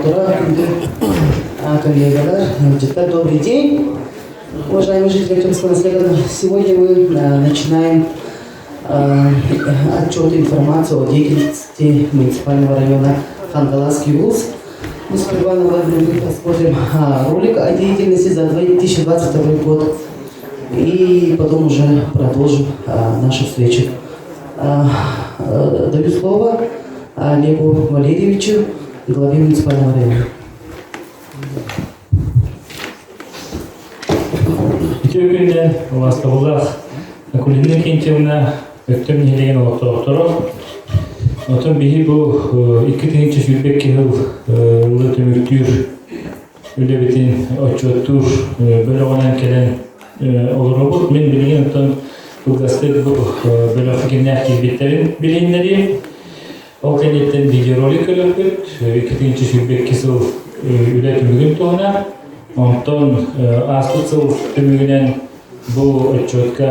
олохтоохторо, күндү коллегалар, ыалдьыттар, добрый день! Уважаемые жители Артемского населения, сегодня мы начинаем отчет и информацию о деятельности муниципального района Хангаласский улус. Мы сперва мы посмотрим ролик о деятельности за 2022 год и потом уже продолжим нашу встречу. Даю слово Олегу Валерьевичу, главе муниципального района. Үтүө күнүнэн убаастабыллаах Акулина Иннокентьевна Өктөм нэһилиэгин олохтоохторо. Оттон биһи бу 2022 сыл ылы түмүктүүр үлэбитин отчуоттуур бөлөҕүнэн кэлэн олоробут. Мин билигин оттон кылгастык бу бөлөххө кимнээх киирбиттэрин билиһиннэриим. Ол кэнниттэн видеоролик көрөрбүт, 2022 сыл үлэ түмүгүн туһунан. Онтон ааспыт сыл түмүгүнэн бу отчетка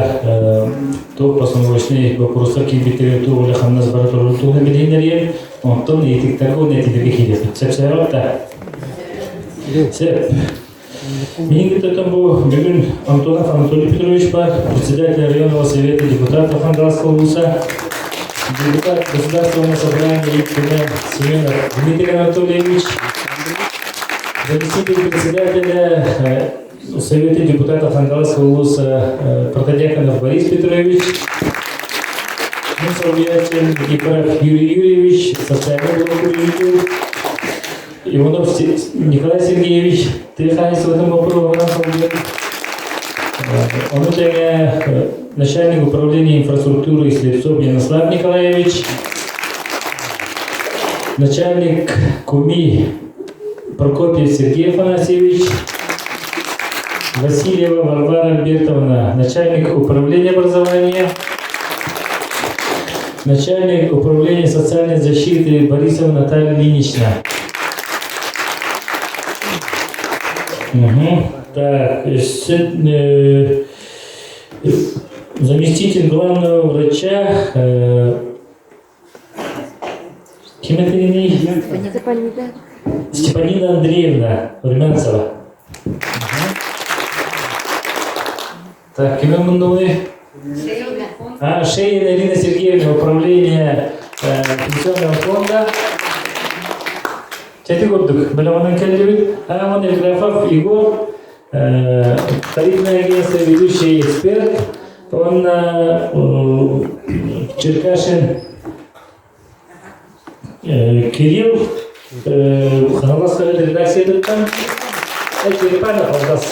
туох постановочный вопростар киирбиттэрин туох үлэ хамнас бара турарын туһунан билиһиннэриэм. Онтон ыйытыктарга уонна этиилэргэ киириэхпит. Сөп да? Сөп. Миигин кытта бу бүгүн Антонов Анатолий Петрович бар, председатель районного совета депутатов Хангаласского улуса, депутат Государственного собрания Ильина Семенов Дмитрий Анатольевич, заместитель председателя Совета депутатов Хангаласского улуса Протодьяконов Борис Петрович, Мусорбиятин Никифоров Юрий Юрьевич, социальный блок Иванов Николай Сергеевич, ты хаһайыстыбатын боппуруоһунан салгын. Ону тэҥэ начальник управления инфраструктуры Слепцов Ярослав Николаевич, начальник КУМИ Прокопьев Сергей Афанасьевич, Васильева Варвара Альбертовна, начальник управления образования, начальник управления социальной защиты Борисова Наталья Ильинична. Угу. Так, заместитель главного врача ким этиний? Степанида. Степанина Андреевна Румянцева. Так, ким мындылы? А, Шейна Ирина Сергеевна, управление пенсионного фонда. Чэти курдук, бөлөҕүнэн кэллибит. Ааман Евграфов Егор, тарифное агентство ведущий эксперт. Он Черкашин Кирилл Хаҥалас редакциятыттан Черепанов Алгас.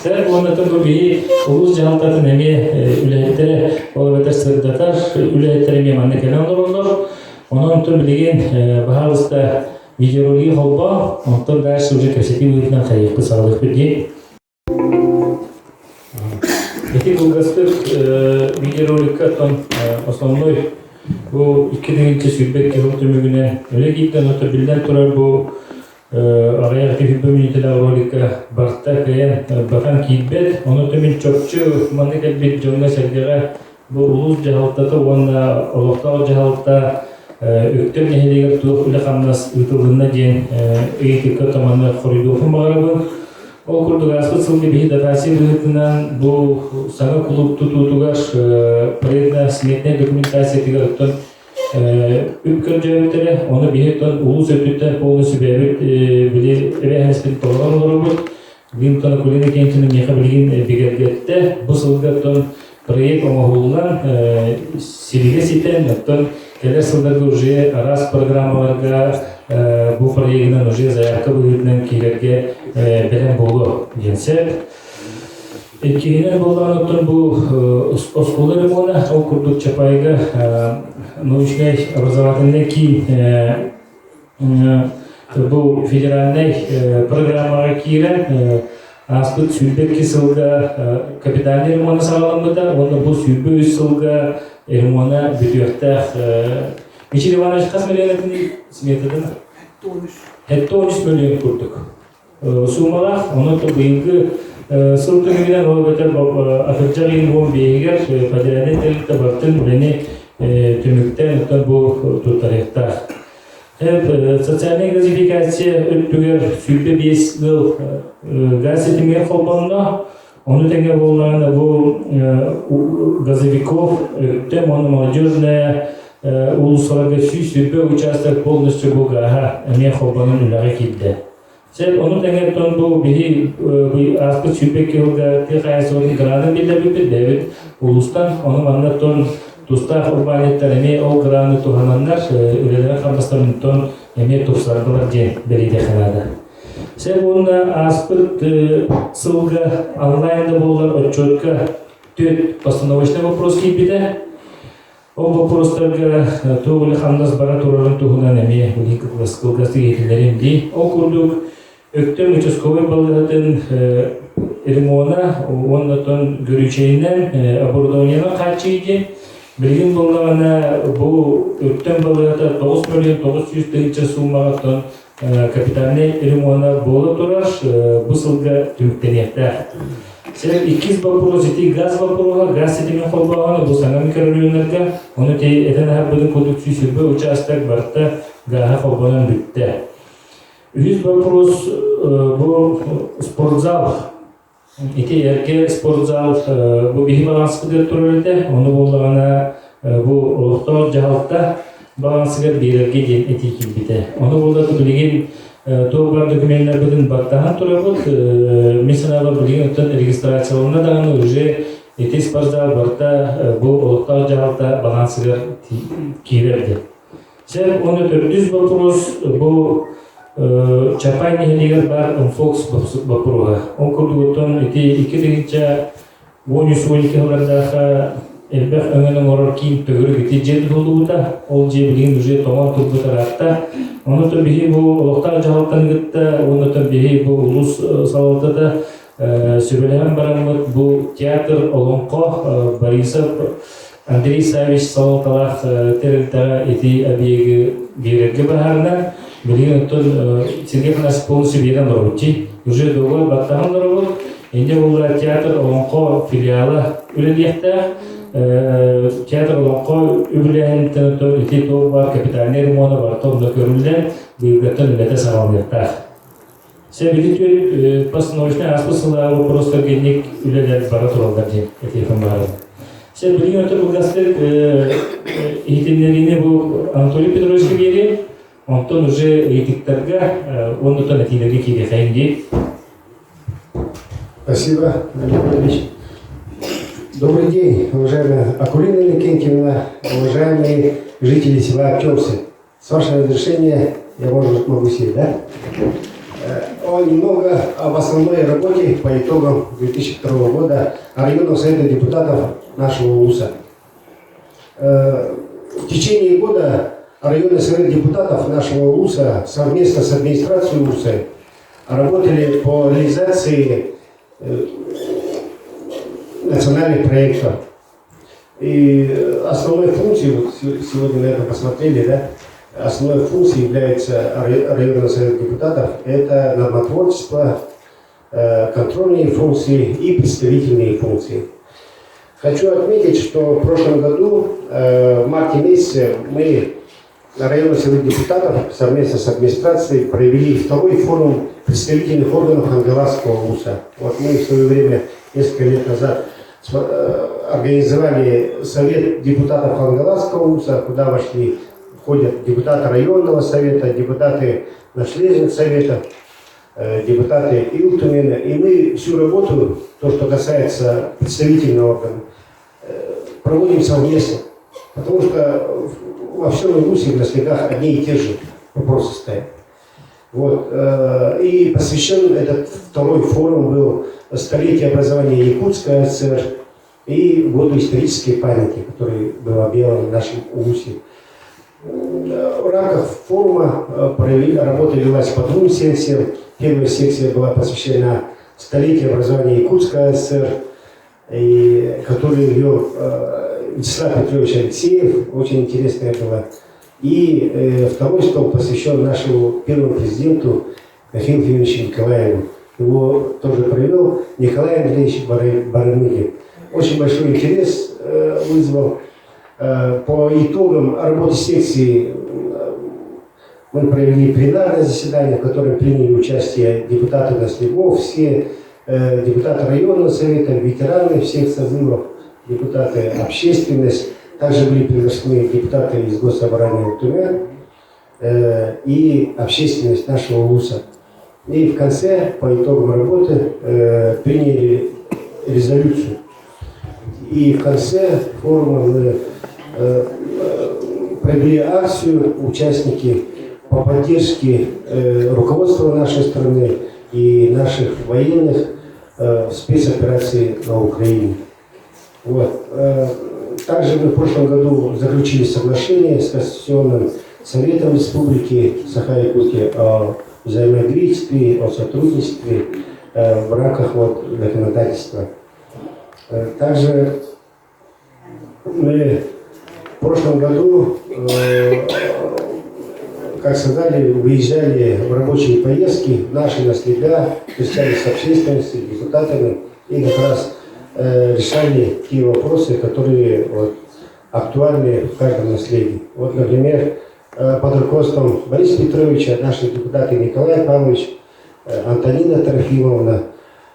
Сэр уонна бу биһи улуус дьаһалтатын эмиэ үлэһиттэрэ, ол эбэтэр сырдатар үлэһиттэрэ эмиэ манна кэлэн олороллор. Онон билигин баһаалыста видеоролиги холбоо, онтон дальше уже кэпсэтии быһыытынан хайыахпыт саҕалыахпыт дии. Ити кылгастык видеороликка оттон основной бу 2022 сыл түмүгүнэн үлэ киирдэн ото биллэн турар бу аҕыйах түһүлбэ мүнүүтэлээх роликка барта кыайан батан киирбэт. Ону түмүн чопчу манна кэлбит дьоҥҥо-сэргэҕэ бу улуус дьаһалтата уонна олохтоох дьаһалта Өктөм нэһилиэгэр туох үлэ-хамнас ыытылынна диэн ыйытыкка томаны хоруйдуохпун баҕарабын. Ол курдук ааспыт сылга биһи дотация быһыытынан бу саҥа кулууп тутуутугар проектно-сметнай документациятыгар оттон үп көрдөөбүттэрэ. Ону биһи оттон улуус өттүттэн полностью бэйэбит били эбээһинэспитин толорон олоробут. Винтон Акулина Кентина миэхэ билигин бигэргэттэ. Бу сылга оттон проект оҥоһуллан, силигэ ситэн, оттон кэлэр сылларга уже араас программаларга бу проегынан уже заявка быһыытынан киирэргэ бэлэм буолуо диэн сөп. Иккиһинэн буоллаҕына, оттон бу оскуола ремона, ол курдук Чапайга научнай образовательный киин Бу федеральнай программаҕа киирэн ааспыт 22 сылга капитальный ремона саҕаламмыта уонна бу 23 сылга ремона бүтүөхтээх. Мичил Иванович хас миллион этини сметатын? 73 миллион курдук. Суумалаах, онон быйылгы сыл түмүгүнэн ол эбэтэр атырдьах ыйын 15-игэр федеральнай тэрилтэ барытын үлэни түмүктээн оттон бу туттарыахтаах. Социальнай газификация өттүгэр 25 ыал газ ситимигэр холбонно. Ону тэҥэ буоллаҕына бу газовиков Өктөм уонна Молодежная уулуссаларга 120 участок полностью бу гааһа эмиэ холбонон үлэҕэ киирдэ. Сөп, ону тэҥэ оттон бу биһи ааспыт 22 сылга тыа хаһаайыстыбатын гранын биллэрбиппит, бэйэбит улуустан, ону манна оттон тустаах урбаанньыттар эмиэ ол граны туһананнар үлэлэрин-хамнастарын оттон эмиэ тупсардылар диэн бэлиэтиэххэ наада. Сөп уонна ааспыт сылга онлайн да буоллар отчуотка түөрт постановочный вопрос киирбитэ. Ол боппуруостарга туох үлэ-хамнас бара турарын туһунан эмиэ кылгастык иһитиннэриэм дии. Ол курдук, Өктөм участковай балыыһатын ремона уонна оттон гөрүүчэйинэн оборудованиенан хааччыйыы диэн. Билигин буоллаҕына бу Өктөм балыыһата 9 миллион 900 тыһыынча суумаҕа оттон капитальнай ремона буола турар, бу сылга түмүктэниэхтээх. Сэр иккис боппуруос ити газ боппуруоһа, газ ситимин холбооһуна бу саҥа микрорайоннарга, ону ти этэн аһарбытын курдук 120 учаастак барыта гааһа холбонон бүттэ. Үһүс боппуруос бу спортзал. Ити эргэ спортзал бу биһи баланспытыгар турар этэ, ону буоллаҕына бу олохтоох дьаһалта балансыгар биэрэргэ диэн этии киирбитэ. Ону буолла билигин туох баар докуменнарбытын баттаһан турабыт. Мин санаабар билигин оттон регистрацияланна даҕаны уже ити спортзал барыта бу олохтоох дьаһалта балансыгар киирэр диэн. Сэр уонна төрдүс боппуруос бу Чапай нэһилиэгэр баар Фокс боппуруоһа. Ол курдугуттан ити 2013-12 сыллардаахха элбэх өҥөнү оҥорор киин төгүрүк ити дьиэ тутуллубута. Ол дьиэ билигин уже тоҥон турбут ыраатта. Онон биһи бу олохтоох дьаһалтаны кытта уонна биһи бу улуус салалтата сүбэлэһэн бараммыт бу театр олоҥхо Борисов Андрей Савич салалталаах тэрилтэҕэ ити объегы биэрэргэ быһаарынан, билигин оттон Сергей Афанасьевич полностью биэрэн олоробут дии. Уже договор баттаһан олоробут. Инде буолла театр олоҥхо филиала үлэлиэхтээх. Театр олоҥхо үбүлээһиниттэн оттон ити туох баар капитальнай ремона барыта онно көрүллэн, быйылгыттан үлэтэ саҕаланыахтаах. Сэбили түөрт постановочнай ааспыт сыллааҕы боппуруостарга инник үлэлэр бара тураллар диэн этиэхим баара. Сэ билигин өтө кылгастык иһитиннэриини бу Анатолий Петровичка биэриэм, онтон уже ыйытыктарга уонна этиилэргэ киириэхэйин дии. Спасибо, Олег Ильич. Добрый день, уважаемая Акулина Иннокентьевна, уважаемые жители села Актемсы. С вашего разрешения я, может, могу сесть, да? О, немного об основной работе по итогам 2002 года районного совета депутатов нашего улуса. В течение года районный совет депутатов нашего улуса совместно с администрацией улуса работали по реализации национальных проектов. И основной функцией, вот сегодня на это посмотрели, да, основной функцией является районный совет депутатов, это нормотворчество, контрольные функции и представительные функции. Хочу отметить, что в прошлом году, в марте месяце, мы, районный совет депутатов, совместно с администрацией провели второй форум представительных органов Хангаласского улуса. Вот мы в свое время, несколько лет назад, организовали совет депутатов Хангаласского улуса, куда вошли, входят депутаты районного совета, депутаты наследных советов, депутаты Ил Тумена. И мы всю работу, то, что касается представительного органа, проводим совместно. Потому что во всем Улусе в наследах одни и те же вопросы стоят. Вот. И посвящен этот второй форум был столетию образования Якутской АССР и году исторической памяти, который был объявлен в нашем Улусе. В рамках форума работа велась по двум секциям. Первая секция была посвящена столетию образования Якутской АССР, и, которую вел Вячеслав Петрович Алексеев, очень интересная была. И второй стол посвящен нашему первому президенту Михаилу Ефимовичу Николаеву. Его тоже провел Николай Андреевич Барамыгин. Очень большой интерес вызвал. По итогам работы секции Мы провели пленарное заседание, в котором приняли участие депутаты Наслегов, все депутаты районного совета, ветераны всех созывов, депутаты общественность. Также были приглашены депутаты из Госсобрания Ил Түмэн и общественность нашего улуса. И в конце, по итогам работы, приняли резолюцию. И в конце форума мы провели акцию, участники по поддержке руководства нашей страны и наших военных в спецоперации на Украине. Вот. Также мы в прошлом году заключили соглашение с Конституционным Советом Республики Саха-Якутия о взаимодействии, о сотрудничестве в рамках вот, законодательства. Также мы в прошлом году, как сказали, выезжали в рабочие поездки, наши наслега, встречались с общественностью, депутатами и как раз решали те вопросы, которые вот, актуальны в каждом наслеге. Вот, например, под руководством Бориса Петровича, наши депутаты Николай Павлович, Антонина Трофимовна,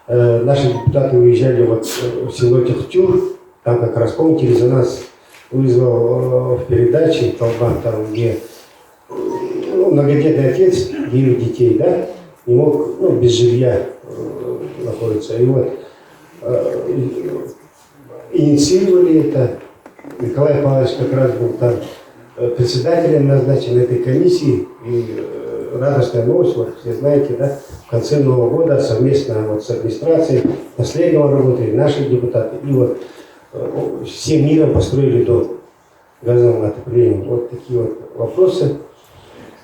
наши депутаты уезжали вот в село Тюхтюр, там как раз, помните, резонанс вызвал в передаче Толбан, там, где ну, многодетный отец, 9 детей, да, не мог, ну, без жилья находиться. И вот инициировали это. Николай Павлович как раз был там председателем назначен этой комиссии. И радостная новость, вот все знаете, да, в конце Нового года совместно вот с администрацией, наследного работали наши депутаты. И вот всем миром построили дом газовым отоплением. Вот такие вот вопросы.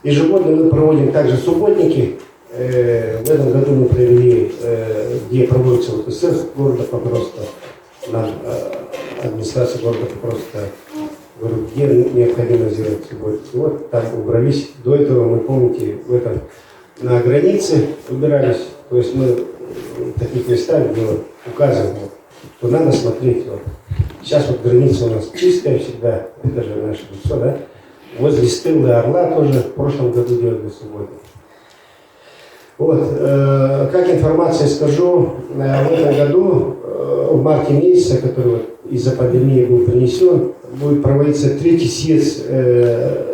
Ежегодно мы проводим также субботники. В этом году мы провели, где проводится вот СР города Покровска, нам администрация города Покровска говорит, где необходимо сделать субботники. Вот там убрались. До этого, мы помните, в этом на границе убирались. То есть мы в таких местах, где вот указываем, вот, то надо смотреть. Вот. Сейчас вот граница у нас чистая всегда, это же наше лицо, да? Возле Стеллы Орла тоже в прошлом году делали субботник. Вот, как информация скажу, в этом году, в марте месяце, который вот из-за пандемии был принесен, будет проводиться третий съезд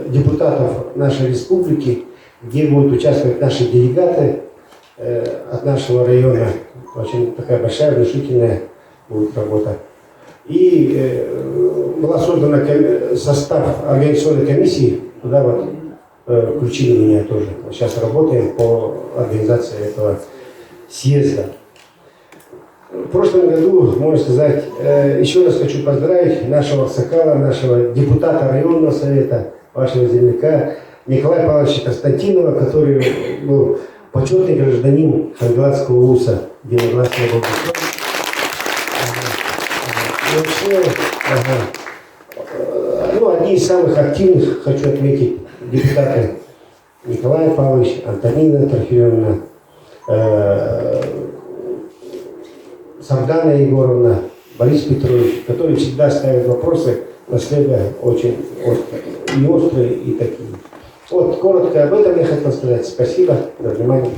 депутатов нашей республики, где будут участвовать наши делегаты от нашего района. Очень такая большая, внушительная будет работа. И была создана состав организационной комиссии, куда вот включили меня тоже. Вот сейчас работаем по организации этого съезда. В прошлом году, можно сказать, еще раз хочу поздравить нашего аксакала, нашего депутата районного совета, вашего земляка Николая Павловича Константинова, который был почетный гражданин Хангаласского улуса, единогласно был избран. И вообще, ага, ну, одни из самых активных, хочу отметить, депутаты Николай Павлович, Антонина Трофимовна, Сардана Егоровна, Борис Петрович, которые всегда ставят вопросы наслега очень острые, и острые, и такие. Вот, коротко об этом я хотел сказать. Спасибо за внимание.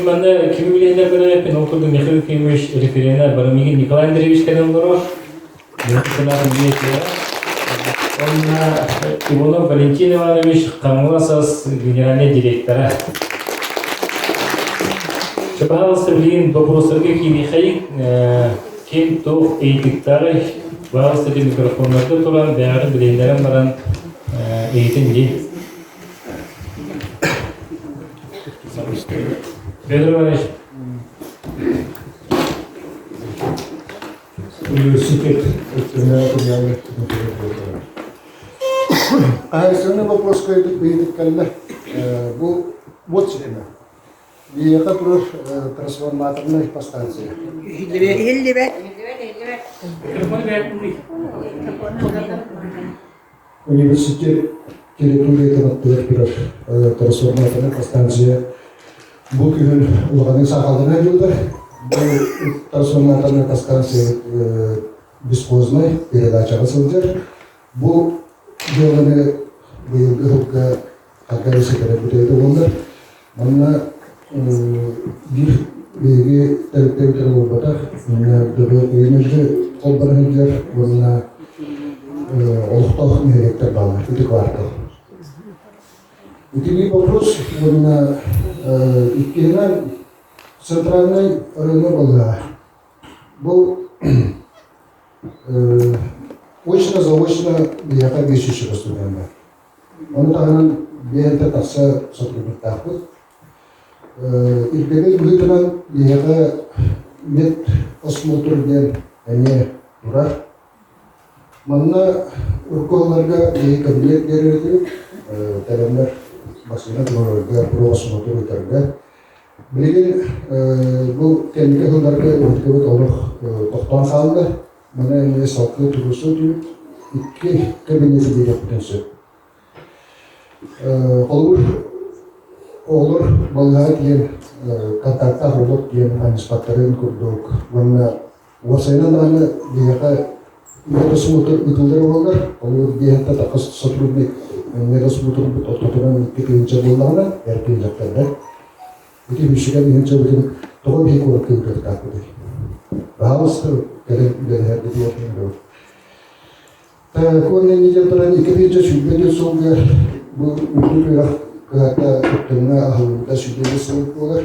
Манна кими билиэннэр көрөппүн, ол курдук Михаил Ефимович референа барамигин Николай Андреевич кэлэн олорор. Онна Иванов Валентин Иванович Хаҥалас генеральный директора. Пожалуйста, билигин боппуруостарга киириэхэйиҥ, ким туох ыйытыктааҕый, пожалуйста, микрофоннарга туран, бэйэҕитин билиһиннэрэн баран ыйытын дии. Федор Иванович. Университет Хаһаайыстыбаннай боппуруоска ыйытык кэллэ. Бу вот ситимэ. Биһиэхэ турар трансформаторнай подстанция. Иһиллибэт. Университет территориятын аттыгар турар трансформаторнай подстанция бу күһүн улаханнык саахалланан дьылдар. Бу трансформаторнай подстанция бесхозной передачаҕа сылдьар. Бу дьыаланы быйылгы сылга хагга ситэрэ бүтэйдэ буоллар. Манна биир биһиги тэрилтэбит буолбатах, манна ДБ холбоно сылдьар уонна олохтоох нэһилиэктэр бааллар, ити квартал. Ити вопрос уонна иккиһинэн центральнай району балыыһа. Бу очно-заочно биһиэхэ 500 студент бар. Ону таһынан биэнтэ тахса сотрудниктаахпыт. Ирдэбил быһыытынан биһиэхэ медосмотр диэн эмиэ турар. Манна урукку биһиги кабинет биэрэр этибит, кэлэннэр массыына туруорарга, проосмотр ыытарга. Билигин бу кэнники сылларга ыытыбыт олох тохтоон хаалла. Маны эмиэ салгыы туруорсуу түмүк икки кабинеты биэриэхпитин сөп. Холобур, оҕолор балыыһаҕа тиийэн контактаах робот диэн аньыспаттарын курдук уонна уопсайынан даҕаны биһиэхэ медосмотр ыытыллар буоллар, холобур, биэһэттэн тахса сотрудник медосмотрбут ортотунан 2000 буоллаҕына, эр киһи дьахтардар. Ити үсүгэ тыһыынчабытын тоҕо биһи куоракка ыытыахтаахпытый? Баһаалыста кэлэн үлэлэһэргитигэр ыҥырабыт. Уонна инньэ диэн туран 2024 сылга бу үрдүк үөрэх кыһата Өктөмҥө аһыллыбыта 25 сыл буолар.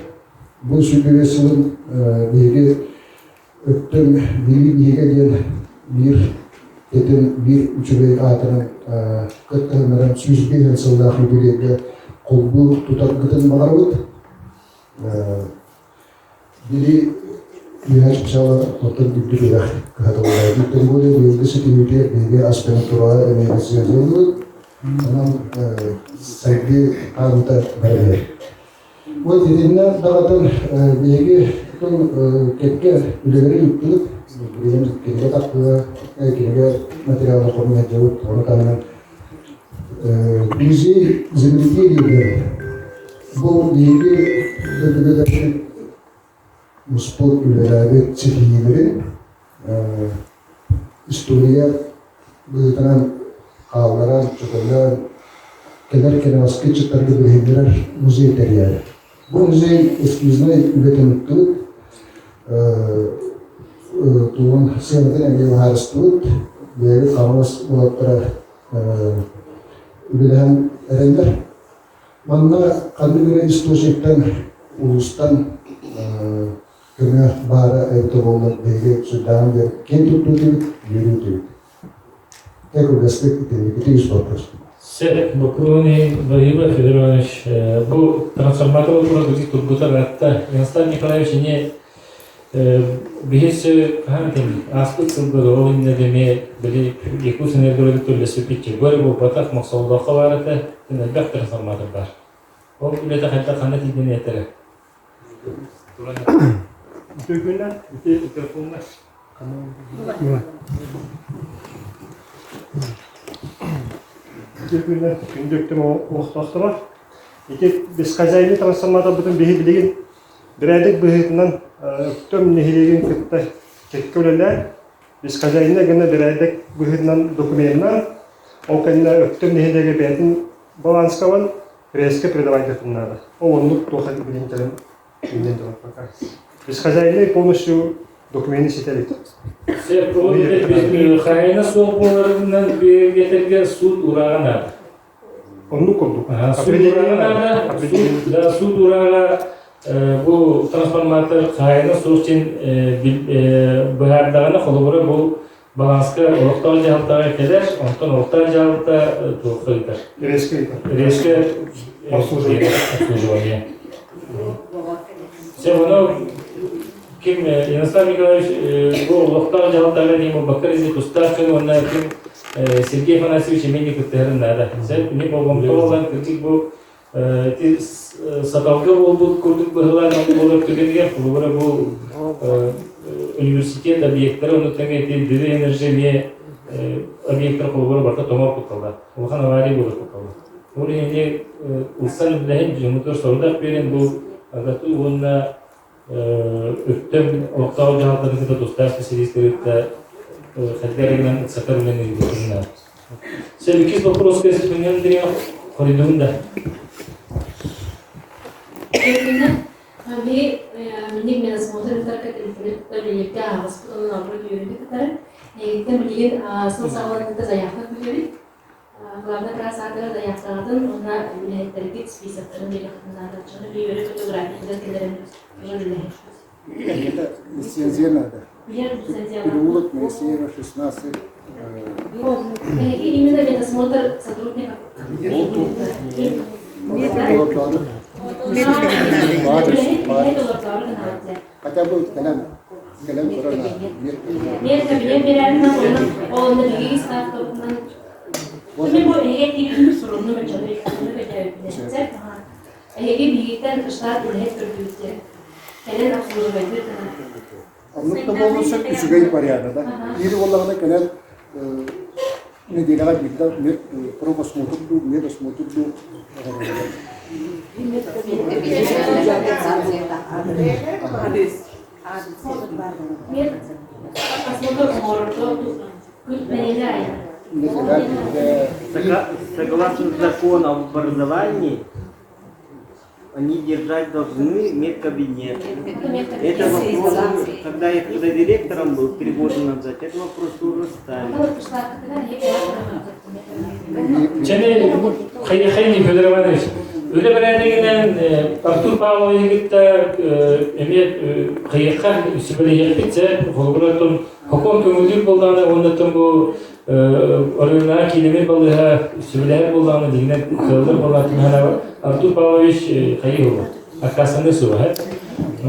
Бу 25 сылын биһиги Өктөм Билии биһигэ диэн биир тэтим биир үчүгэй аатынан кыттыһыннаран 105 сыллаах юбилейга холбуу тутаргытын баҕарабыт. Били үөһэ чыпчаала оттон үрдүк үөрэх кыһата буолар. Тем более быйылгы ситиһиитигэр биһиги аспирантураҕа эмиэ лицензиялыыбыт. Онон сайдыы хаамыыта барар. Вот итиннэ даҕатан биһиги кэккэ үлэлэри ыыттыбыт. Билигин кинигэ тахсыа, кинигэ материала хомуйа сылдьабыт. Ону таһынан музей земледелия бу биһиги өбүгэлэрбит муспут үлэлээбит ситиһиилэрин история быһыытынан хаалларан, чөкөлөөн, кэлэр кэнэҕэски ыччаттарга билиһиннэрэр музей тэрийэр. Бу музей эскизнай үлэтин ыыттыбыт, тугун сыанатын эмиэ быһаарыстыбыт, бэйэбит хаҥалас уолаттара үлэлэһэн эрэллэр. Манна ханнык эрэ источниктан, улуустан көмө баара эбитэ буоллар биһиги сүрдээҕин диэн киэн туттуу этибит, үөрүү этибит. Кылгастык итинник үс вопрос. Сөп, боппуруоһун Владимир Федор Иванович, бу трансформатор турар тургутар атта Ярослав Николаевич эмиэ биһис хаһан этин ааспыт сылга ол иннинэ эмиэ били Якутсэнергородик төлөспүт гор буолбатах Мохсоҕолооххо баар этэ элбэх трансформатор баар. Ол үлэтэ хайдах ханна тиийдин этэрэ? Үтүө ити микрофонҥа. Үтүө күннэр күндү өттүм олохтоохторо. Ити бесхозяйный трансформаторбытын биһи билигин бэрээдэк быһыытынан Өктөм нэһилиэгин кытта кэккэ үлэлээн, бесхозяйный гына бэрээдэк быһыытынан докуменнаан, ол кэннэ Өктөм нэһилиэгэ бэйэтин баланска ылан Резко передавать надо. Ол оннук туох билин кэлэн билин турар пока. Бесхозяйный полностью документы ситэрит. Хаһайына суох буоларынан бигэргэтэргэ суут урааҕа наада. Оннук курдук. Да, суут урааҕа бу трансформатор хаһайына суох диэн быһаардаҕына холобура бу Балааска олохтоох дьаһалтаҕа кэлэр, онтон олохтоох дьаһалта туохха ыытар? Резко ыытар. Резко обслуживание. Все оно ким Ярослав Николаевич бу олохтоох дьаһалтаҕа диэн буолбакка изи тустаах дьон уонна ким Сергей Афанасьевич эмиэ кыттыһарын наада. Сен кини болҕомто ылан кырдьык бу ити саталга буолбут курдук быһылаан буолар түгэнигэр холобура бу университет объектара ону тэҥэ ити Дыгы энерджи эмиэ объектар холобура барыта тоҥор кутталлар улахан авария буолар кутталлар ол иһин ылсан үлэһин дьоммутугар сорудах биэрэн бу АГАТУ уонна Өктөм олохтоох дьаһалтаны кытта тустаах специалистары кытта хайдах эрэ гынан ыксатар үлэни ыытыахпытын наада. Сен иккис вопроска Степан Андреев хоруйдугун да. Би минник медосмотр ыытарга телефонер үлэлииргэ аһаҕаспыт онон албыр үөрүүнү кытары. Эйигиттэн билигин сыл саҕаланыыта заявка күүтэбит. Главный пресс аатыгар заявкаҕытын уонна үлэһиттэргит списоктарын биэриэххитин наада. Дьону би үөрэ фотографиятыгар кэлэрин уже үлэлэһиэхпит. Это лицензия надо. Переулок Моисеева, 16. Эһиги именно медосмотр сотрудников. Хотя бы кэлэн кэлэн көрөр Мэр кабинет берәрин ол онно биһиги ставкабытынан Мен бу эһиги тиийбит сурунну мөчөлөр Эһиги биһигиттэн штат үлэһит көрдүүттэр. Кэлэн обслуживайдыр Оннук да буолуон сөп үчүгэй вариана да. Биир буоллаҕына кэлэн нэдиэлэҕэ биирдэ мед профосмотр дуу, медосмотр дуу оҥороллор. Мед осмотр оҥорорго күн нэдиэлэ аайы. Нэдиэлэ биирдэ Согласно закону об образовании, они держать должны медкабинет. Это вопрос, когда я когда директором был 3 года назад, этот вопрос тоже ставили. Чэни хайы Федор Иванович, үлэ бэрээдэгинэн Артур Павлович кытта эмиэ хайыахха сүбэлэһиэхпит сэ холобура хокуон көҥүлүүр буоллаҕына уонна бу оройуоннаах киинэмир балыыһа сүбэлэһэр буоллаҕына дьиҥинэн кыаллар буоллаҕына Артур Павлович хайыы буолла аккаастаныы суоҕа.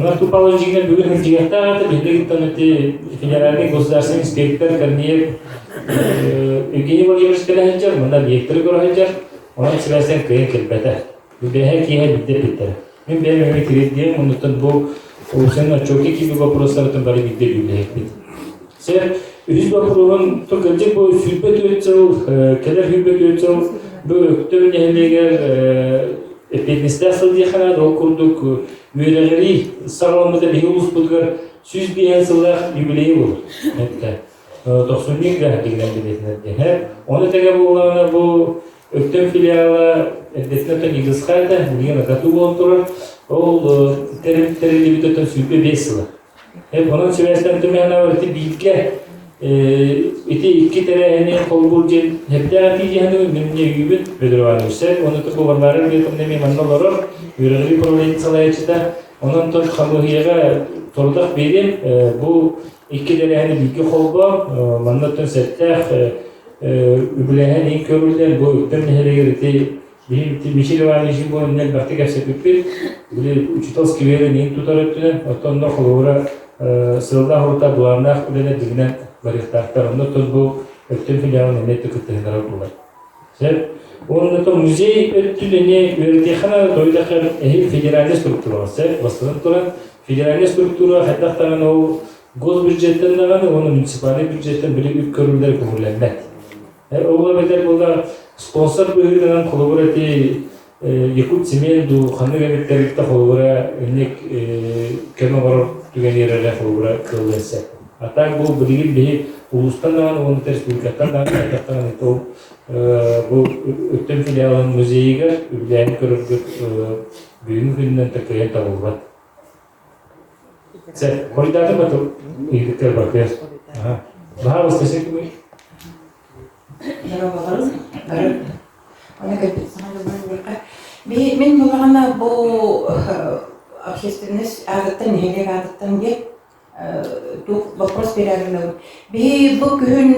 Артур Павлович дьиҥинэн бүгүн сылдьыахтаах этэ биһиги ити федеральный государственный инспектор Корнеев Евгений Владимирович кэлэ сылдьар, манна объекторы көрө сылдьар, онон сибээстэн кыайан кэлбэтэ. Бэһэ киэһэ биирдэ эппиттэрэ. Мин бэйэм эмиэ тириэрдиэм, оннуттан бу улуусаны отчуокка киирбит вопростарыттан бары биирдэ дьүүллэһиэхпит. Сэр, үһүс боппуруоһун кырдьык бу 24 сыл, кэлэр 24 сыл бу Өктөм нэһилиэгэр эппиэтинэстээх сыл диэххэ наада, ол курдук үөрэҕирии саҕаламмыта биһиги улууспутугар 105 сыллаах юбилейи буолар. Эттэ. Тохсунньу графигынан билетинэр. Ону тэҥэ буоллаҕына бу Өктөм филиала эрдэтинэ оттон Игысха этэ, билигин АГАТУ буолан турар. Ол тэриллибит оттон 25 сыла. Онон сибээстээн түмэһинэ ити бииргэ ити икки тэрээһини холбуур диэн эрдээх этии диэхини мин эмиэ өйүүбүн Федор Иванович сэр уонна бу Варвара Ильинична эмиэ манна олорор үөрэҕирии управлениетын салайааччыта онон тон хамыыһыйаҕа сорудах биэриэм бу икки тэрээһини бииргэ холбоон манна оттон сэттээх үбүлээһин иһин көрүллэр бу Өктөм нэһилиэгэр ити Михаил Иванович бу иннэ элбэхтик кэпсэппиппит били учуутал скверин иһин тутар өттүнэн оттон онно холобура сыаллаах урута былааннаах үлэлэр дьиҥинэн барыахтаахтар онно оттон бу Өктөм филиалын эмиэ кыттыһыннарар буолар Сөп. Уонна то музей өттүн эмиэ үөрэтиэххэ наада, тоҕо эһи федеральнай структураҕа сөп, бастатан туран федеральнай структура хайдах даҕаны ол госбюджеттэн даҕаны уонна муниципальнай бюджеттэн били үп көрүллэр көҥүллэммэт. Ол эбэтэр буолла спонсор быһыытынан холобур эти Якутцемент дуу ханнык эмит тэрилтэ холобура инник көмө оҥорор түгэнигэр эрэ холобура кыаллыан сөп. А так бу билигин биһи улуустан даҕаны уонна республикаттан даҕаны хайдах даҕаны ол бу Өктөм филиалын музейыгар үбүлээһин көрөргө бүгүҥҥү күнүнэн кыайан табыллыбат. Сэ, хоруйдаатым ба ыйытыктар бартыгар. Баһаалыста сен Дорооболорун. Бары. Оны кэлбит саҥа дьылынан Би мин булаҕына бу общественность аатыттан нэһилиэк аатыттан диэн туох вопрос биэрээри Биһи бу күһүн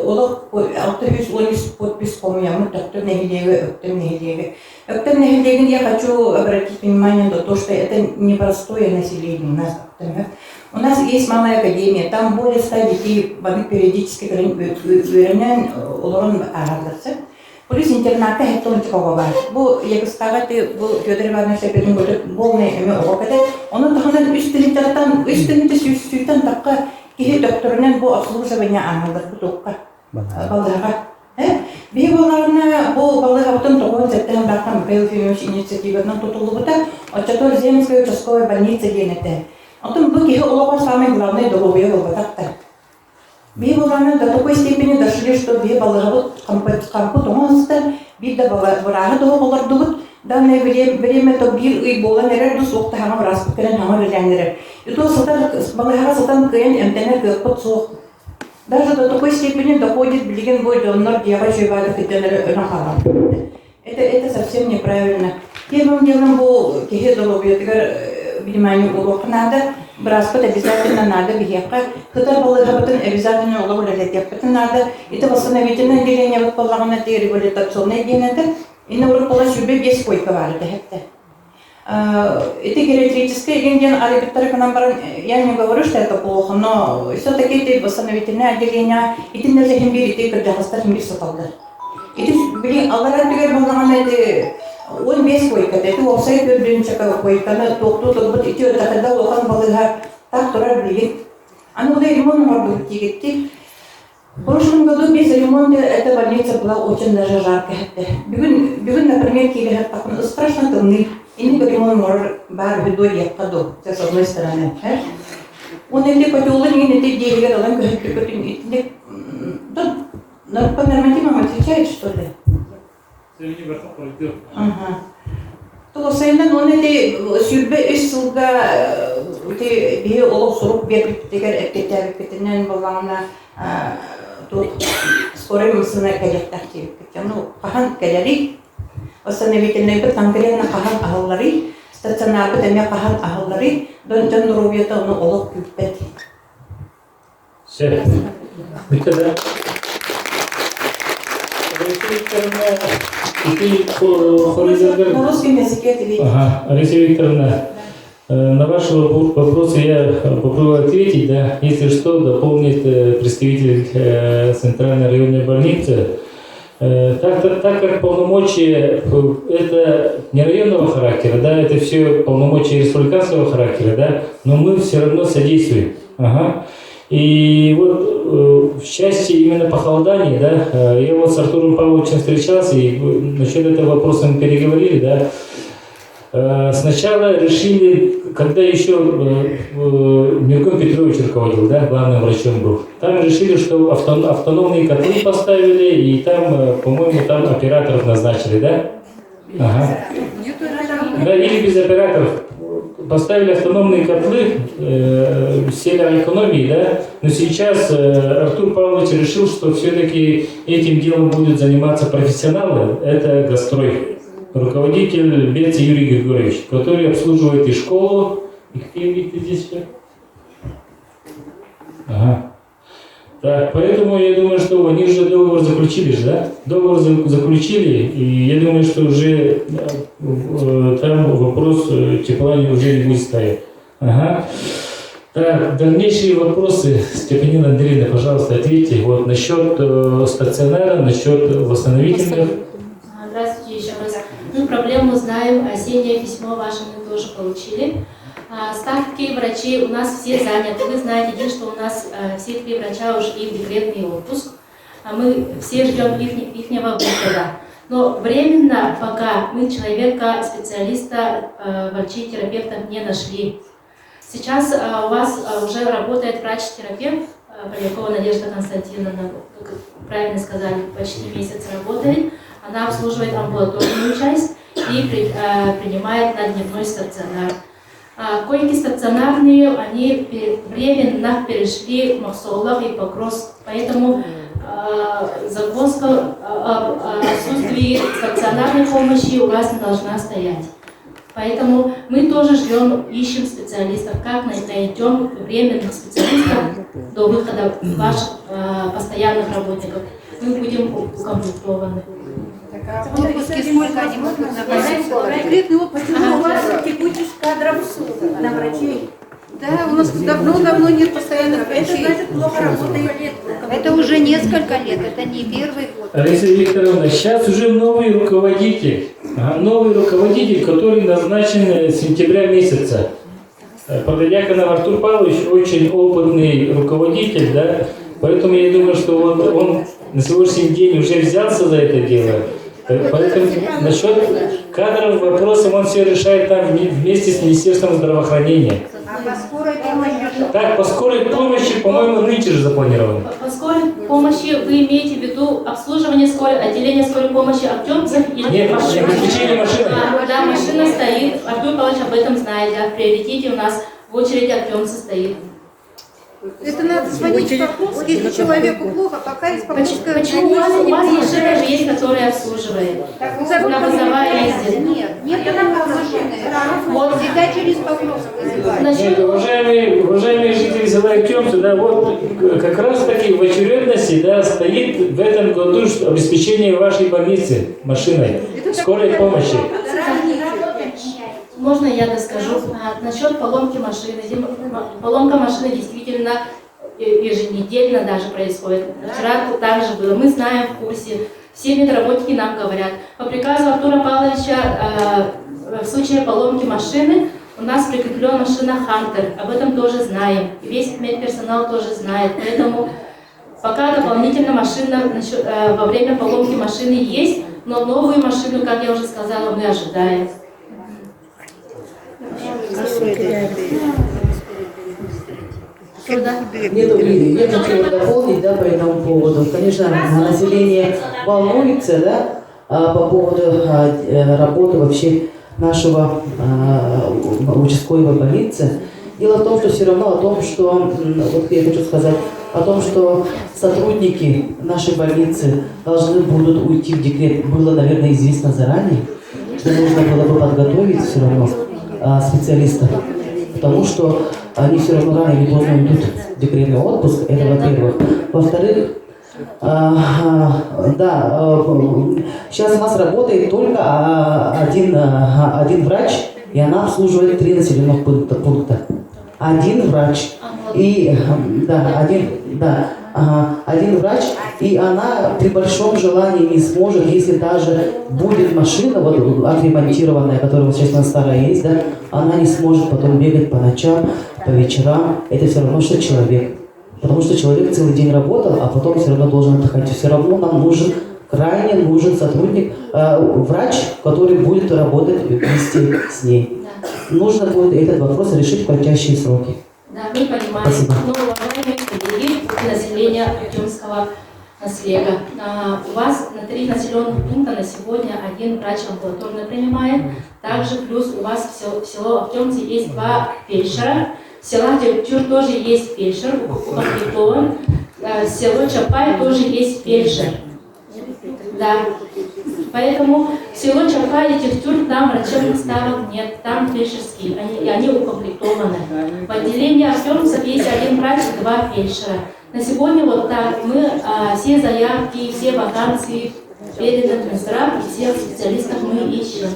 олох 613 подпись хомуйаммыт Өктөм нэһилиэгэ, Өктөм нэһилиэгэ. Өктөм нэһилиэгин я хочу обратить внимание на то, что это непростое население у нас Өктөмө. У нас есть малая академия, там более 100 детей баны периодически үөрэнэн олорон ааһаллар. Плюс интернатка хеттон оҕо бар. Бу Ягыстаҕа бу Федор Иванович эппитин курдук полный эми оҕо кэтэ. Онон таһынан үс тыһыынчаттан үс тыһыынча сүүстүүттэн тахха киһи докторунан бу обслуживание ааһаллар бу туохха балыыһаҕа. Биһи буоллаҕына бу балыыһабытын 97 баахха Михаил Ефимович инициативатынан тутуллубута. Оччотугар Земская участковая больница диэн этэ. Оттон бу киһи олоҕор самый главный доруобуйа буолбатах да. Биһи булаанан до такой степени дошли, что биһи балыһабыт хампыт оҥо сытар, биир да бырааһы тоһо олордубут. Данное время то биир ый буолан эрэр, ду суох таһаҥа бырааспыт кэлэн хаҥа үлэлээн эрэр. И то сытар, балыһаҕа сытан кыайан эмтэнэр кыахпыт суох. Даже до такой степени доходит билигин бу дьоннор дьиэҕэ үчүгэй баады кыттан эрэ өлөн хаалан. Это совсем неправильно. Первым делом бу киһи доруобуйатыгар внимание уруохха наада. Бырааспыт обязательно надо биһиэхэ. Кытар балыыһабытын обязательно олох үлэлэтиэхпитин надо. Ити восстановительное отделениебыт буоллаҕына ити реабилитационное диэн этэ. Инна урут буола 25 койка баар этэ хэттэ. Ити гериатрическое игин диэн арыйбыттары гынан баран, я не говорю, что это плохо, но все-таки ити восстановительное отделение итиннэ иһин биир ити кырдьаҕастар иһин биир саталлар. Ити били аллараа өттүгэр буоллаҕына ити 15 койката, ити уопсай төрдүнчэ койканы туохтуу турбут ити өттөкөрдө улахан балыыһа так турар билигин. Аны ол ремонт оҥордубут диигитти. В прошлом году без ремонта эта больница была очень даже жарко. Бүгүн, бүгүн, например, киириһэр страшно тымныы. Инник ремонт оҥорор баар үһү дуо диэххэ дуу, с одной стороны. Он эти котелы иҥин ити диэһигэр ылан көһөрдүккүтүн итинник по нормативам отвечает, что ли? Туосайынан уонна ити 23 сылга ити биһи олох сурук биэрбиппитигэр эппиэттээбиппитинэн буоллаҕына туох скорай массыына кэлиэхтээх диэбиппит. Ну хаһан кэлэрий? Восстановительнайбыт конкретно хаһан аһылларый? Стационарбыт эмиэ хаһан аһылларый? Дьон доруобуйата ону олох күүппэт. Сөп. Бүттэ да? Алексей Викторовна, ити хоруйдаргар... На русском языке ответить. Ага, Алексей Викторовна, на ваши вопросы я попробую ответить, да. Если что, дополнит представитель Центральной районной больницы. Так как полномочия это не районного характера, да, это все полномочия республиканского характера, да, но мы все равно содействуем. Ага. И вот в части именно похолодания, да, я вот с Артуром Павловичем встречался, и насчет этого вопроса мы переговорили, да. Сначала решили, когда еще Миркон Петрович руководил, да, главным врачом был, там решили, что автономные котлы поставили, и там, по-моему, там операторов назначили, да? Ага. Да, или без операторов. Поставили автономные котлы в целях экономии, да, но сейчас Артур Павлович решил, что все-таки этим делом будут заниматься профессионалы, это Газстрой. Руководитель Бец Юрий Григорьевич, который обслуживает и школу, и какие виды здесь еще? Ага. Так, поэтому я думаю, что они же договор заключили же, да? Договор заключили, и я думаю, что уже там вопрос тепла уже не будет стоять. Ага. Так, дальнейшие вопросы, Степанина Андреевна, пожалуйста, ответьте. Вот насчет стационара, насчет восстановительных. Здравствуйте еще раз. Мы проблему знаем, осеннее письмо ваше мы тоже получили. Ставки врачей у нас все заняты. Вы знаете, что у нас все три врача ушли в декретный отпуск. А мы все ждем ихнего выхода. Но временно пока мы человека, специалиста, врачей-терапевтов не нашли. Сейчас у вас уже работает врач-терапевт Полякова Надежда Константиновна, как правильно сказали, почти месяц работает. Она обслуживает амбулаторную часть и принимает на дневной стационар. Койки стационарные, они временно перешли в Мохсоҕолоох и Покровск, поэтому загвоздка отсутствии стационарной помощи у вас не должна стоять. Поэтому мы тоже ждем, ищем специалистов, как найдем временных специалистов до выхода ваших постоянных работников. Мы будем укомплектованы. Отпуски сколько они могут находиться? Декретный отпуск. У вас текучесть кадров на врачей. Да, у нас давно-давно нет постоянных Это врачей. значит, плохо работает. Это уже несколько лет, это не первый год. Алиса Викторовна, сейчас уже новый руководитель. Ага, новый руководитель, который назначен с сентября месяца. Пододьяконов Артур Павлович очень опытный руководитель, да, поэтому я думаю, что вот он на сегодняшний день уже взялся за это дело. Поэтому насчет кадровых вопросов он все решает там вместе с Министерством здравоохранения. А по скорой помощи Так, по скорой помощи, по-моему, нынче же запланировано. По скорой помощи вы имеете в виду обслуживание скорой, отделение скорой помощи Артемцев или Нет, машина? обеспечение машины. А, да, машина стоит. Артур Павлович об этом знает, да, в приоритете у нас в очереди Артемцы стоит. Это надо звонить в Покровск, если человеку плохо, пока из Покровска... Почему у вас машина же есть, которая обслуживает? На вызова ездит. Нет, нет машины. Вот. Всегда через Покровск вызывают. Нет, уважаемые жители села Артемцы, да, вот как раз таки в очередности, да, стоит в этом году обеспечение вашей больницы машиной скорой помощи. Можно я доскажу? Насчет поломки машины. Поломка машины действительно еженедельно даже происходит. Вчера также было. Мы знаем в курсе. Все медработники нам говорят. По приказу Артура Павловича в случае поломки машины у нас прикреплена машина «Хантер». Об этом тоже знаем. И весь медперсонал тоже знает. Поэтому пока дополнительно машина во время поломки машины есть, но новую машину, как я уже сказала, мы ожидаем. Нет, я хочу дополнить, да, по этому поводу. Конечно, население волнуется, да, по поводу работы вообще нашего участковой больницы. Дело в том, что все равно о том, что, вот я хочу сказать, о том, что сотрудники нашей больницы должны будут уйти в декрет, было, наверное, известно заранее, что нужно было бы подготовить все равно специалистов, потому что они все равно рано или поздно уйдут в декретный отпуск, это во-первых. Во-вторых, да, сейчас у нас работает только один врач, и она обслуживает 3 населенных пункта. Один врач. И, да, один врач, и она при большом желании не сможет, если даже будет машина вот, отремонтированная, которая вот сейчас у нас старая есть, да, она не сможет потом бегать по ночам, по вечерам. Это все равно, что человек. Потому что человек целый день работал, а потом все равно должен отдыхать. Все равно нам нужен, крайне нужен сотрудник, врач, который будет работать вместе с ней. Да. Нужно будет этот вопрос решить в кратчайшие сроки. Да, мы понимаем. Спасибо. Но, уважаемые коллеги, население Артемского наслега, у вас на 3 населенных пункта на сегодня один врач амбулаторно принимает. Также плюс у вас в село Артемцы есть 2 фельдшера. В селах Дегтюр тоже есть фельдшер, укомплектован. Село Чапай тоже есть фельдшер. Да. Поэтому в село Чапай и Дегтюр там врачебных ставок нет, там фельдшерские, они укомплектованы. В отделении Артемцев есть 1 врач и 2 фельдшера. На сегодня вот так мы все заявки, все вакансии переданы в Минздрав, и всех специалистов мы ищем.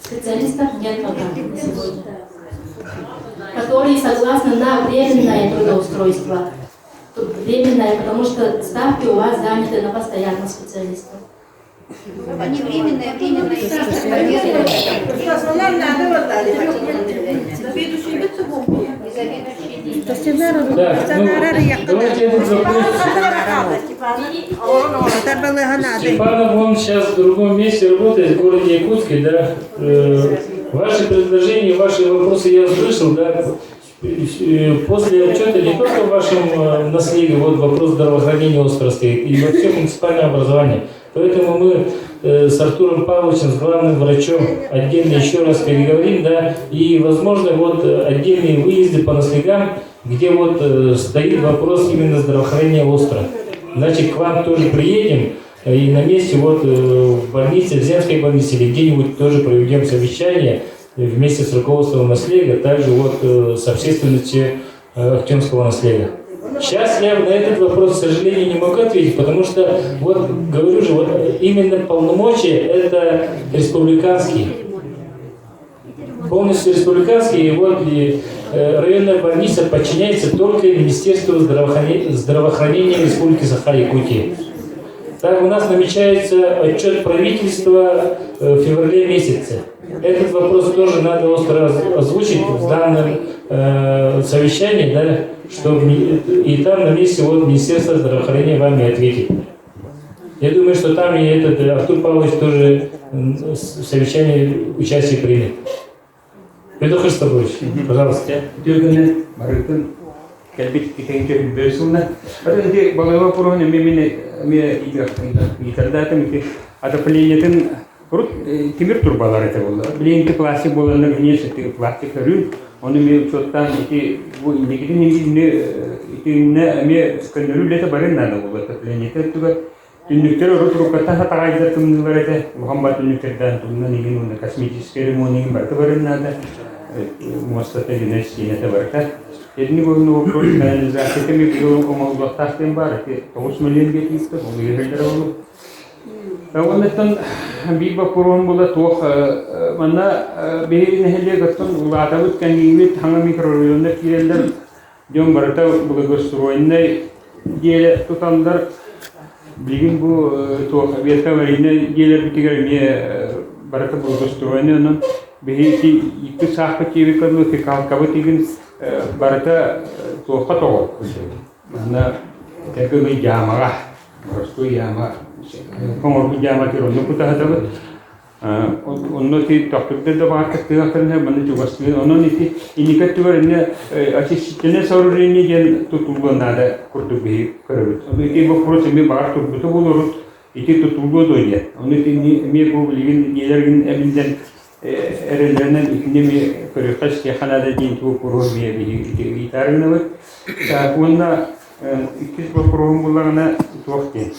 Специалистов нет пока на сегодня, которые согласны на временное трудоустройство. Временное, потому что ставки у вас заняты на постоянных специалистов. Они временные, временные. Так, ну, давайте этот вопрос. Степанов, он сейчас в другом месте работает, в городе Якутске, да. Ваши предложения, ваши вопросы я услышал, да. После отчета не только в вашем наследии вот вопрос здравоохранения остро стоит, и во всем муниципальном образовании. Поэтому мы с Артуром Павловичем, с главным врачом отдельно еще раз переговорим, да, и возможно вот отдельные выезды по наслегам, где вот стоит вопрос именно здравоохранения остро. Значит, к вам тоже приедем, и на месте вот в больнице, в земской больнице или где-нибудь тоже проведем совещание вместе с руководством наслега, также вот с общественностью Ахтемского наслега. Сейчас я на этот вопрос, к сожалению, не могу ответить, потому что, вот говорю же, вот именно полномочия это республиканские. Полностью республиканские, и вот и, районная больница подчиняется только Министерству здравоохранения Республики Саха-Якутия. Так у нас намечается отчет правительства в феврале месяце. Этот вопрос тоже надо остро озвучить в данном совещании, да, чтобы и там на месте вот Министерство здравоохранения вам и ответит. Я думаю, что там и этот Артур Павлович тоже в совещании участие примет. В Петр Христофорович, пожалуйста. Үтүө барытын кэлбит итинчэ үрбүө сылна. Атын ити балыга куруһун эмиэ мин эмиэ ыытардаатым ити отоплениетын урут тимир турбалар этэ буолла. Билигин ити пластик буоланнар эмиэ пластик көрүү. Ону эмиэ учуоттаан ити бу инникитин итиннэ эмиэ көннөрүү үлэтэ барын наада буолла отоплениета өттүгэр Түннүктэр урут уруккаттан хатаҕайдар тымныылар этэ. Улахан бар түннүктэрдээн тумнан иҥин уонна косметическай ремонт иҥин барыта барын наада. Муостата гинэ стенэтэ барыта. Итинник уонна вопрос канализацията эмиэ быйыл оҥоһуллуохтаах диэн баар. Ити 9 миллион диэтииттэр, ол иһэллэрэ буолуо. Уоннаттан биир боппуруоһум буола туох манна биһиги нэһилиэк оттон улаатабыт, кэҥиибит, хаҥа микрорайоннар киирэллэр. Дьон барыта благоустроеннай дьиэ туталлар. Билигин бу туох ветка аварийнай дьиэлэрбитигэр эмиэ барыта благоустроенный онон биһи ити икки саахпыт диэбиккэ дылы фекалкабыт игин барыта туохха тоҕо манна этэргэ дьаамаҕа боростуой яма оҥорбут дьааматыгар онно кутаһытабыт Онно ити төхтүрдэр да баар кыттыгахтарына манна чугастыыр. Онон ити инники өттүгэр иннэ очистительное сооружение диэн тутуллуон наада курдук биһи көрөбүт. Ону ити боппуруос эмиэ баҕар турбута буолуорут ити тутуллуо дуо диэн. Ону ити эмиэ бу билигин дьиэлэргин эбиллэн эрэллэринэн итини эмиэ көрүөххэ истиэххэ наада диэн боппуруос эмиэ биһи ити ыйытаары гынабыт. Уонна иккис боппуруоһум буллаҕына туох диэн.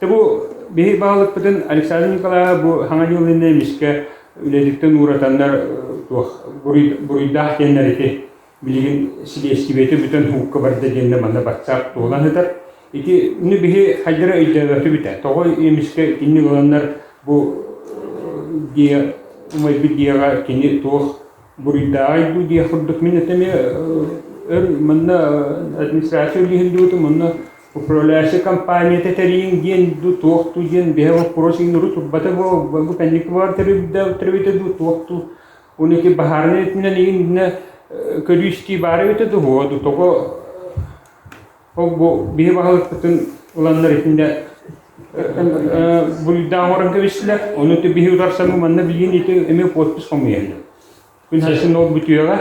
Дьэ бу биһи баһылыкпытын Александр Николаевы бу Хаҥа Дьылынна эмискэ үлэтиттэн ууратаннар туох буруйдаах диэннэр ити билигин силиэстибиэтэ бүтэн һуукка барда диэннэ манна батсаап туолан сытар. Ити ну биһи хайдара өйдөөбөтүбүт ээ. Тоҕо эмискэ итинник ыланнар бу дьиэ умайбыт дьиэҕэ кини туох буруйдааҕый дуу диэх курдук мин это эмиэ өр манна администрация үлүһүллүбүтүм онно Управляющай компанията тэрийиҥ диэн дуу, туох дуу диэн биһэ боппуруос иҥнуру турбата бу бу кэнники баар төрүбүтэ дуу, туох дуу. Уну ити баһаарынай өттүнэн иҥиннэ көрүү-истии баар эбитэ дуу, һуо дуу, тоҕо ол бу биһи баһылыкпытын ыланнар итиннэ буруйдаах оҥорон кэбистилэр. Ону ити биһи утарсаммыт манна билигин ити эмиэ подпись хомуйаллар. Күн сарсын ол бүтүөҕэ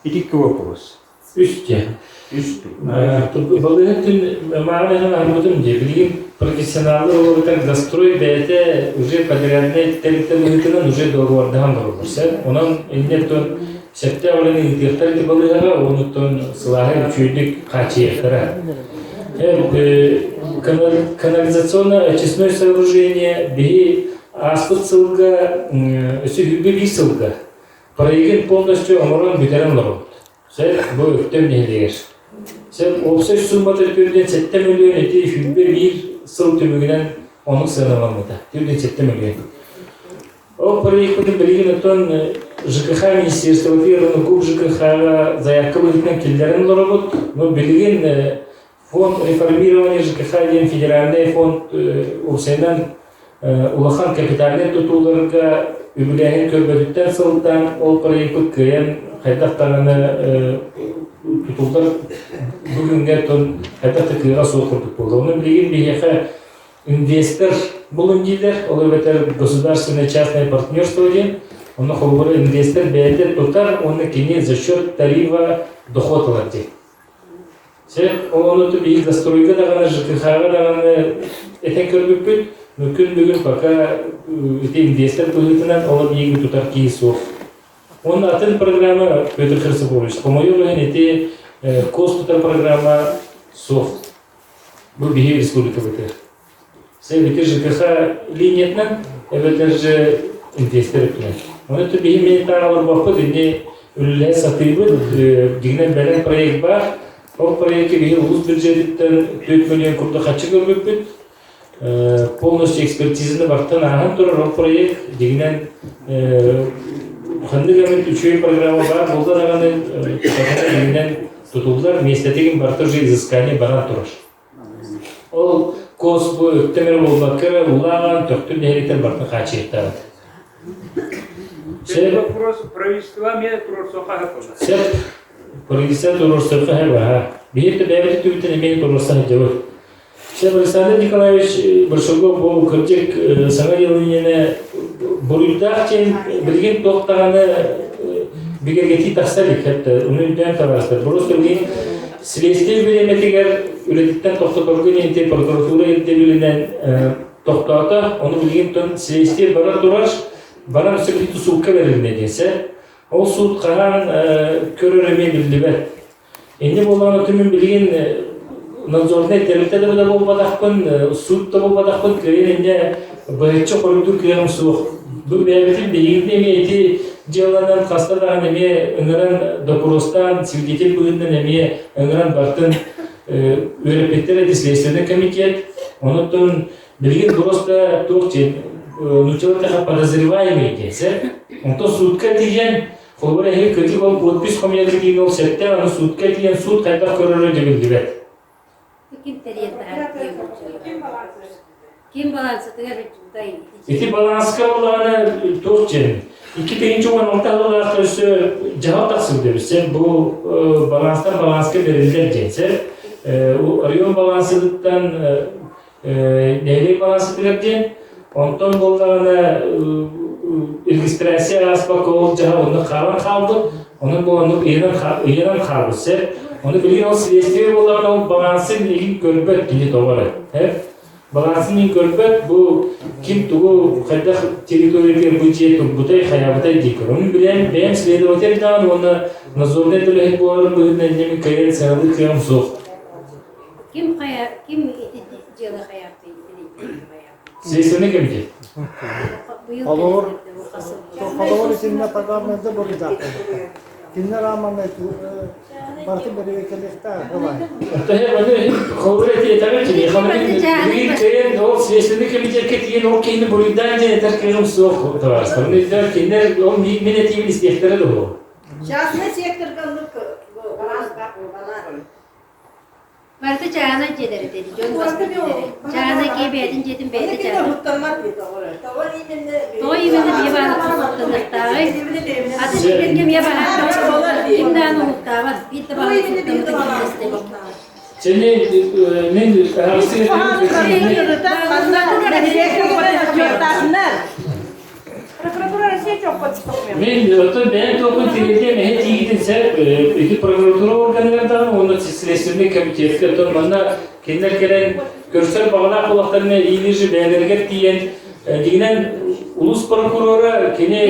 ити икки вопрос. Үс диэн. Үс Балыыһа күн мааҕын иһэн аһарбытым дии. Билигин профессионаллар олорутар Газстрой бэйэтэ уже подряднай тэрилтэ быһыытынан уже договордаһан олороллор. Сөп. Онон иннеттон сөптөөх үлэни ыытыахтар ити балыыһаҕа, онуттан сылааһы үчүгэйдик хааччыйыахтара. Канализационно-очистное сооружение биһи ааспыт сылга, өссө сүүрбэ биир сылга проегын полностью оҥорон бүтэрэн олоробут. Сөп, бу Өктөм нэһилиэгэр. Сөп, уопсай суммата 4,7 мөлүйүөн ити 21 сыл түмүгүнэн оннук сыаналаммыта. 4,7 мөлүйүөн. Ол проекпытын билигин оттон ЖКХ министерствотыгар ГУП ЖКХ-га заявка быһыытынан киллэрэн олоробут. Но билигин фонд реформирования ЖКХ диэн федеральный фонд уопсайынан улахан капитальнай тутууларга үбүлээһин көрбөтүттэн сылтаан ол проекпыт кыайан хайдах даҕаны тутуллар бүгүҥҥэ тон хайдах да кыаҕа суох курдук буолла. Онон билигин биһиэхэ инвестор булун дииллэр, ол эбэтэр государственное частное партнерство диэн, онно холобура инвестор бэйэтэ тутар уонна кини за счет тарифа доход ылар диэн. Сэ ол ону биир застройга даҕаны, ЖКХ-ҕа даҕаны этэн көрбүппүт. Күн бүгүн пока ити инвестор быһыытынан ол объегы тутар киһи суох. Уонна атын программа Петр Хрисофорович, хомойуох иһин ити кос тутар программа суох. Бу биһи республикабытыгар. Сэ ити ЖКХ линиятынан эбэтэр же инвестор өттүнэн. Оны биһи мин таалар ини үлэлэһэ сатыыбыт, дьиҥинэн бэлэм проект баар. Ол проекты биһи улуус бюджетиттэн 4 миллион курдук харчы көрбүппүт. Полностью экспертизаны бартан ааһан турар ол проект дьиҥинэн ханнык эмит үчүгэй программа баар буолла даҕаны дьиҥинэн тутуллар миэстэтигин барыта уже изыскание баран турар. Ол кос бу өттөм эрэ буолбакка эрэ улааҕан төхтүр нэһиликтэр барытын хааччыйыахтаабыт. Сөп вопрос правительство эмиэ туруорсуохха сөп Сөп. Правительство туруорсуохха сөп аха. Биһиги да бэйэбит өттүбүттэн эмиэ туруорса сылдьабыт. Сөп Александр Николаевич Большаков бу кырдьык саҥа дьыл иннинэ буруйдаах диэн билигин туох даҕаны. бигэргэтии тахса илик хэттэ ону өйдөөн табаарыстар просто билигин следствие бириэмэтигэр үлэтиттэн тохтоторго диэн прокуратура ирдэбилинэн тохтоото ону билигин тон следствие бара турар баран өссө суукка бэрилинэ диэн ол суут хаһан көрөр эмиэ биллибэт Инни буоллаҕына түмүн билигин надзорнай тэрилтэ да буолбатахпын, суут да буолбатахпын, кыайан инньэ быһаччы хоруйдуур кыаҕым суох. Бу бэйэбитин биһигитин эмиэ ити дьыаланан хаста даҕаны эмиэ ыҥыран доппуруостаан, свидетель быһыытынан эмиэ ыҥыран бартын үөрэппиттэр эти следственный комитет. Онуттан билигин просто туох диэн нууччалар тэхэ подозреваемый диэн сэр. Онтон суутка тиийэн Холобура, эһиги кырдьык ол подпись хомуйарга тиийэн ол сөптөөх, аны суутка тиийэн суут хайдах көрөрө дьэ биллибэт. Ким тэрийэн Ким балансытыгар Ити баланска буоллаҕына туох диэн 2016 сыллаах өссө дьаһал тахсыбыт эбит. Сен бу баланстан баланска бэриллэр диэн. Сен район балансытыттан нэһилиэк балансытыгар диэн онтон буоллаҕына регистрация ааспакка ол дьаһал онно хаалан хаалбыт онон буолан ыйанан хаалбыт сэр ону билигин ол следствие буоллаҕына ол балансын игин көрбөт кини тоҕо эрэ балансын игин көрбөт бу ким тугу хайдах территориятыгар бу дьиэ турбутай хайаабытай дии көр ону билэн бэйэм следователь даҕаны уонна надзорнай үлэһит буоларым быһыытынан инньэ мин кыайан сыаналыыр кыаҕым суох. Ким хайа ким ити дьыала хайаабытый Следственный комитет. Холобур, холобур итиннэ программада буруйдаахтар. Кинилэр ааманнай барытын бэрэбиэркэлиэхтээх буолаай. Холобур этиэтэҕэ кини кыайан ол следственный комитетка тиийэн ол киһини буруйдаан диэн этэр кыаҕым суох табаарыстар. Кинилэр ол мин этиибин истиэхтэрэ дуо? Частный секторга ыллык баланс баланс. Барыта чаанай дьиэлэр этэ дьон Чаанай киһи бэйэтин дьиэтин бэйэтэ чаанай. Тоҕо именно бие баалыктаахтааҕый? Атын сирдэргэ эмиэ баһаартаах ким даҕаны уһуктаабат, биир да баалыктаах Сени мен Прокуратура России Мен оттон бэйэм туохпун тириэрдиэм эһэ тиийгитин сөп ити прокуратура органыгар даҕаны уонна следственный комитетка оттон манна кинилэр кэлэн көрсөр баҕалаах буоллахтарына или же бэйэлэригэр тиийэн дьиҥинэн улуус прокурора кини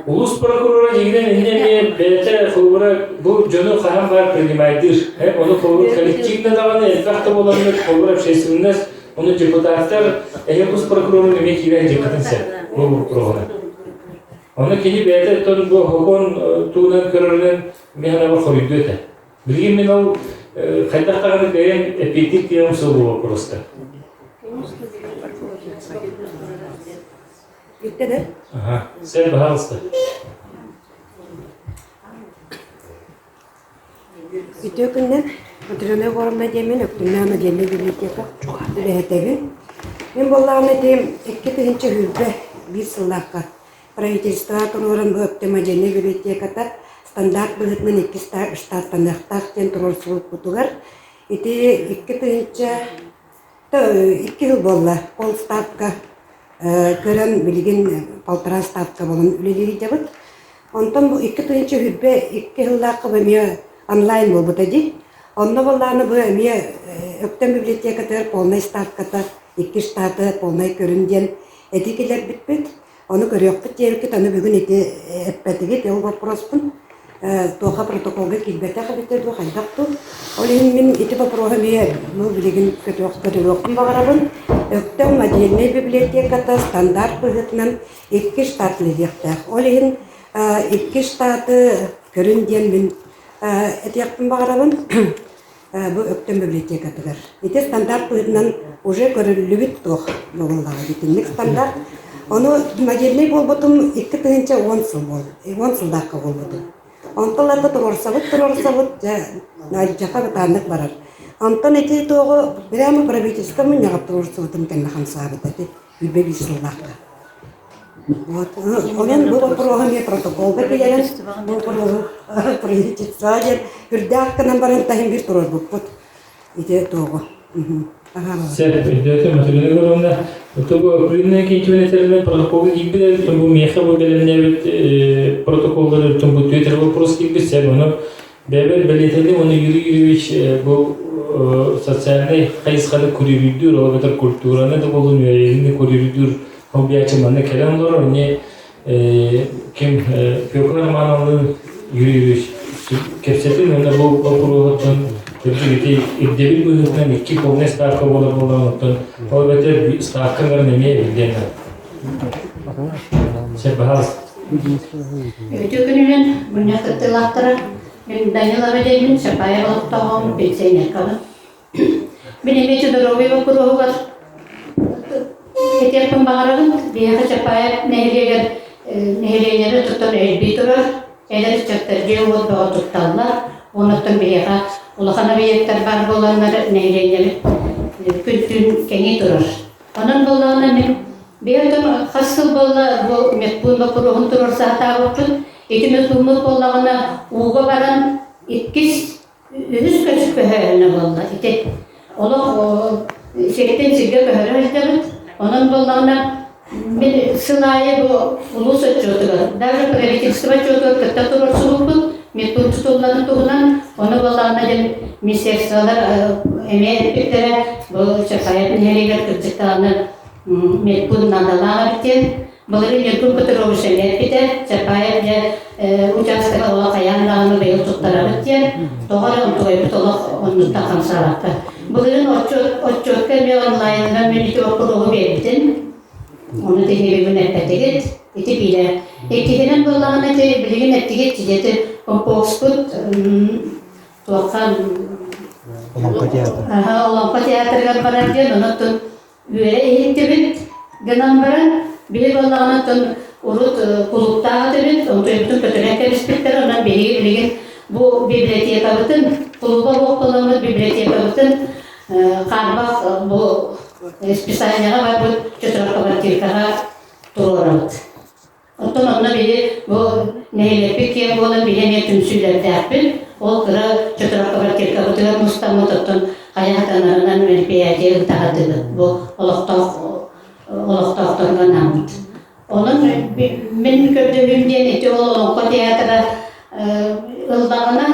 Улуус прокурора дьиҥинэн иннэ эмиэ бэйэтэ холобура бу дьону хаһан баар принимайдыыр ону холобур коллективно даҕаны элбэх да буоламмыт холобур общественность Ону депутаттар эһи улуус прокурорун эмиэ киирэн дьиэххитин сөп бу боппуруоһунан. Ону кини бэйэтэ оттон бу сокуон туһунан көрөрүнэн мин санаабар хоруйдуо этэ. Билигин мин ол хайдах даҕаны кыайан эппиэттиир кыаҕым суох бу боппуруоска. Бүттэ да? Ага. Сен пожалуйста. Үтүө күннэн Матрена Егоровна диэммин Өктүмнээх модельнай библиотека үлэһитэбин. Мин буоллаҕына ити 2021 сыллаахха правительство туруоран бу Өктөм модельнай библиотеката стандарт быһыытынан икки штаттаныахтаах диэн туруорсубуппутугар ити 2002 сыл буолла пол ставка көрөн билигин полтора ставка буолан үлэлиир сылдьабыт. Онтон бу 2022 сыллаахха бу эмиэ онлайн буолбута дии. Онно буоллаҕына бу эмиэ Өктөм библиотекатыгар полнай ставката икки штаты полнай көрүн диэн этии киллэрбиппит. Ону көрүөхпүт диэбиккит, аны бүгүн ити эппэтигит, ол боппуруоспун туохха протоколга киирбэтэх эбитэ дуу, хайдах дуу. Ол иһин мин ити боппуруоһу эмиэ ну, билигин көтүөхпүн баҕарабын. Өктөм модельнай библиотеката стандарт быһыытынан икки штат үлэлиэхтээх. Ол иһин икки штаты көрүн диэн мин этиэхпин баҕарабын. Бу Өктөм библиотекатыгар. Ити стандарт быһыытынан уже көрүллүбүт туох буоллаҕа итинник стандарт. Ону модельнай буолбутум 2010 сыл буол, 10 сыллаахха буолбутум. Онтон ылата туруорсабыт, туруорсабыт, дьэ, алдьархай бытааннык барар. Онтон ити туоҕу прямо правительство мунньаҕар туруорсубутум кэннэ хамсаабыт ити 25 сыллаахха. Вот. Онон бу боппуруоһу эмиэ протоколга киллэрэн, бу боппуруоһу правительство диэн үрдээх гынан баран таһын биир туруорбуппут. Ити туоҕу. Сөп, өйдөөтүм, Матрена Егоровна. Бу Плинная киитимин протоколга киирбит бу миэхэ бу бэлэмнээбит протоколлары бу Твиттер вопрос киирбит сен ону бэйэбэр бэлиэтэним уонна Юрий Юрьевич бу социальнай хайысханы көрүүрдүүр ол эбэтэр культураны да буолун үөрэҕини көрүүрдүүр хоббиачы манна кэлэн олорор эмиэ ким Фёкла Романовналыын Юрий Юрьевич кэпсэтин уонна бу боппуруоһуттан кырдьык ити ирдэбил быһыытынан икки полный ставка буолар буолан оттон ол эбэтэр ставка баран эмиэ эбиллиэн Сөп баһаалыста. Үтүө күнүнэн мунньах кыттыылаахтара мин Данилова диэммин Чапаев олохтооҕум пенсионеркабын. Мин эмиэ доруобуйа боппуруоһугар этиэхпин баҕарабын. Биһиэхэ Чапаев нэһилиэгэр нэһилиэнньэни туттан элбии турар. Эдэр ыччаттар дьиэ-уот бөҕө тутталлар. Онуттан биһиэхэ улахан объектар баар буоланнар нэһилиэнньэбит күн-түүн кэҥии турар. Онон буоллаҕына мин биир хас сыл буолла бу медпуун боппуруоһун туруорса сатаабыппын. Ити медпууммут буоллаҕына ууга баран иккис үһүс көһөөһүнэ буолла. Ити олох сиртэн сиргэ көһөрө сылдьабыт. Онон буоллаҕына мин сыл аайы бу улуус отчуотугар, даже правительство отчуотугар кытта туруорсубуппут медпункт тутулларын туһунан. Ону буоллаҕына диэн министерстволар эмиэ эппиттэрэ бу Чапаев нэһилиэгэр кырдьык даҕаны медпункт наадалаах эбит диэн. Былырыын Ньургун Петрович эмиэ эппитэ, Чапаев дьэ учаастага олох хайаан даҕаны быйыл туттарабыт диэн, тоҕо эрэ онтугайбыт олох оннуттан хамсаабакка. Былырыын отчуотка эмиэ онлайнынан мин ити боппуруоһу биэрбитим. Ону тиһигин эппэтигит. Ити биирэ. Иккиһинэн буоллаҕына ити билигин эттигит дьиэти компостпут туохха Олоҥхо театр. Олоҥхо театрыгар барар диэн, онон үөрэ иһиттибит гынан баран, биһи буоллаҕына оттон урут кулууптаах этибит, онтуйбутун көтүрэн кэбиспиттэр, онон биһиги билигин бу библиотекабытын, кулууба суох буоламмыт библиотекабытын хаарбах бу списаниеҕа барбыт четырехквартиркаҕа туруорабыт. Оттон онно биһи бу нэһилиэкпит киэҥ буолан биһи эмиэ түмсүүлэрдээхпит. Ол кыра четырехквартиркабытыгар мустаммыт оттон хайа хатанарынан мероприятие ыытаһардыбыт. Бу олохтоох олохтоохторго анааммыт. Онон мин көрдөһүүм диэн ити ол Олоҥхо театра ыллаҕына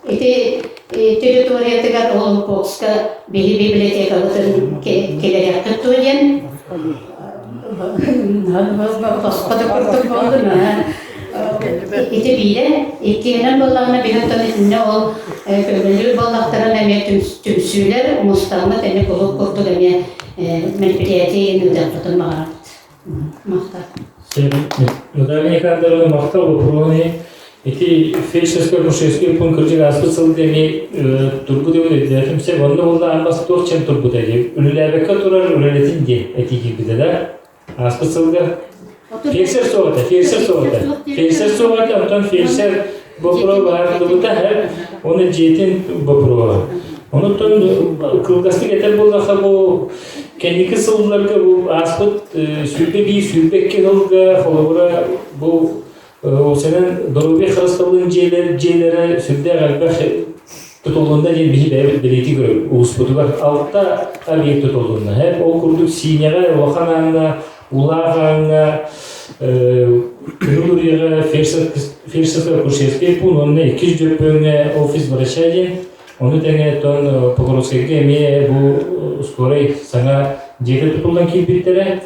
ити территориятыгар Олоҥхокска биһи библиотекабытын килэриэххит дуо диэн Ити биирэ, иккиһинэн буоллаҕына биһи оттон итиннэ ол көҥүллүүр буоллахтарына эмиэ түмсүүлэр мустаммыт эмиэ кулууп курдук эмиэ мероприятие ыытыахпытын баҕарабыт. Махтал. Наталья Никандровна махтал боппуруоһун ити фельдшерско-акушерский пункт кырдьык ааспыт сылга эмиэ турбут эбит өйдөөтүм сөп онно буолла аан бас туох чем турбута дии үлэлээбэккэ турар үлэлэтин диэн этии киирбитэ да ааспыт сылга фельдшер суох этэ фельдшер суох этэ фельдшер суох этэ онтон фельдшер боппуруо баһаарыллыбыта уонна дьиэтин боппуруоһа онуттан кылгастык этэр буоллахха бу кэнники сылларга бу ааспыт 21 22 сылга холобура бу Сэнэн доруобуйа харыстабылын дьиэлэр дьиэлэрэ сүрдээх элбэх тутуллунна диэн биһи бэйэбит бэлиэтии көрөбүт улууспутугар алта объект тутуллунна. Ол курдук Сиинэҕэ, Улахан Ааҥҥа, Улаах Ааҥҥа, Кыһыл Уруйаҕа, фельдшерско-акушерскай пуун уонна иккис Дьөппөҥҥө офис врача диэн Ону тэҥэ оттон Покровскайга эмиэ бу скорай саҥа дьиэтэ тутуллан киирбиттэрэ.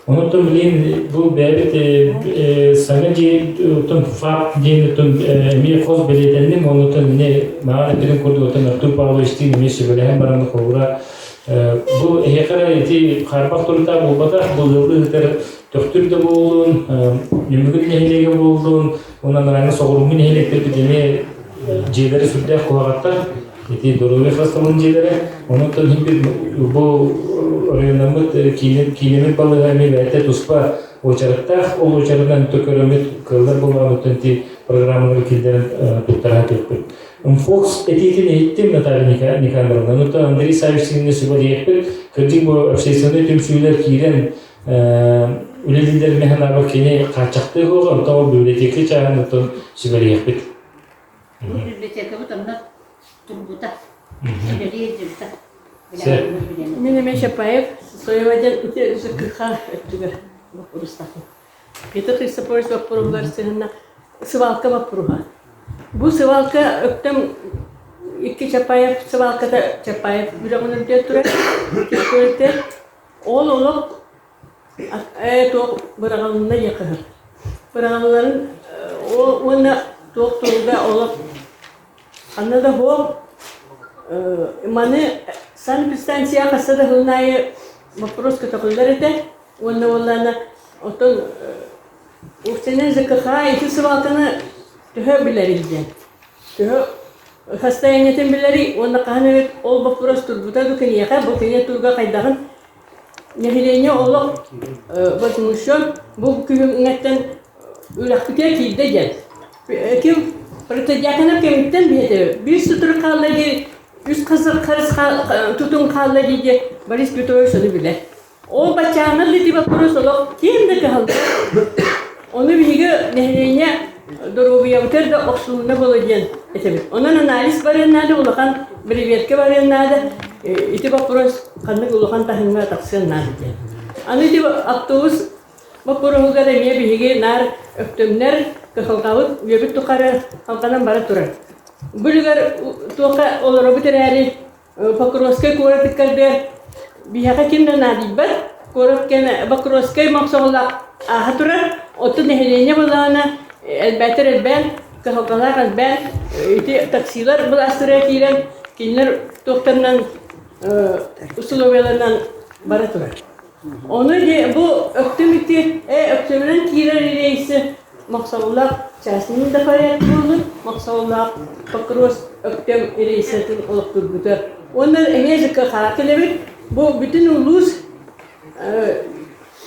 Онуттан билигин бу бэйэбит саҥа дьиэ оттон ФАП диэн оттон эмиэ хос бэлиэтэнним. Онуттан эмиэ маған эппитим курдук оттон Артур Павловичтыын эмиэ сүбэлэһэн баран холобура бу эһиэхэ эрэ ити хаарбах туруктаах буолбатах, бу ыаллыы сытар Төхтүр да буоллун, Ньүмүгүт нэһилиэгэ буоллун, уонна Нараҥҥа соҕурууҥҥу нэһилиэктэрбит эмиэ дьиэлэрэ сүрдээх куһаҕаттар. Ити доруобуйа харыстабылын дьиэлэрэ. Онон иһин бу оройуоннаммыт киинэмит балыыһа эмиэ бэйэтэ туспа уочараттаах. Ол уочаратынан көрөммүт кыаллар буоллаҕына ити программалары киллэрэн туттара сатыахпыт. Фокс этиитин иһиттим Наталья Никандровна. Онуттан Андрей Савич синне сүбэлиэхпит. Кырдьык бу общественнай түмсүүлэр киирэн үлэлииллэрин санаабар кини хааччахтыы суоҕа, онтон ол библиотека чааһын оттон сүбэлиэхпит. Бу библиотекабыт онно турбута, үлэлии сылдьыбыта. Мин эмиэ Чапаев Сысоева диэн ити ЖКХ өттүгэр боппуруостаахпын. Петр Христофорович боппуруоһугар сыһынна сыбаалка боппуруоһа. Бу сыбаалка Өктөм икки Чапаев сыбаалката Чапаев үрэҕин үрдүгэр турар. Киэккэ Ол олох ээ туох быраҕылынна диэххэ сөп. Быраҕылларын уонна туох туруга олох ханна да суох. Маны санэпидстанция хаста да сылын аайы боппуруос көтөҕүллэр этэ. Уонна уоллаана оттон Уфтенен ЖКХ ити свалканы төһө билэрий диэн. Төһө состояниетын билэрий уонна хаһан эбит ол боппуруос турбута ду киниэхэ, бу кини турга хайдаҕын нэһилиэнньэ олох возмущен бу күһүҥҥэттэн үрэхпитигэр киирдэ диэн. Ким Протодьяконов кэмиттэн биһэтэ биир сутурук хаалла дии, үс харыс тутун хаалла дии диэн Борис Петрович ону билэр. Ол баччааҥҥа ити боппуруос олох ким да кыһаллыбат. Ону биһиги нэһилиэнньэ доруобуйабытыгар да охсулунна буолуо диэн этэбит. Онон анализ барыан наада, улахан бэрэбиэркэ барыан наада. Ити боппуруос ханнык улахан таһымҥа тахсыан наада диэн. Аны ити автобус боппуруоһугар эмиэ биһиги наар өктөмнөр кыһалҕабыт үйэбит тухары халҕанан бара турар. Бу үлүгэр туохха олоробут эрээри Покровскай куорат ыккардыгар биһиэхэ ким да наадыйбат. Куорат кэнэ Покровскай мохсоҕолоох ааһа турар. Оттон нэһилиэнньэ былаана элбээтэр элбээн, кыһалҕалаах элбээн, ити таксилар былаастара киирэн, кинилэр туохтарынан усулуобуйаларынан бара турар. Ону бу Өктөм ити Өктөмүнэн киирэр рейси Мохсоҕолоох частный да порядок буоллун, Мохсоҕолоох Покрос Өктөм рейсэтин олохтуурбута. Уонна эмиэ ЖКХ кэлэбит. Бу бүтүн улуус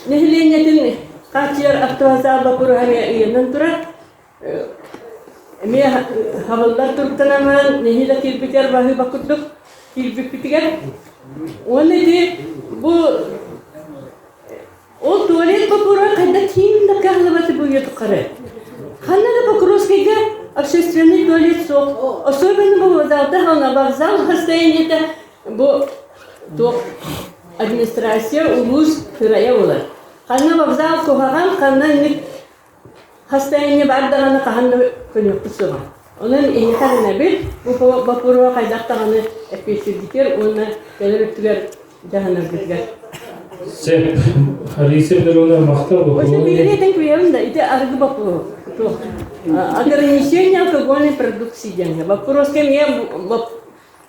нэһилиэнньэтин хааччыйар автовокзал боппуруоһа эмиэ ыйанан турар. Эмиэ хабыллар туруктанан баран нэһиилэ киирбитигэр баһыыба курдук киирбиппитигэр. Уонна ити бу Ол туалет боппуруоһа хайдах киин да кыаллыбаты бу үйэ тухары. Ханна да Покровскайга общественный туалет суох. Особенно бу вокзалда на вокзал состояниета бу туох администрация улуус кырайа буолар. Ханна вокзал куһаҕан, ханна инник Хастайыҥҥа бар даҕаны хаһан да көнүөхпүт суоҕа. Онон эһиэхэ эрэнэбит, бу боппуруоһу хайдах даҕаны эппиэттииргитигэр уонна кэлэр өттүгэр дьаһанаргытыгар. Сөп. Алиса Федоровна махтал Очень биири этэн күйэбин да, ити арыгы боппуруоһу. Ограничение алкогольной продукции диэҥҥэ. Боппуруоска эмиэ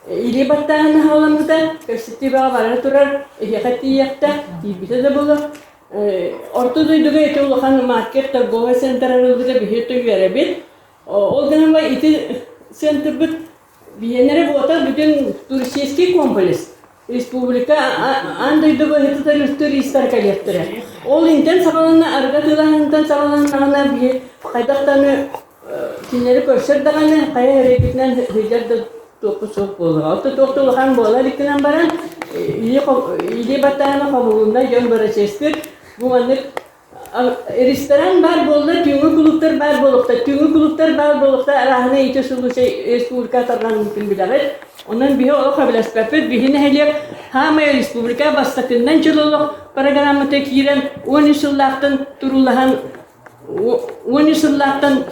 илии баттааһын аһаламмыта, кэпсэтии бара турар, эһиэхэ тиийиэхтэ, тиийбитэ да буолуо. Орто дойдуга ити улахан маркет торговай центр арыллыбыта биһи үөрэбит. Ол гынан ити центрбыт биһиэнэрэ буотар бүтүн туристический комплекс. Республика аан дойдуга ыһытытар туристар кэлиэхтэрэ. Ол интэн саҕаланна, арга тыылаһынтан саҕаланнаҕына биһи хайдах даҕаны кинилэри көрсөр даҕаны хайа эрэйбитинэн сылдьар да туохпут суох буолуоҕа. Оттон туох да улахан буолар иккинэн баран илии баттаһана хомулунна дьон бырачыастыыр. Бу маннык ресторан баар буолла, түүҥҥү кулууптар баар буолуохтар, түүҥҥү кулууптар баар буолуохтар, арааһына ити случай республика тарҕаныытын билэҕит. Онон биһи олох сөбүлэспэппит. Биһи нэһилиэк хаамай республика бастакыннан чөл олох программата киирэн 13 сыллаахтан туруулаһан 13 сыллаахтан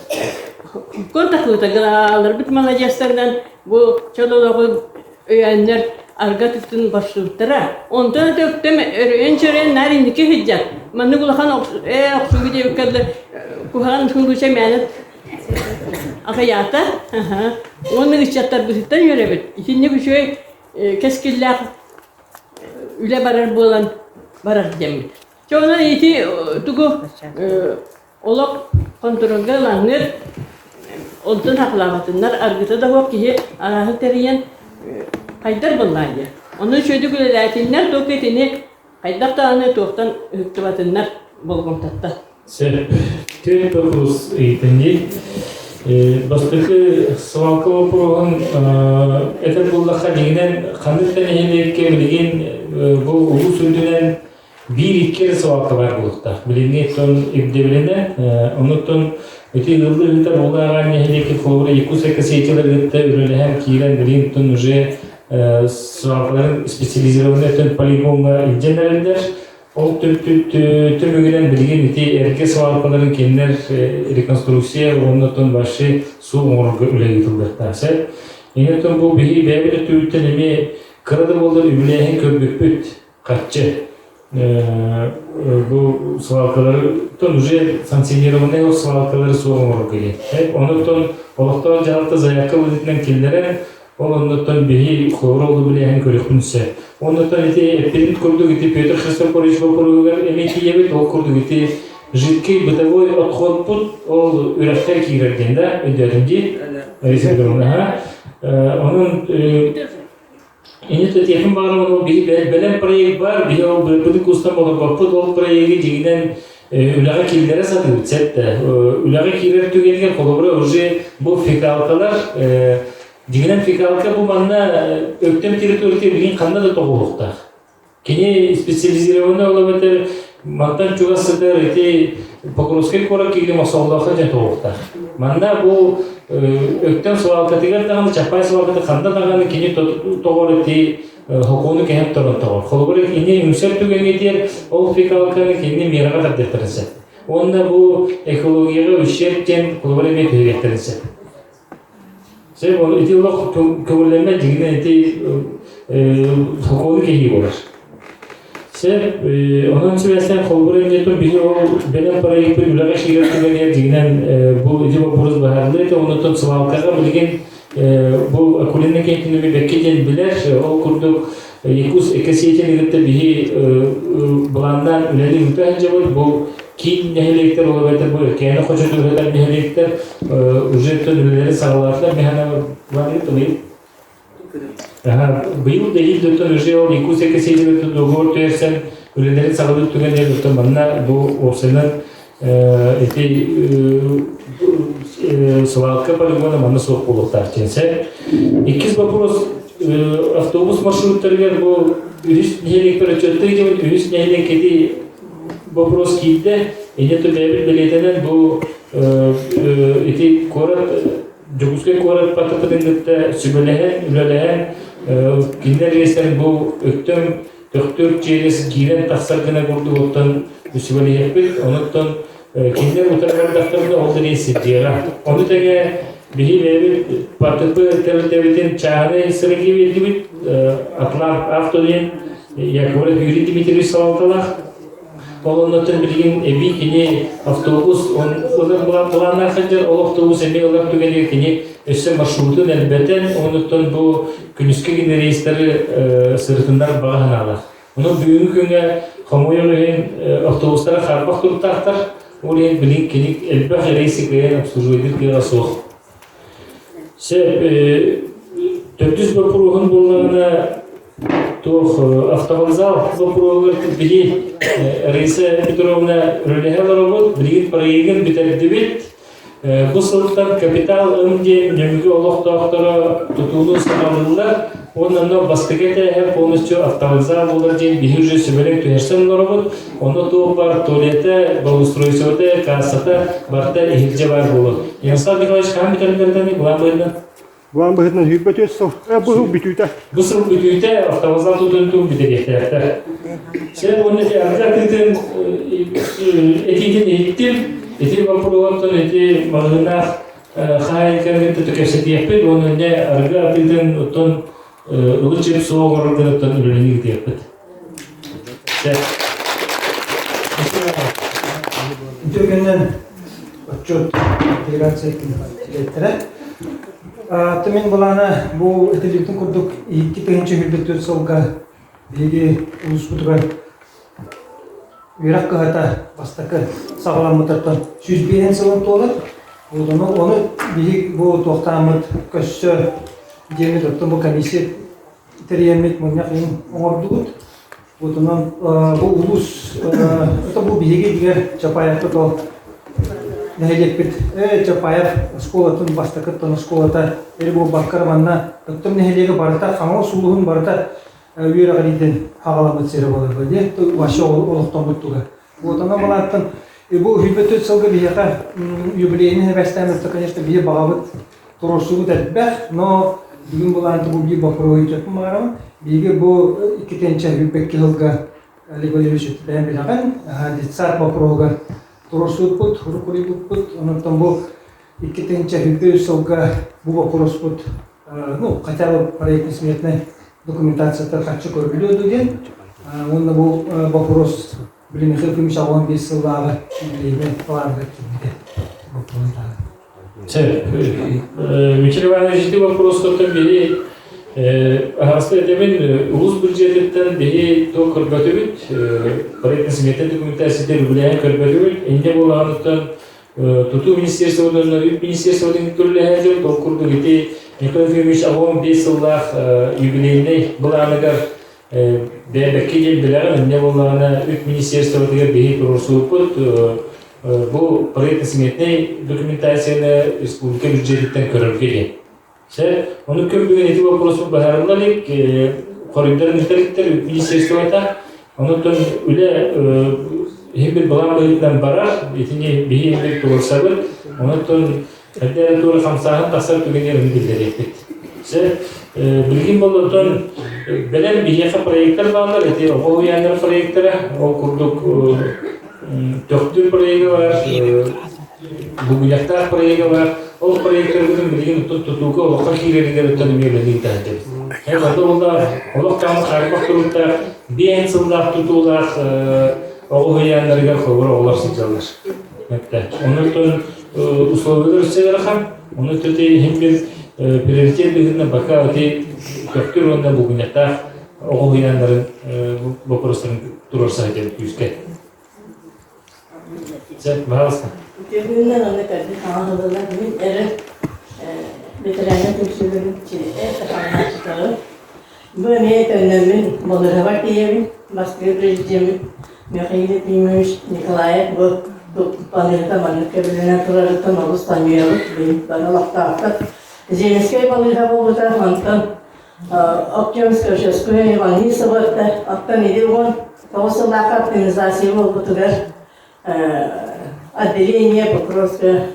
контактыыта гынааларбыт маладьыастарынан бу чөл олоҕу өйөөннөр арга тыттын боссубуттара. Онтон өтөктөм өрөйөн-чөрөйөн наар инники сылдьар. Маннык улахан ээ охсуугу диэбиккэ дылы куһаҕан суулуча мээнэ аҕыйаата. Уонна ыччаттарбытыттан үөрэбит. Итинник үчүгэй кэскиллээх үлэ барар буолан барар диэммит. Чэ онон ити тугу олох хонтуруолга ылаҥҥыт, онтун хахылаабатыннар, аргыта да суох киһи арааһы тэрийэн хайдар буоллаа диye. Ону үчүгэйдик үлэлээтиннэр, туох итини хайдах даҕаны туохтан ыһыктыбатыннар болҕомтоттон. Сөп. Түөрт вопрос ыйытын Бастакы свалка боппуруоһун этэр буоллахха, дьиҥинэн ханнык да нэһилиэккэ билигин бу улуус үрдүнэн биир-икки эрэ свалка баар буолуохтаах. Билиҥҥи оттон ирдэбилинэн, онуттан ити ыаллыы ыытар улааҕа нэһилиэккэ холобура Якутская сетилэр кытта үлэлэһэн киирэн билигин оттон уже свалкаларын специализированный өттүн полигоҥҥа илдьэн эрэллэр. Ол түмүгүнэн билигин ити эргэ свалкаларын кинилэр реконструкция уонна оттон вообще суу оҥорорго үлэ ыытыллыахтаах сөп. Инньэ бу биһи бэйэбит өттүбүттэн эмиэ кыра да буоллар үбүлээһин көрбүппүт харчы. Бу свалкалары уже санкционированный свалкалары суох оҥорорго диэн. Онуттан олохтоох дьаһалта заявка быһыытынан киллэрэн Ол оннуттан биһи холобура ол билээһин көрүөхпүн сөп. Оннуттан ити эппитин курдук ити Петр Христофорович боппуруоһугар эмиэ тиийэбит. Ол курдук ити жидкий бытовой отходпут ол үрэххэ киирэр диэн да өйдөөтүм дии. Лариса Петровна. Онон Ини тетиэхин баҕарабын ол биһи бэлэм проект бар, биһи ол быһыт кустан олорбоппут, ол проегы дьиҥинэн үлэҕэ киллэрэ сатыыбыт сэтте. Үлэҕэ киирэр түгэнигэр холобура уже бу фекалкалар дьиҥинэн фекалка бу манна Өктөм территорията билигин ханна да тоҕуһуохтаах. Кини специализированный ол эбэтэр мантан чугас сытар ити Покровскай куорат киһи Мохсоҕолооххо дьэн тоҕуохтаах. Манна бу Өктөм свалкатыгар даҕаны, Чапай свалката ханна даҕаны кини тоҕор ити хокуону кэһэн туран тоҕор. Холобура, ини үҥсэр түгэҥҥэ диэн ол фекалканы кинини миэрэҕэ тардыахтарын сөп. Уонна бу экологияҕа ущерб диэн холобура эмиэ түһэриэхтэрин сөп. Сөп, ол ити олох көҥүллэммэт дьиҥинэн ити сокуону кэһии буолар. Сөп, онон сибээстээн холобура инньэтин биһи ол бэлэм проекпыт үлэҕэ киирэр түгэнигэр дьиҥинэн бу ити боппуруос быһаарыллыа этэ, оннуттан свалкаҕа билигин бу Акулина Кентинова бэккэ диэн билэр, ол курдук Якутск экосетин кытта биһи былааннаан үлэни ыыта сылдьабыт. Бу киин нэһилиэктэр, ол эбэтэр бу Эркээни хочоту ыһытар нэһилиэктэр уже үлэлэри саҕалаатылар. Механа быйыл быйыл да иһил оттон уже ол Якутск экосетин кытта договор түһэрсэн үлэлэрин саҕалыыр түгэнигэр оттон манна бу уопсайынан ити свалка полигона манна суох буолуохтаах диэн сөп. Иккис вопрос автобус маршруттарыгар бу үһүс нэһилиэкпэр отчуотта диэбит үһүс нэһилиэк ити вопрос киирдэ. Инне бэйэбит бэлиэтэнэн бу ити куорат Дьокуускай куорат патыпытын кытта сүбэлэһэн, үлэлэһэн кинилэр рейстэрин бу Өктөм Төхтүр через киирэн тахсар гына курдук оттон сүбэлэһиэхпит. Онуттан кинилэр утары бардахтарына ол рейс сирдиэҕэ. Ону тэҥэ биһи бэйэбит ПТП тэрилтэбитин чааһынай сырыги биэрдибит. Атлант Авто диэн Яковлев Юрий Дмитриевич салалталаах. Ол оннуттан билигин эбии кини автобус ылар былааннаах сылдьар, ол автобус эмиэ ылар түгэнигэр кини өссө маршрутун элбэтэн, онуттан бу күнүскү гин рейстэри сырытыннар баҕа санаалаах. Онон бүгүҥҥү күҥҥэ хомойуох иһин автобустара хаарбах туруктаахтар, ол иһин билигин кини элбэх рейси кыайан обслуживайдыыр кыаҕа суох. Сөп, төрдүс боппуруоһун буоллаҕына туох автовокзал боппуруоһугар биһи Раиса Петровна үлэлэһэ олоробут, билигин проегын бүтэрдибит. Бу сылтан капитал ым диэн Нөмүгү олохтоохторо тутууну саҕалыыллар. Уонна онно бастакы этээһэ полностью автовокзал буолар диэн биһи уже сүбэлэҥ түһэрсэн олоробут. Онно туох бар туалета, благоустройствота, кассата барыта иһирдьэ баар буолуо. Ярослав Николаевич хаһан бүтэрэллэрдэн былаан быһыытынан? Былаан быһыытынан сүүрбэ түөрт сыл. Бу сыл бүтүүтэ. Бу сыл бүтүүтэ автовокзал тутуутун бүтэриэхтээхтэр. Сен уонна ити арга атыытын этиитин иһиттим. Ити боппуруоһуттан ити маҕаһыыннаах хаһаайканы кытта кэпсэтиэхпит уонна инньэ арыгы атыытын оттон ылы-чып суох оҥорор гынаттан үлэлэни ыытыахпыт. Үтүө күнүнэн отчет интеграция дириэктэрэ. Мин былаана бу этиллибитин курдук 2024 сылга биһиги улууспутугар Үөрэх кыһата бастакы саҕаламмытыттан 105 сылын туолар. Ону, ону биһи бу туохтааммыт көссө диэммит оттон бу комиссия тэрийэммит мунньах иһин оҥордубут. Бутунан бу улуус это бу биһиги дигэр Чапаевка то нэһилиэкпит Чапаев оскуолатын бастакыттан оскуолата эр буолбакка манна Өктөм нэһилиэгэ барыта Хаҥалас улууһун барыта үөрэҕириитин хаҕаламмыт сирэ буолар диye вообще олохтоммут туга. Вот она балааттан бу 104 сылга биһиэхэ юбилейный эбэстээн конечно биһи баҕабыт туруорсубут элбэх, но Бүгүн булаанты бу биир боппуруоһу ыытыахпын баҕарабын. Биһиги бу иккитинчи сүүрбэкки сылга Олег Валерьевич бэйэм билэҕин, детсад боппуруоһугар туруорсубуппут, уруккуруйбуппут. Онон бу 2023 сылга бу боппуруоспут ну, хотя бы проектно-сметной документацията харчы көрүллүө дуо диэн. Уонна бу боппуруос били Михаил Ефимович 65 сыллааҕы юбилейнай планыгар киирбитэ. Боппуруос Сөп. Михаил Иванович ити боппуруостартан биһи аһаҕаста этэбин, улуус бюджетиттэн биһи туох көрбөтүбүт, проектно-сметной документация үбүлээһин көрбөтүбүт. Инньэ буолаҕыныттан тутуу министерствотын үп министерствотын түрлэһэ дьон ол курдук ити Николай Ефимович аҕам 5 сыллаах юбилейнай былааныгар бэйэбэкки диэн билэҕин, инньэ буоллаҕына үп министерствотыгар биһи туруорсубуппут бу проектно-сметнай документацияны республика бюджетиттэн көрөргө диэн. Сэ, ону күн бүгүн ити вопросу быһаарылла илик, хоруйдарын ыытар үп министерствота. Онуттан үлэ иһин бир былаан быһыытынан барар, итини биһи бир туруорсабыт. Онуттан эрдэ туора хамсааһын тахсар түгэнигэр ону биллэриэхпит. Сэ, билигин боллоттон бэлэм биһиэхэ проекттар бааллар, ити оҕо уһуйааннар проекттара, ол курдук Төхтүр проега бар, Бугуйахтаах проега бар. Ол проекттарбытын билигин тутууга олоххо киирэригэр өттөн эмиэ үлэлии таһдыбыт. Онто буолла олох таамы харбах туруктаах, биэн сыллаах тутуулаах оҕо уһуйааннарыгар холобур оҕолор сылдьаллар. Онон условиялар өссө Ону төтө иһин бир приоритет быһыытынан пока ити Төхтүр уонна Булгунньахтаах оҕо уһуйааннарын боппуруостарын туруорса сылдьабыт күүскэ. Сэ, пожалуйста. Үтүө аны кэлбит хаҥас ылылар мин эрэ ветераннар түмсүүлэрин чилитэ Бу эмиэ төннөммүн балыыһабар тиийэбин. Москва президеммит Михаил Ефимович Николаев бу балыыһата маннык кэбилэнэн турарыттан олус таҥыйабыт. Билигин бары олохтоохтор. Земскэй балыыһа буолбута, онтон Октябрьская Иванисова оттон иди 19 сыллаахха оптимизация буолбутугар отделение Покровское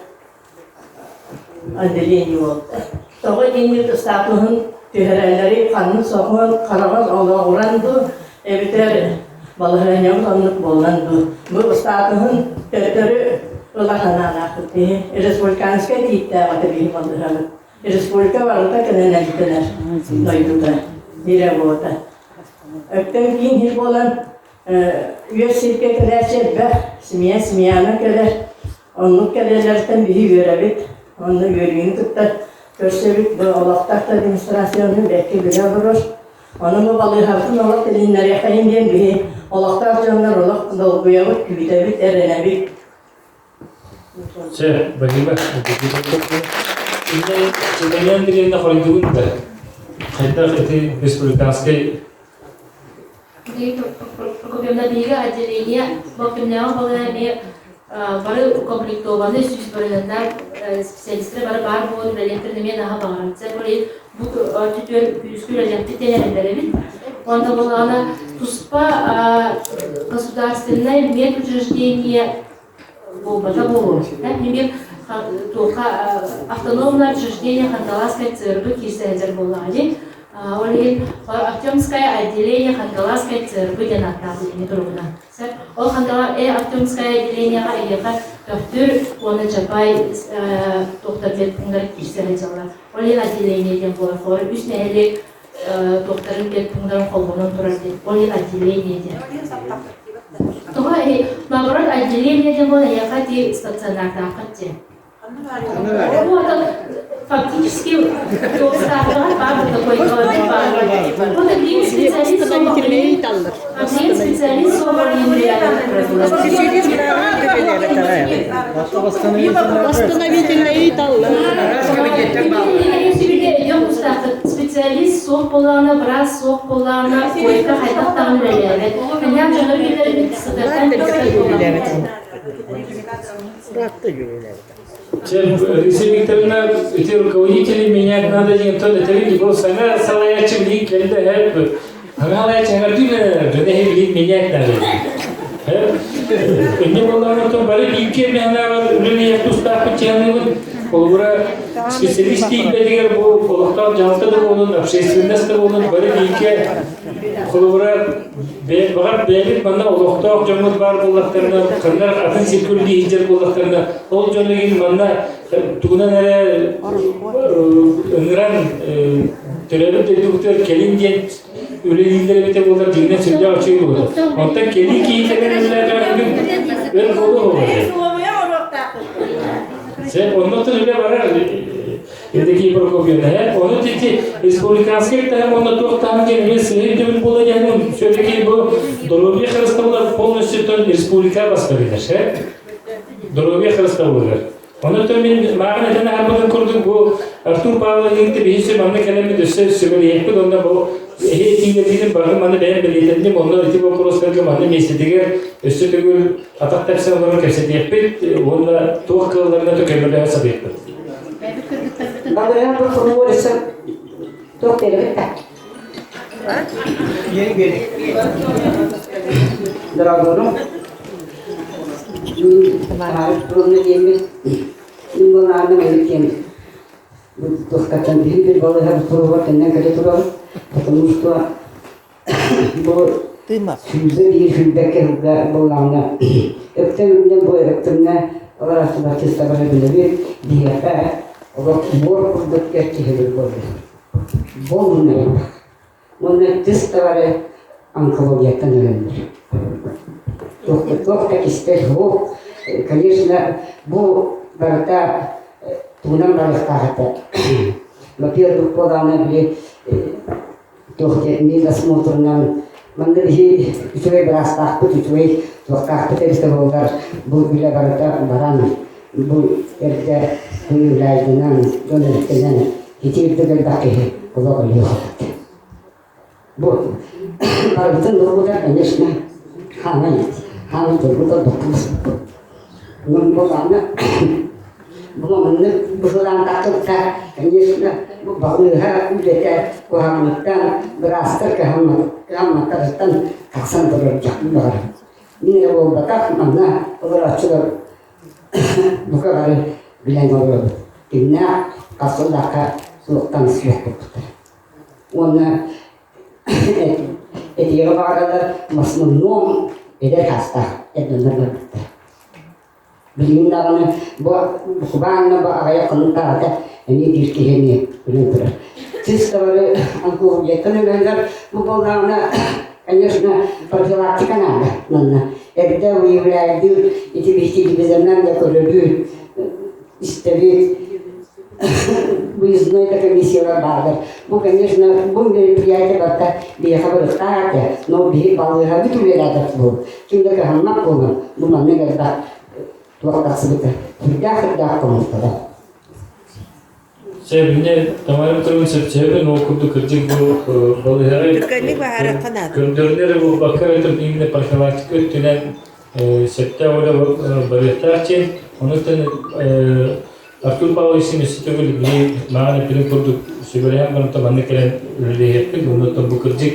отделение буолта. Тоҕо итинник статуһун түһэрэллэрий ханнык сокуон хараҕар олоҕуран дуу эбэтэр балаһыанньабыт оннук буолан дуу бу статуһун төттөрү ыла санаалаахпыт киһи республиканскай тииптээх этэ биһи балыыһабыт республика барыта кэлэн эмтэнэр дойдута бирэ буота Өктөн киин сир буолан үөс сиргэ кэлээччи элбэх семья семьяна кэлэр Оннук кэлэлэртэн биһи үөрэбит, уонна үөрүүнү кытта көрсөбүт. Бу олохтоох администрацияны бэккэ билэ олорор. Ону бу балыыһабытын олох тилиннэриэхэйин диэн биһи олохтоох дьоннор олох долгуйабыт, күүтэбит, эрэнэбит. Чэ, спасибо. Инне Чебанян дегенне хоройдугун да. Хайдах ити республиканскай Прокопьевна биһиги отделение Боппиннээҕи балыыһа эмиэ бары укомплектованный 100 бырыһыаннаах специалистар бары баар буолан үлэлиэхтэрин эмиэ наһаа баҕарабыт. Бу түтүөн күүскэ үлэлиэхпит диэн эрэллэрэбит. Уонна буоллаҕына туспа государственное медучреждение буолбата буолуо. Например, туохха автономное учреждение Хангаласской ЦРБ киирсэ сылдьар буоллаҕа дии. Ол иһин Артемское отделение Хангаласской ЦРБ диэн ааттаах билиҥҥи туругунан. Ол Хангала Артемское отделениеҕа эйиэхэ Төхтүр уонна Чапай туохтар пунктар киирсэ сылдьаллар. Ол иһин отделение диэн буолар. Холобур, үс нэһилиэк туохтарын пунктарын холбонон турар диэн. Ол иһин отделение диэн. Тоҕо наоборот отделение диэн буолан эйиэхэ ти стационардааххыт диэн. Вот фактически туостаахтаҕар баар такой Вот один специалист один специалист Восстановительный Специалист суох буоллаҕына, быраас суох буоллаҕына, койка хайдах даҕаны үлэлээбэт. Маньяк дьоннор билэрбит сытартан Алексей Викторовна, эти руководители менять надо диэн тон этэрин бу саҥа салайааччы билигин кэллэ һэп саҥа салайааччы саҥардыы дьоно билигин менять надо Инне буоллаҕына бары бииргэ мэһэнээҕэр үлэлиэх тустаахпыт чыһаныыбын. Холобура, специалист тиийбэтигэр бу олохтоох дьаһалта да буолун, общественность да буолун, бары бииргэ холобура, баҕар бэйэбит манна олохтоох дьоммут баар буоллахтарына, ханна атын сиргэ үлэлии сылдьар буоллахтарына, ол дьону игин манна тугунан эрэ ыҥыран төрөөбүт дойдубутугар кэлин диэн үлэлииллэр эбитэ буоллар дьиҥинэн сүрдээх үчүгэй буолар. Онтон кэлии киһи кэлэн үлэлээтэҕин өр буолуо буолар. Сеп, оннуттан үлэ барар Евдокия Прокопьевна. Ону тити республиканскай таһым онно туох таһым диэн эмиэ сыһыы өйдөбүл буола диэн все-таки бу доруобуйа харыстабыла полностью республика баста билэр. Доруобуйа харыстабылыгар. Онон мин мааҕын этэн аһарбытым курдук бу Артур Павлович биһиги манна кэлэммит өссө сүбэлиэхпит онно бу эһи этиилэргитин барытын манна бэйэм бэлиэтэнним онно ити боппуруостарга манна миэстэтигэр өссө төгүл атах тэпсэн олорон кэпсэтиэхпит уонна туох кыалларынан көмөлөһө сатыахпыт. Балыыһа бу круолиса туох диэбит Дорогорум, Тамара диэммит, мин былааным эбит диэн туохтартан биһи балыыһа туругар тэннэн кэлэ турабыт, потому что бу сүүрбэ биир сүүрбэккэ сылга былааҥҥа өктөм үлэ бу өктөмҥө олорооччулар чыстабары билэбит, биһиэхэ олох буор курдук кэрчиһэбит буолла. Буолунай Уонна тыс товары онкологияттан өлөллөр. Туох да кистэл суох. Конечно, бу барыта тугунан барыахтаах этэ. Во-первых, буолаана били туох диэн медосмотрунан манна биһи үчүгэй быраастаахпыт, үчүгэй туохтаахпыт эбитэ буоллар, бу үлэ барыта баран, бу эрдэ выявляйдынан, дьон өртөнөн ити үрдүк элбэх киһи олох өлүөх эбит. Бу барыбытын долгутар, конечно, хаамай хаамай долгутар боппуруос. Буолааны бу маннык быһылаан тахсыбыта, конечно, бу балыыһа үлэтэ куһаҕаныттан, быраастар кыһамматтарыттан тахсан турар дьахтар баҕарабын. Мин эрэ буолбатах, манна олорооччулар бука бары билэн олоробут. Кимнээх хас сыллаахха суохтан суох курдуктар. Уонна этиэҕи баҕараллар в основном эдэр саастаах эр дьоннор барбыттар. Билигин даҕаны бу Кубааҥҥа бу аҕыйах хонуктааҕыта эмиэ биир киһи эмиэ өлөн турар. Чисто бары онкологияттан өлөллөр. Бу буоллаҕына, конечно, профилактика наада манна. Эрдэ выявляйдыыр ити биһи телевизорынан да көрөбүт, истэбит. Выездной да комиссиялар бааллар. Бу, конечно, бу мероприятие барыта биһиэхэ барыахтаах этэ, но биһи балыыһабыт үлэлээбэт буолуо. Ким да кыһаммат буолан, бу маннык элбэх туох тахсыбыта. Сүрдээх-сүрдээх хомолтолоох. Сөбүнэ Тамара Петровна сөпсөһөбүн, ол курдук кырдьык бу балыыһаҕа Түргэнник баһаарыахха наада. көрдөрүнэр буолбакка өтөр именно профилактика өттүнэн сөптөөх үлэ барыахтаах диэн. Онуттан Артур Павлович өссө төгүл били мааҕын эппитин курдук сүбэлэһэн баран манна кэлэн үлэлэһиэхпит. Онуттан бу кырдьык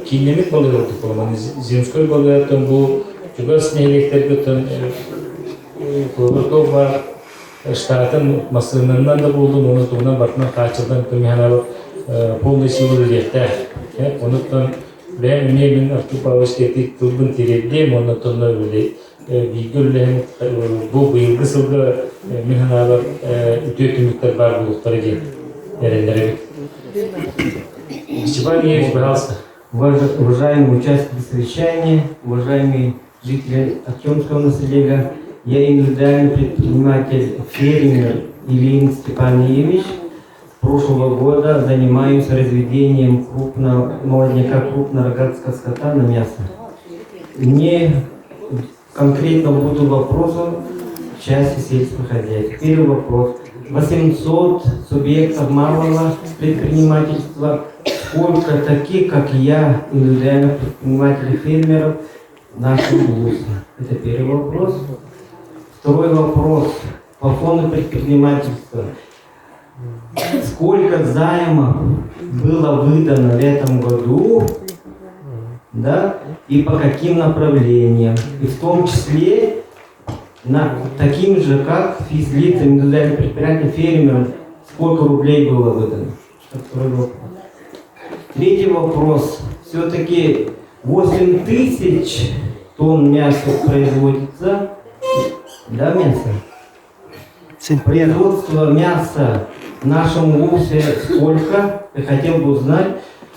кииннэммит балыыһа курдук буолла. Земской балыыһаттан бу чугас нэһилиэктэргэ туох баар штатын массыынанан да буоллун, уонна тугунан барытынан хааччыллан көмүһанабыт полный сила үлэлиэхтээх. Онуттан бэйэм эмиэ мин Артур Павлович тылбын тириэрдиэм, уонна онно бииргэ үлэлэһэн бу быйылгы сылга мин санаабар үтүө түмүктэр баар буолуохтара диэн эрэннэрэбит. Степан Ильич, пожалуйста. Уважаемые участники совещания, уважаемые жители Артемского населения, я индивидуальный предприниматель, фермер Ильин Степан Ильич. С прошлого года занимаюсь разведением крупного, молодняка крупнорогатского скота на мясо. Мне конкретно буду вопросом в части сельского хозяйства. Первый вопрос. 800 субъектов малого предпринимательства. Сколько таких, как я, индивидуальных предпринимателей, фермеров в нашем ВУЗе? Это первый вопрос. Второй вопрос по фонду предпринимательства. Сколько займов было выдано в этом году, да, и по каким направлениям? И в том числе На таким же, как физлицам, индивидуальным предприятиям, фермерам, сколько рублей было выдано? Это второй вопрос. Третий вопрос. Все-таки 8 тысяч тонн мяса производится, да, мясо? Производство мяса в нашем ВУЗе сколько? Я хотел бы узнать,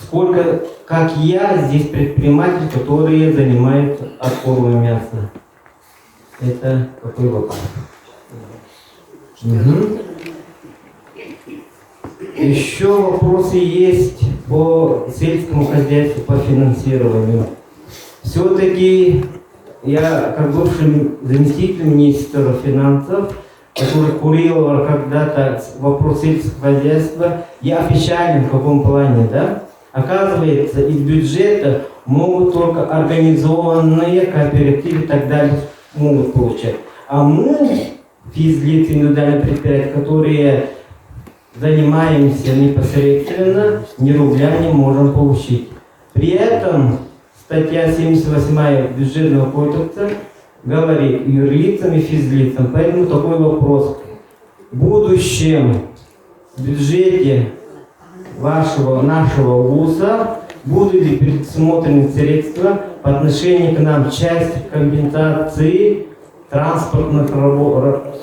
сколько, как я, здесь предприниматель, которые занимаются откормом мяса. Это какой вопрос? Угу. Еще вопросы есть по сельскому хозяйству, по финансированию. Все-таки я, как бывший заместитель министра финансов, который курировал когда-то вопрос сельского хозяйства, я опечален в каком плане, да? Оказывается, из бюджета могут только организованные кооперативы и так далее могут получать. А мы, физлицы, индивидуальные предприятия, которые занимаемся непосредственно, ни рубля не можем получить. При этом статья 78 Бюджетного кодекса говорит юрлицам и физлицам. Поэтому такой вопрос. В будущем бюджете вашего, нашего вуза будут ли предусмотрены средства по отношению к нам часть компенсации транспортных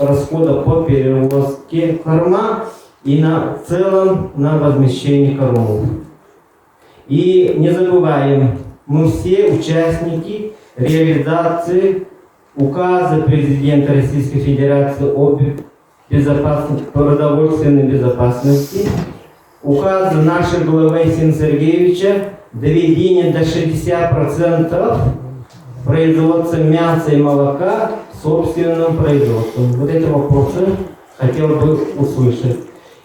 расходов по перевозке корма и на целом на возмещение кормов. И не забываем, мы все участники реализации указа президента Российской Федерации о безопасности, продовольственной безопасности, указа нашего главы Айсена Сергеевича доведение до 60% производства мяса и молока собственным производством. Вот эти вопросы хотел бы услышать.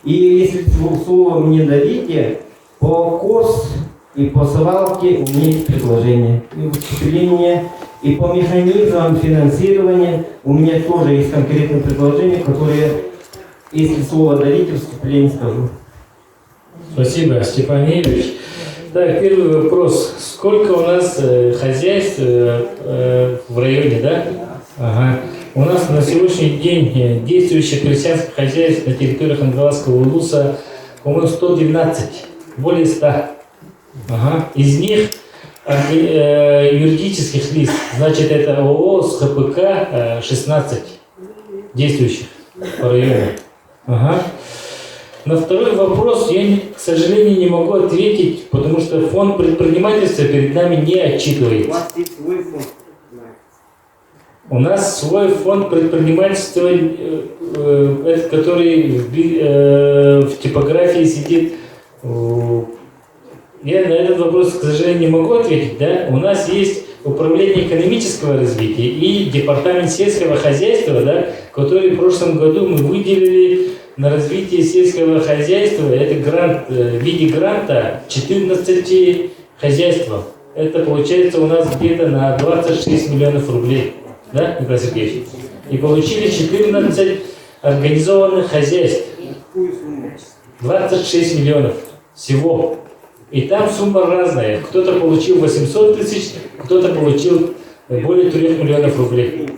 И если слово мне дадите, по КОС и по свалке у меня есть предложение. И выступление, и по механизмам финансирования у меня тоже есть конкретные предложения, которые, если слово дадите, выступление скажу. Спасибо, Степан Ильич. Так, первый вопрос. Сколько у нас хозяйств в районе, да? Ага. У нас на сегодняшний день действующих крестьянских хозяйств на территории Хангаласского улуса, по-моему, 112, более 100. Ага. Из них юридических лиц, значит, это ООО с ХПК 16 действующих по району. Ага. На второй вопрос я, к сожалению, не могу ответить, потому что фонд предпринимательства перед нами не отчитывается. У вас есть свой фонд? У нас свой фонд предпринимательства, этот, который в типографии сидит. Я на этот вопрос, к сожалению, не могу ответить. Да? У нас есть управление экономического развития и департамент сельского хозяйства, да, который в прошлом году мы выделили на развитие сельского хозяйства. Это грант, в виде гранта 14 хозяйствам. Это получается у нас где-то на 26 миллионов рублей. Да, Николай Сергеевич? И получили 14 организованных хозяйств. 26 миллионов всего. И там сумма разная. Кто-то получил 800 тысяч, кто-то получил более 3 миллионов рублей.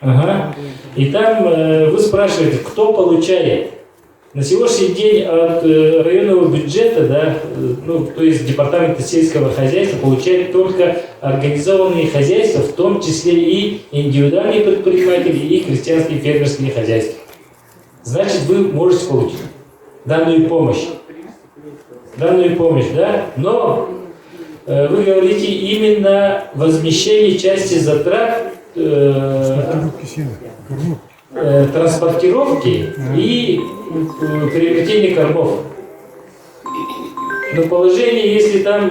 Ага. И там вы спрашиваете, кто получает. На сегодняшний день от районного бюджета, да, ну, то есть департамента сельского хозяйства, получают только организованные хозяйства, в том числе и индивидуальные предприниматели, и крестьянские фермерские хозяйства. Значит, вы можете получить данную помощь. Данную помощь, да? Но вы говорите именно возмещение части затрат транспортировки и приобретение кормов. Но положение, если там,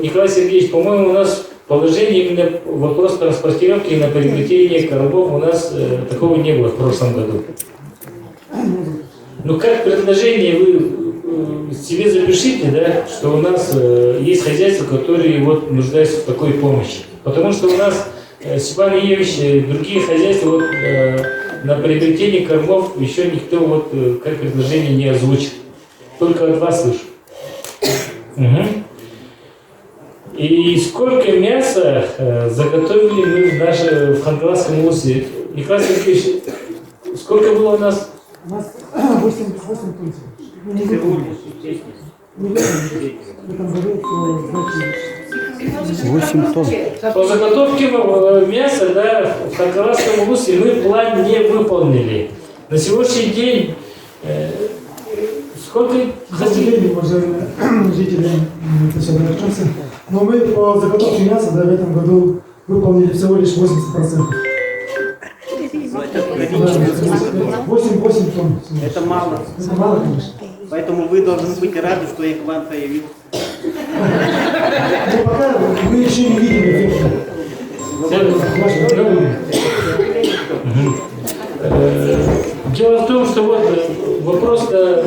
Николай Сергеевич, по-моему, у нас положение именно вопрос транспортировки на приобретение кормов у нас такого не было в прошлом году. Ну как предложение вы себе запишите, да, что у нас есть хозяйства, которые вот нуждаются в такой помощи. Потому что у нас, Степан Ильич, другие хозяйства вот, на приобретение кормов еще никто вот, как предложение не озвучил. Только от вас слышу. Угу. И сколько мяса заготовили мы в нашем в Хангаласском улусе? Николай Сергеевич, сколько было у нас? У нас 8, 8 тонн. Всего лишь. В этом году 8 тонн. По заготовке мяса да, в Хангаласском улусе мы план не выполнили. На сегодняшний день сколько К сожалению, уважаемые жители поселка но мы по заготовке мяса да, в этом году выполнили всего лишь 80%. 8, 8 тонн. Это мало. Это мало, конечно. Поэтому вы должны быть рады, что я к вам появился. Но пока мы еще не видим эффекта. Дело в том, что вот вопрос-то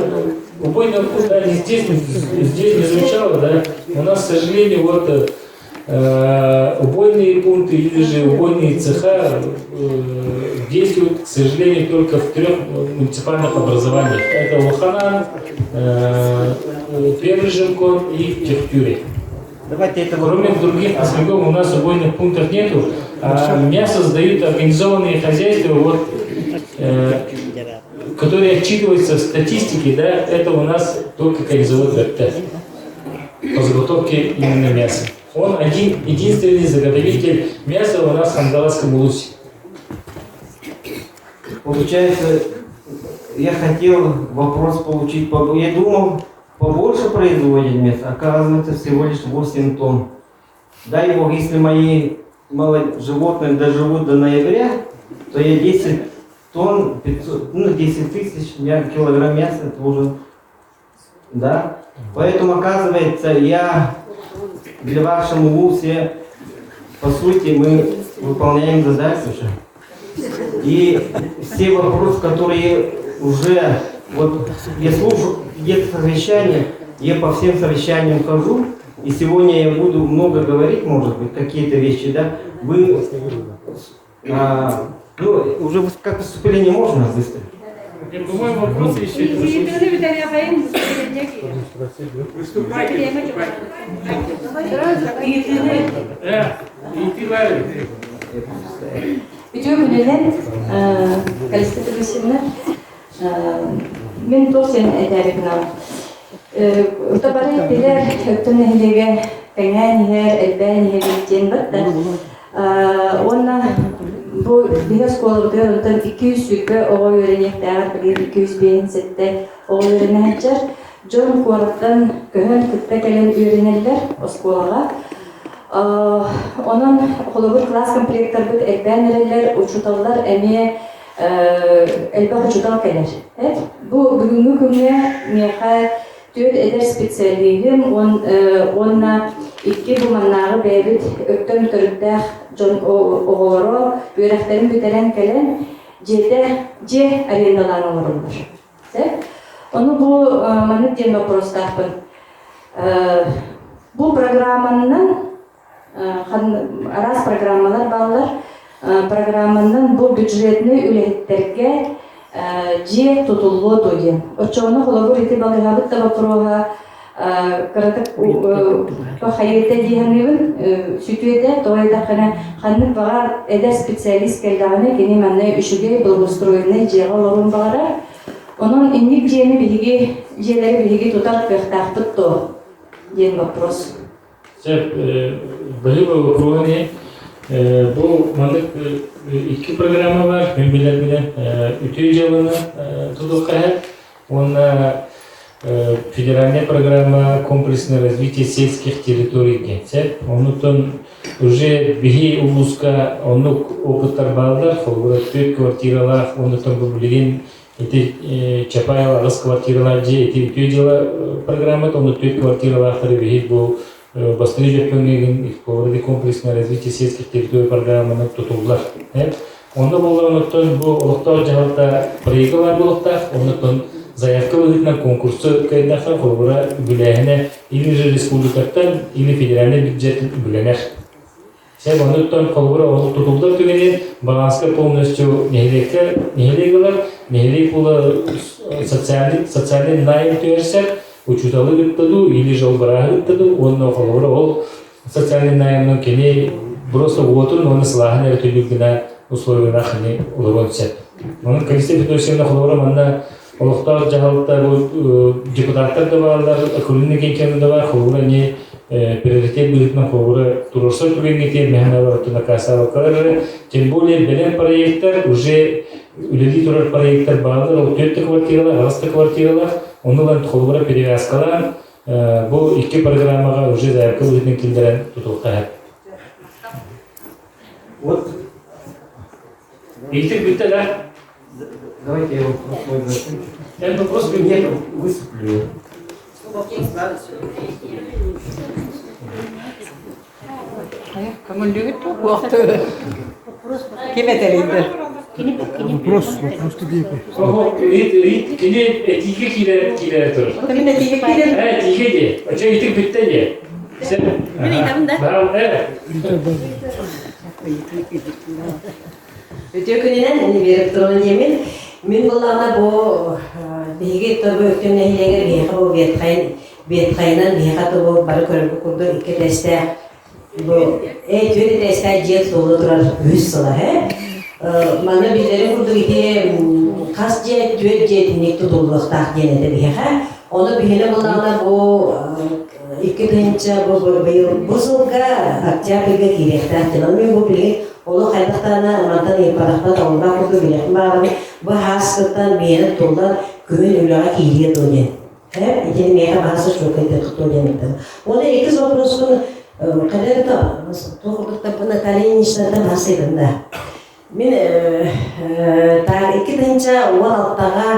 убойного пункта не здесь, здесь не звучало, да. У нас, к сожалению, вот убойные пункты или же убойные цеха действуют, к сожалению, только в трех муниципальных образованиях. Это Луханан, Первый Жимкон и Тюхтюре. Давайте это Кроме других населенных у нас убойных пунктов нету. А мясо сдают организованные хозяйства, вот, которые отчитываются в статистике, да, это у нас только конезавод БРТ по заготовке именно мяса. Он один, единственный заготовитель мяса у нас в Хангаласском улусе. Получается, я хотел вопрос получить, я думал, побольше производить мясо, оказывается, всего лишь 8 тонн. Дай бог, если мои животные доживут до ноября, то я 10 тонн, 500, ну, 10 тысяч килограмм мяса должен, да. Поэтому, оказывается, я для вашего улусе, по сути, мы выполняем задачу же. И все вопросы, которые уже, вот я слушаю где-то совещания, я по всем совещаниям хожу, и сегодня я буду много говорить, может быть, какие-то вещи, да, вы, ну, уже как выступление можно быстро? По-моему, вопросы еще не Выступайте, Үтүө күнүнэн Калиста Федосьевна мин туох сен этээри гынабын. Утабары билэр өттөн нэһилиэгэ кэҥээн иһэр, элбээн иһэр диэн батта. Уонна бу биһи оскуолабытыгар онтон 200 оҕо үөрэниэхтээҕэр билигин 257 оҕо үөрэнэ сылдьар. Дьон куораттан көһөн кытта кэлэн үөрэнэллэр оскуолаҕа. Онон холобур кылаас комплектарбыт элбээн эрэллэр, учууталлар эмиэ элбэх учуутал кэлэр. Бу бүгүҥҥү күҥҥэ миэхэ түөрт эдэр специалиһым уонна икки бу маннааҕы бэйэбит өктөм төрүттээх дьон оҕолоро үөрэхтэрин бүтэрэн кэлэн дьиэтэ дьиэ арендалаан олороллор. Ону бу маннык диэн боппуруостаахпын. Бу программанан араас программалар бааллар. Программанан бу бюджетный үлэһиттэргэ дьиэ тутуллуо дуо диэн. Оччоҕуна холобур ити балыыһабыт да боппуруоһа кыратык хайыта дии саныыбын сүтүөтэ тоҕо диэтэххинэ ханнык баҕар эдэр специалист кэллэҕинэ кини манна үчүгэй благоустроеннай дьиэҕэ олоруон баҕарар. Онон инник дьиэни биһиги дьиэлэри биһиги тутар кыахтаахпыт дуо диэн вопрос. Сөп, быһыы вопроһу бу маннык икки программа бар, мин билэрбинэн үтүө дьыаланы тутуохха уонна федеральная программа комплексное развитие сельских территорий диэн сөп. Онутун уже биһи улууска оннук опыттар бааллар, холобура төрт квартиралаах, онутун бу билигин ити Чапаева аҕыс квартиралаах дьиэ ити үтүө дьыала программата, онно төрт квартиралаахтары биһи бу бастакы дьөппөҥҥө городе комплексное развитие сельских территорий программаны тутуллар. Онно буоллар оттон бу олохтоох дьаһалта проекта бар буолуохтаах, оннуттан заявка быһыытынан конкурсу кыайдахха холобура үбүлээһинэ или же республикаттан, или федеральный бюджет үбүлэнэр. Сеп оннуттан холобура ол тутуллар түгэнин баланска полностью нэһилиэккэ нэһилиэк ылар, нэһилиэк була социальный социальный найм түһэрсэр, учууталы ыытта дуу, или же ол бырааһы ыытта дуу, уонна холобура ол социальный наймынан кини просто уотун уонна сылааһын эрэ төлүүр гына условиялаах кини олоруон сөп. Онон Кристина Федосьевна холобура манна олохтоох дьаһалта бу депутаттар да бааллар, Акулина Кенчевна да бар, холобура эмиэ приоритет быһыытынан холобура туруорсар түгэҥҥэ тиэрмэһэн алар накаастаабаккалар тем более бэлэм проекттар уже үлэлии турар проекттар бааллар, ол түөрт квартиралар, аҕыс да квартиралар, ону ылан холобура перевязкалаан бу икки программаҕа уже заявка быһыытынан киллэрэн тутуохха Вот. Ыйытык бүттэ да? Давайте я вопрос мой закончу. Я вопрос Нет, выступлю. Көңүллүгүт туох Ким этэрийдер? Вопрос, вопрос тебе. Ого, кини этиигэ киирэ киирэ турар. Мин этиигэ киирэн. Э, этиигэ дии. Очо ыйытык бүттэ дии. Сен. Мин ыйтабын да. Да, Үтүө күнүнэн Вера Петровна диэмин. Мин буллаҕына бу биһиги тобу Өктөм нэһилиэгэр биһиэхэ бу Ветхайын Ветхайынан биһиэхэ тобу бары көрөргө курдук икки этээстээх бу түөрт этээстээх дьиэ тутулла турар үһүс сыла ээ. Манна биллэрин курдук ити хас дьиэ түөрт дьиэ итинник тутуллуохтаах диэн этэ биһиэхэ. Ону биһиэнэ буллаҕына бу 2 бу быйыл бу сылга октябрьга киириэхтээх диэн. Ону мин бу билигин олох хайдах даҕаны мантан ыйыппатахпына тоҕуллаах курдук билиэхпин баҕарабын. Бу һааскыттан миэнэ туллан күһүн үлэҕэ киириэ дуо диэн. Һэ, итини миэхэ баһааса чуолкайдык тутуо диэн ыйыттым. Уонна иккис вопроспун когда туох курдуктан Наталья Ильиничнаттан баһааса ыйытым да. Мин 2016-ҕа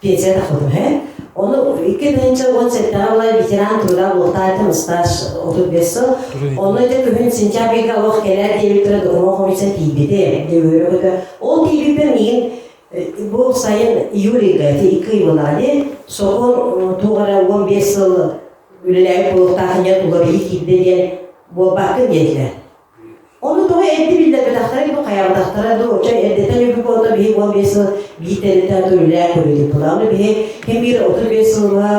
пенсия тахсыбытым һэ. Ону 2017-ҕэ була ветеран труда буолтаатым стаж 35 сыл. Онно ити күһүн сентябрьга олох кэлэр диэбиттэрэ докумуон хомуйсан тиийбитим. Үөрэ-көтө. Ол тиийбиппэр миигин бу сайын июльга ити икки ый буоллаҕа дии сокуон туох эрэ 15 сыл үлэлээбит буолуохтаах диэн уларыйыы киирдэ диэн буолбаккын диэтилэр. Ону тоҕо эрдэ биллэрбэтэхтэрэ дуу, хайаабатахтара дуу, оччо эрдэтэн үбү буолта биһи 15 сыл биир тэрилтэ үлэлээн көрүүтүк була. Ону биһи ким биир 35 сылга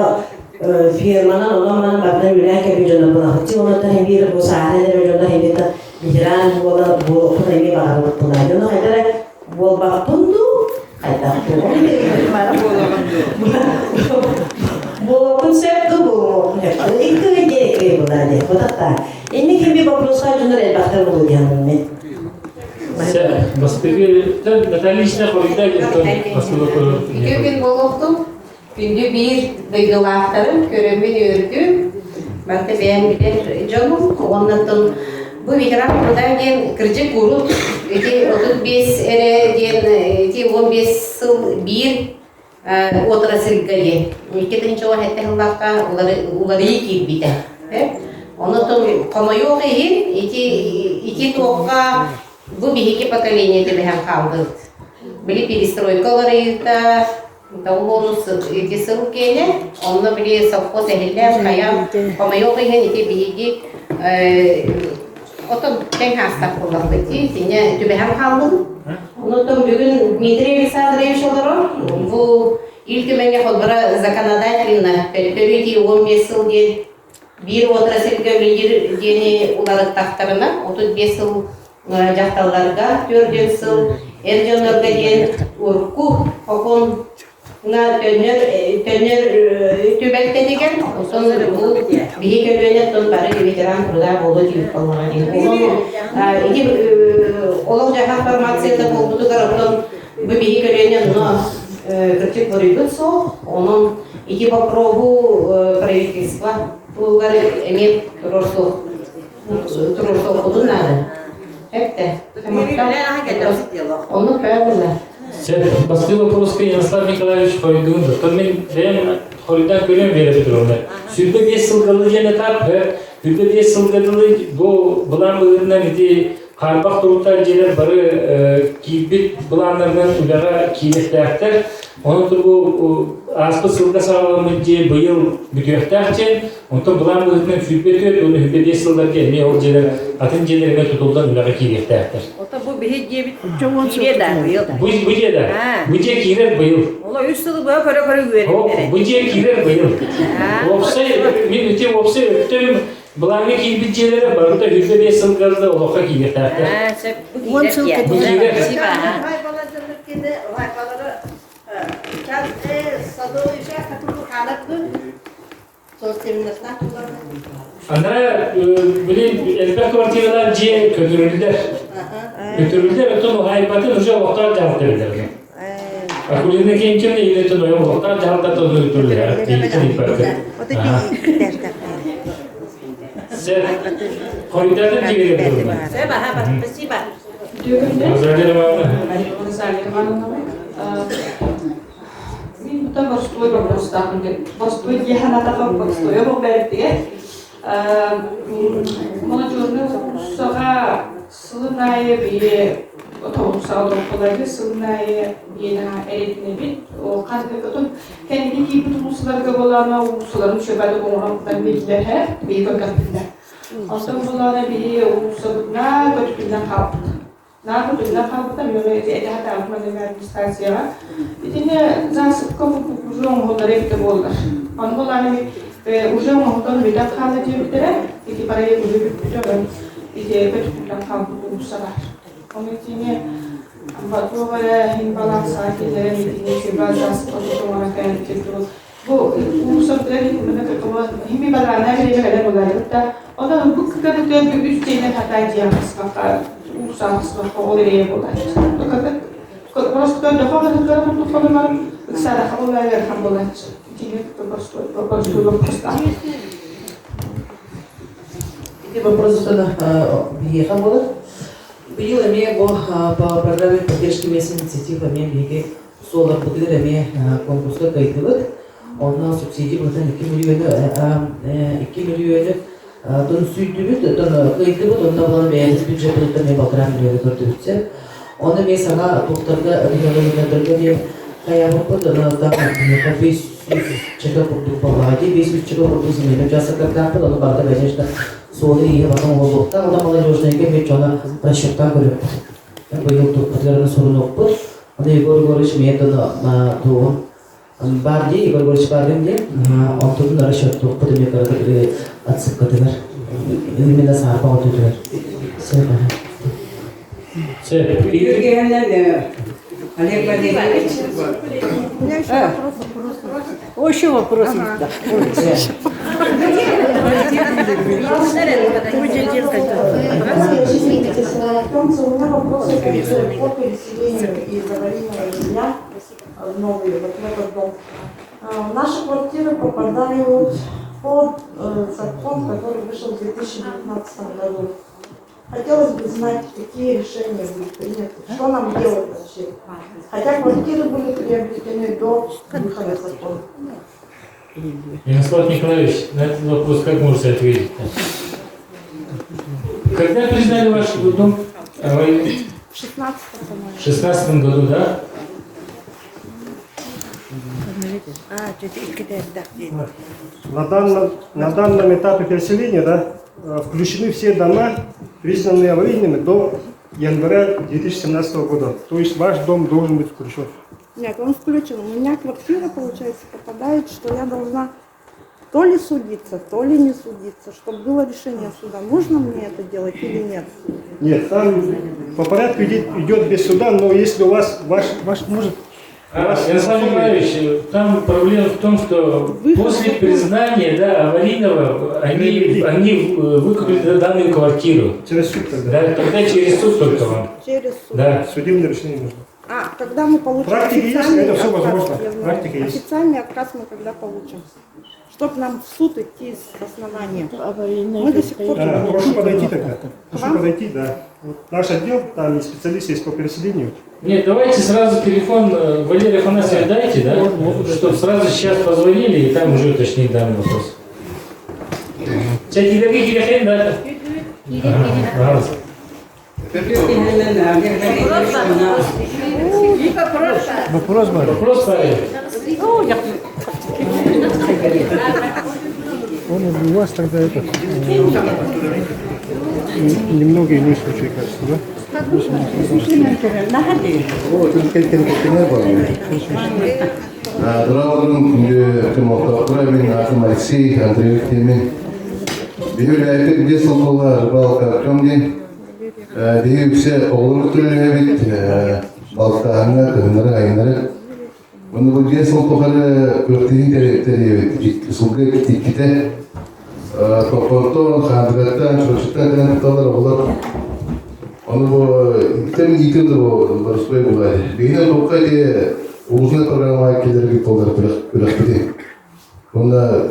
ферманан онон-манан барытын үлэлээн кэлбит дьоннор булахытчы, онуттан хим биир бу сааһын эрэ дьоннор хим биир ветеран буола буолуохпут эмиэ баҕарбыт була. Дьону хайда эрэ буолбаппын дуу, хайдах буолуохпун сөп дуу, буолуохпун сөп. Икки ый диэн икки ый була диэн. Хотахта. Инник химби вопросқа дьоннор элбэхтэр буолуо диэн мен. Бастакы Наталья Ильична хоруйда бастакы Үтүө күн буолуохтун. Күндү биир дойдулаахтарым, көрөммүн үөрдүм. Барыта бэйэм билэр дьонум. Уоннаттан бу ветеран труда диэн кырдьык урут ити 35 эрэ диэн ити 15 сыл биир отрасльга диэн 2017 сыллаахха уларыйыы киирбитэ. Онон хомойуох иһин ити ити туохха бу биһиги поколение түбэһэн хаалбыт. Били перестройка уларыйыыта Тоҕуһуонус ити сыл киэнэ, онно били совхоз эһиллээн хайаан хомойуох иһин ити биһиги отон тэҥ хаастах буоллахпыт дии, итиннэ түбэһэн хааллыбыт. Онтон бүгүн Дмитрий Александрович олорор. Бу Ил Түмэҥҥэ холборо законодательно төттөрү ити 15 сыл диэн биир отрасльга үлэлиир диэни уларыттахтарына 35 сыл дьахталларга төрдүөн сыл эр дьоннорго диэн урукку окуоҥҥа төннөр төннөр түбэлтэтигэр оттон бу биһи көлүөнэ оттон бары ветеран труда буолуо диир буоллаҕа дии. Ити олох-дьаһах формацията буолбутугар оттон бу биһи көлүөнэ онно кырдьык буруйбут суох. Онон ити боппуруоһу правительство туһугар эмиэ туруорсуох туруорсуохпутун наада. Эптэ. Ону правильно. Сен бастыы вопроска Ярослав Николаевич хоруйдугун доктор мен бэйэм хоруйдаан көрүөм Вера Петровна. 25 сылга диэн этап, 25 сылга дылы бу былаан быһыытынан ити хаарбах туруктаах дьиэлэр бары киирбит былааннарынан үлэҕэ киириэхтээхтэр. Онон бу ааспыт сылга саҕаламмыт дьиэ быйыл бүтүөхтээх дьиэн, онтон былаан быһыытынан 24 уонна 25 сылларга эмиэ ол дьиэлэр атын дьиэлэр эмиэ тутуллан үлэҕэ киириэхтээхтэр. Ото бу биһи дьиэбит киириэ да быйыл. Бу бу дьиэ да. Бу дьиэ киирэр быйыл. Ола үс сылы быһа көрө-көрө үөрэннэрэ. Бу дьиэ киирэр быйыл. Уопсай мин ити уопсай өттөм. Былааҥҥа киирбит дьиэлэрэ барыта 25 сылга олоххо киириэхтээхтэр. Он сыл Бу киирэр. Ана били элбэх квартиралар дьиэ көтүрүллэр. Көтүрүллэр, оттон уһаайбатын уже олохтоох дьаһалта билэр. Акулина Кентьевна илэтин ойо олохтоох дьаһалта көтүрүллэр. Хоруйдатын дьиэлэр Спасибо. Розалия Ивановна. Розалия Ивановна. Мин бутан боростуой боппуруостаахпын диэн. Боростуой дии санаатахха боростуойа буолбу бэртигэ. Молодежный уулуссаҕа сылын аайы биһи отобусаҕа олорбуларга сылын аайы биэнаҕа эрэдинэбит. Ол ханнык кэнники киирбит уулуссаларга буолаана уулуссаларын үчүгэйдик оҥорон биллэр биһи көрдөхпүтүнэ. Онтон буолаана биһи уулуссабытына көтүтүнэн хаалбыт. Наахы төннөн хаалбыта, мен этэ сатаабытым маннык администрацияҕа. Итини засыпка уже оҥоһуллар эбитэ буоллар. Ону буолааны уже оҥоһуллан бүтэн хаалла диэбиттэрэ, ити проект уже бүппүтэ, онон ити көтүтүллэн хаалбыт уулусса баар. Ону итини туох эрэ иһин балансаҕа киллэрэн итини сүбэ засыпка тутуҥара кэлэн Бу уулуссабытыгар хими бараана бириэмэ кэлэн буларбыт да, онон бу кытары үс дьиэнэн хатаа дьиэ хасбакка, уулусса хасбакка ол эрэйэ буолааччы. Просто көрдөхө кыргыттара курдук холунар, ыксараха буолар, ыарахан буолааччы. Итини простой вопростаах. Ити вопрос биһиэхэ буолар. Быйыл эмиэ бу по программе поддержки местных инициатив эмиэ биһиги Суолларбытыгар эмиэ конкурска кыайдыбыт. Онно субсидия быһыытынан 2 мөлүйүөнү 2 мөлүйүөнү тон сүүйдүбүт, тон кыайдыбыт, онно булан бэйэбит бюджеппытыттан эмиэ балтараа мөлүйүөнү көрдүбүт сөп. Онно эмиэ саҥа туохтарга регионнарга эмиэ хайаабыппыт, онно там 500 чека курдук буоллаҕа дии, 500 чека курдук земельный участоктардаахпыт, ону барыта конечно суолу-ииһи батан оҥоһуллуохтаах, онно молодежнайга эмиэ дьоно расчеттаан көрүөхпүт. Быйыл туппутугар сурунуохпут. Аны Егор Егорович методу туоҕун бар дии, Егор Егорович бардым дии, онтун расчеттуохпут эмиэ кыратык отсыпкатыгар именно саарба отутугар. Сөп. Юргеннен Олег Валерьевич. У меня еще вопрос. О, еще вопрос есть. У меня вопрос по переселению из аварийного жилья в новый, вот в этот дом. Наши квартиры попадают под закон, который вышел в 2019 году. Хотелось бы знать, какие решения будут приняты, что нам делать вообще. Хотя квартиры были приобретены до выхода закона. Ярослав Николаевич, на этот вопрос как можете ответить? Когда признали ваш дом аварийным? В 16 по-моему. В 16 году, да? На данном этапе переселения, да, включены все дома, признанные аварийными до января 2017 года. То есть ваш дом должен быть включен. Нет, он включен. У меня квартира, получается, попадает, что я должна то ли судиться, то ли не судиться, чтобы было решение суда, нужно мне это делать или нет. Нет, там по порядку идет без суда, но если у вас, ваш может... у вас Ярослав Николаевич, там проблема в том, что после признания, да, аварийного они выкупили данную квартиру. Через суд тогда. Да, тогда через суд только вам. Через суд. Да. Судебное решение нужно. А, когда мы получим Практика есть, официальный это всё отказ, возможно. я знаю. Практика есть. Официальный отказ мы когда получим? Чтоб нам в суд идти с основанием. Мы до сих пор... Да, прошу подойти тогда. Прошу Вам? подойти, да. Вот наш отдел, там есть специалисты есть по переселению. Нет, давайте сразу телефон Валерия Афанасьевича дайте, да? Чтобы сразу сейчас позвонили и там уже уточнить данный вопрос. Чэ, киирэн, да? Ага, пожалуйста. Олег Валерьевич, Вопрос бар. Вопрос, парень? Он у вас тогда этот Немного иной случай, кажется, да? Вот, Дорогой күндү олохтоохторо, мин аатым Алексей Андреев диэммин. Биһи үлэлээбит биэс сыл буолла рыбалка Артем диэн. Биһи үксэ оҕолору үлэлээбит балыктааһыҥҥа, кыһыннары, айыннары. Уонна бу биэс сыл тухары күрэхтэһии тэрийэбит. Сылга иккитэ. Топпортон, Хаандыгаттан, Чурапчыттан кэлэн кытталлар оҕолор. Ону бу иккитэ мин иитим да бу боростуой буолар. Биһиги токка ити улуусунай программаҕа киллэрбит буолар күрэхпитин. Уонна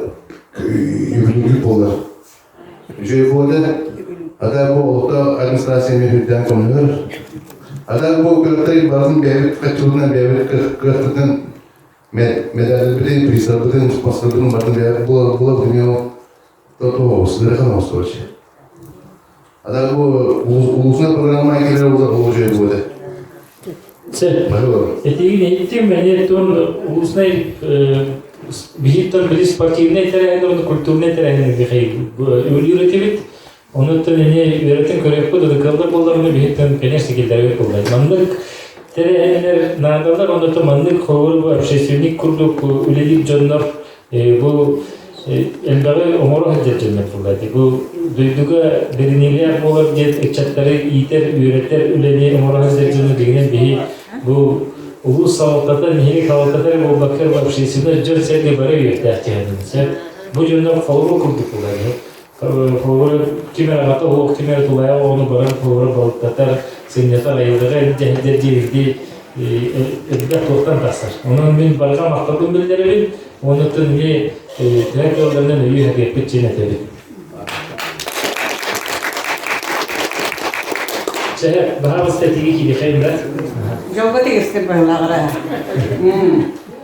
юбилейдик буолар. Үчүгэй буолда. Ата бу олохтоох администрацияны үрдээн көмөлөр. Ата бу күрэхтэр барытын бэйэбит хаччыбытынан бэйэбит кыахпытынан медалларбытын, приздарбытын, спонсорбытын барытын бэйэбит була була то сыарахан оҥостубут. Ата бу улуусунай программа киирэр буолар ол үчүгэй буолда. Этигин иһиттим, эмиэ тон улуснай биһиттэн били спортивнай тэрээһин уонна культурнай тэрээһин үлүүр этибит. Онуттан эмиэ үөрэтин көрүөхпүт, ытыкаллар буолларына биһиттэн, конечно, киллэрбит буоллар. Маннык тэрээһиннэр наадалар, онуттан маннык холобур бу общественник курдук үлэлиир дьоннор бу элбэҕи оҥоро сылдьар дьоннор буолла. Бу дойдуга бэриниилээх буолар диэн ыччаттары иитэр, үөрэтэр үлэни оҥоро сылдьар дьону дьиҥинэн биһи бу улуус салалтата, нэһилиэк салалтата эрэ буолбакка, общественнай дьон-сэргэ бары үөртээх дьиһэнин. Бу дьоннор холобур курдук буолар. Холобур, ким эрэ аҕата оһох, ким эрэ тулайа оҕону баран холобура балыктатар, сынньатар, айылҕаҕа илдьэ диэбитти элбэх туохтан тахсар. Онон мин барҕа махталбын биллэрэбин, уонна эмиэ төһө кыалларынан өйүү сатыахпыт диэн этэбин. Чэ, баһаалыста этиги киириэхэйин да. Дьолго тигистир быһылааҕыра.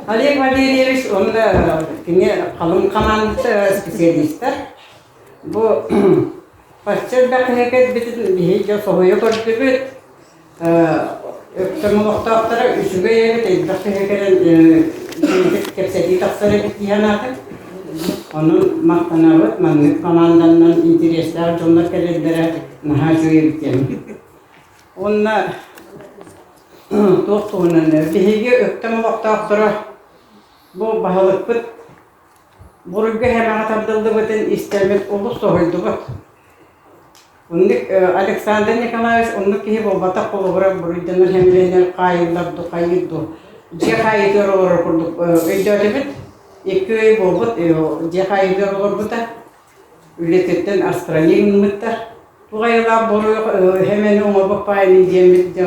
Олег Валерьевич онно кини халыҥ хамаандата специалистар. Бу бачча элбэх киһи кэлбитин биһи дьэ соһуйа көрдүбүт. Өктөм олохтоохторо үчүгэй эбит, элбэх киһи кэлэн кэпсэтии тахсар эбит дии санаатым. Онон махтанабыт, маннык команданан интэриэстээх дьоннор кэлэллэрэ наһаа үчүгэй эбит диэн. Уонна туох туһунан биһиги Өктөм олохтоохторо бу баһылыкпыт буруйга хэмэҕэ тардыллыбытын истэммит олус соһуйдубут. Оннук Александр Николаевич оннук киһи буолбатах холобура буруйданар хэмилэнэр хаайыллар ду хайыыр ду дьиэ хаайыытыгар олорор курдук өйдөөтүбүт. Икки ый буолбут дьиэ хаайыытыгар олорбута. Үлэтиттэн отстранение ылыммыттар. Туох айылаах буруй хэмэни оҥорбут паайын диэммит